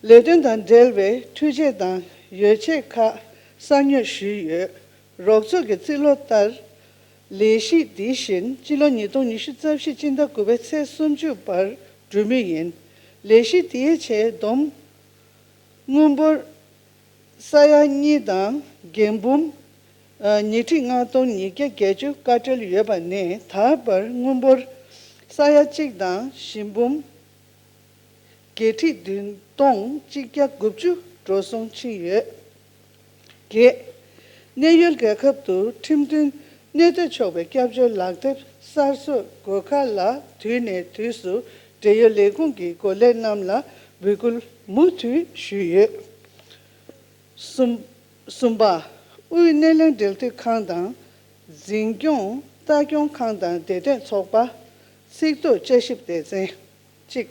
ལས་དོན་དང་འབྲེལ་བའི་འཕྲུལ་ཆས་དང་ཡོ་བྱད་ཁག་གསར་ཉོ་ཞུས་ཡོད། རོགས་ཚོགས་ཀྱི་རྩིས་ལོ་ལྟར་ལས་གཞི་འདི་བཞིན་སྤྱི་ལོ་ཉིས་སྟོང་ཉི་ཤུ་རྩ་བཞི་སྤྱི་ཟླ་དགུ་པའི་ཚེས་སུམ་ཅུ་བར་འགྲུབ་མུས་ཡིན། ལས་གཞི་དེའི་ཆེད་བསྡོམས་དངུལ་འབོར་ས་ཡ་གཉིས་དང་འགན་འབུམ་ཉིས་ཁྲི་ལྔ་སྟོང་ཉིས་བརྒྱ་བརྒྱད་ཅུ་བཀའ་འཁྲོལ་ཡོད་པ་ནས་ད་བར་དངུལ་འབོར་ས་ཡ་གཅིག་དང་བཞི་འབུམ་བརྒྱད་ཁྲི་བདུན་སྟོང་གཅིག་བརྒྱ་དགུ་བཅུ་འགྲོ་སོང་ཕྱིན་ཡོད། བརྒྱད། གནད་ཡོད་རྒྱལ་ཁབ་ཏུ་ཁྲིམས་མཐུན་གནས་སྡོད་ཆོག་པའི་སྐྱབས་བཅོལ་ལག་དེབ་གསར་བཟོའི་སྒོ་ཁ་ལ་དུས་ནས་དུས་སུ་འབྲེལ་ཡོད་ལས་ཁུངས་ཀྱི་འགོ་ལས་རྣམས་ལ་འབོད་སྐུལ་མུ་མཐུད་ཞུས་ཡོད། གསུམ། གསུམ་པ། དབུས་སྣེ་ལེན་འབྲེལ་མཐུད་ཁང་དང་འཛིན་སྐྱོང་ལྟ་སྐྱོང་ཁང་དང་བདེ་དོན་ཚོགས་པ། ཚིག་ཐོ་དཔྱད་ཞིབ་སྡེ་ཚན། གཅིག་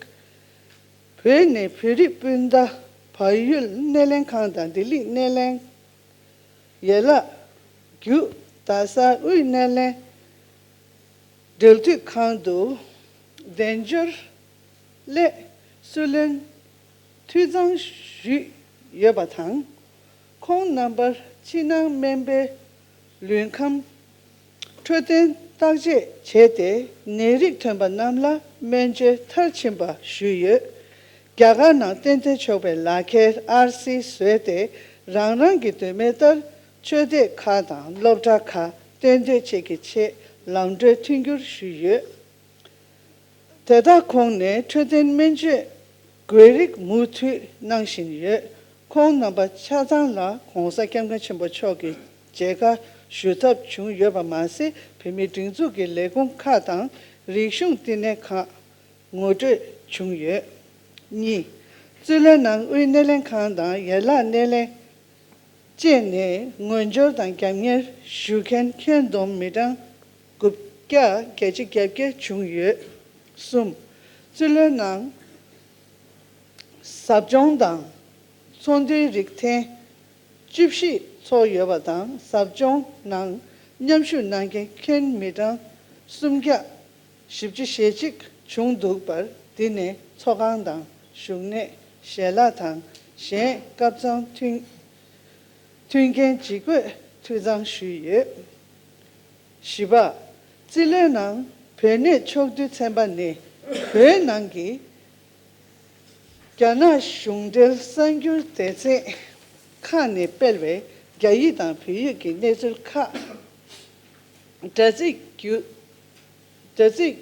བོད་ནས་བོད་རིགས་སྤུན་ཟླ་བལ་ཡུལ་སྣེ་ལེན་ཁང་དང་ལྡི་ལི་སྣེ་ལེན། ཡན་ལག་བརྒྱུད་རྡ་ས་དབུས་སྣེ་ལེན་འབྲེལ་མཐུད་ཁང་དུ་གདན་འབྱོར་སླད་སྲིད་བློན་འཐུས་གཙང་ཞུས་ཡོད་པ་དང་། ཁོང་རྣམ་པར་ཕྱི་ནང་སྨན་པའི་ལུས་ཁམས་འཕྲོད་བསྟེན་བརྟག་དཔྱད་བྱས་ཏེ་ནད་རིགས་ཐོན་པ་རྣམས་ལ་སྨན་བཅོས་མཐར་ཕྱིན་པ་ཞུས་ཡོད། རྒྱ་གར་ནང་གཏན་སྡོད་ཆོག་པའི་ལག་ཁྱེར་ཨར་སི་བཟོས་ཏེ་རང་རང་གི་འདོད་མོས་ལྟར་ཆོས་སྡེ་ཁག་དང་སློབ་གྲྭ་ཁག་གཏན་སྡོད་བྱེད་ཀྱི་ཆེད་ལམ་གྲོན་མཐུན་འགྱུར་ཞུས་ཡོད། དེ་དག་ཁོངས་ནས་འཕྲོད་བསྟེན་སྨན་བཅོས་དགོས་རིགས་མུ་མཐུད་གནང་བཞིན་ཡོད། ཁོང་རྣམ་པ་ཆ་ཚང་ལ་༸གོང་ས་༸སྐྱབས་མགོན་ཆེན་པོ་མཆོག་གི་མཇལ་ཁ་ཞུ་ཐབས་བྱུང་ཡོད་པ་མ་ཟད། བོད་མིའི་སྒྲིག་འཛུགས་ཀྱི་ལས་ཁུངས་ཁག་དང་རིག་གཞུང་བསྟི་གནས་ཁག་ངོ་སྤྲོད་བྱུང་ཡོད། གཉིས། རྩིས་ལོའི་ནང་དབུས་སྣེ་ལེན་ཁང་དང་ཡན་ལག་སྣེ་ལེན་བཅས་ནས་ངོས་སྦྱོར་དང་རྒྱབ་གཉེར་ཞུ་མཁན་ཁྱོན་བསྡོམས་མི་གྲངས་དགུ་བརྒྱ་བརྒྱད་ཅུ་གྱ་བརྒྱད་བྱུང་ཡོད། གསུམ། རྩིས་ལོའི་ནང་ཟབ་སྦྱོང་དང་ཚོགས་འདུའི་རིགས་ཐེངས་བཅུ་བཞི་ཚོགས་ཡོད་པ་དང་། ཟབ་སྦྱོང་ནང་མཉམ་ཞུགས་གནང་མཁན་ཁྱོན་མི་གྲངས་སུམ་བརྒྱ་བཞི་བཅུ་ཞེ་གཅིག་བྱུང་འདུག་པར། འདི་ནི་ཚོགས་ཁང་དང་བཞུགས་གནས་ཞལ་ལག་དང་གཞན་སྐབས་ཚང་མཐུན་མཐུན་རྐྱེན་ཇི་དགོས་འཐུས་ཚང་ཞུས་ཡོད། བཞི་པ། རྩིས་ལོའི་ནང་བོད་གནས་ཕྱོགས་བསྡུས་ཚན་པ་ནི་བོད་ནང་གི་རྒྱ་ནག་གཞུང་འབྲེལ་གསར་འགྱུར་སྡེ་ཚན་ཁག་ནས་སྤེལ་བའི་རྒྱ་ཡིག་དང་བོད་ཡིག་གི་གནས་ཚུལ་ཁག་དྲ་ཚིགས་བརྒྱུད་དྲ་ཚིགས་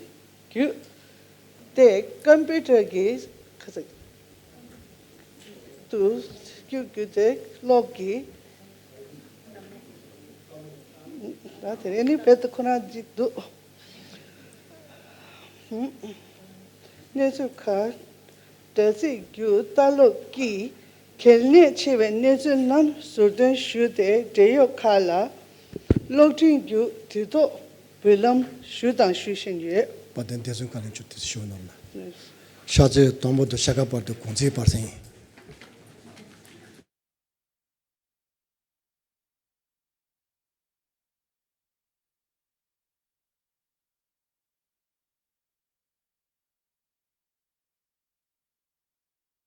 བརྒྱུད་དེ་ཀམ་པུ་ཊར་གྱི་ཁ་ཚིག་ཏུ་བསྒྱུར་རྒྱུ་དེ་ཀློག་གི། ད་དེ་རིང་ནི་བོད་དུ་ཁོ་རང་གཅིག་འདུག་གནས་ཚུལ་ཁག་དྲ་ཚིགས་བརྒྱུད་ལྟ་ཀློག་གིས་གལ་གནད་ཆེ་བའི་གནས་ཚུལ་རྣམས་ཟུར་འདོན་ཞུས་ཏེ་འབྲེལ་ཡོད་ཁག་ལ་ གློག་འཕྲིན་བརྒྱུད་དུས་ཐོག་འབུལ་ལམ་ཞུས་དང་ཞུ་བཞིན་ཡོད། དཔལ་ལྡན་བདེ་སྲུང་བཀའ་བློན་མཆོག་དེ་ཞུ་གནང་ལ། ཕྱག་ཚོད་དང་པོ་དང་ཕྱེད་ཀ་བར་དུ་གུང་ཚིགས་བར་གསེང་ཡིན།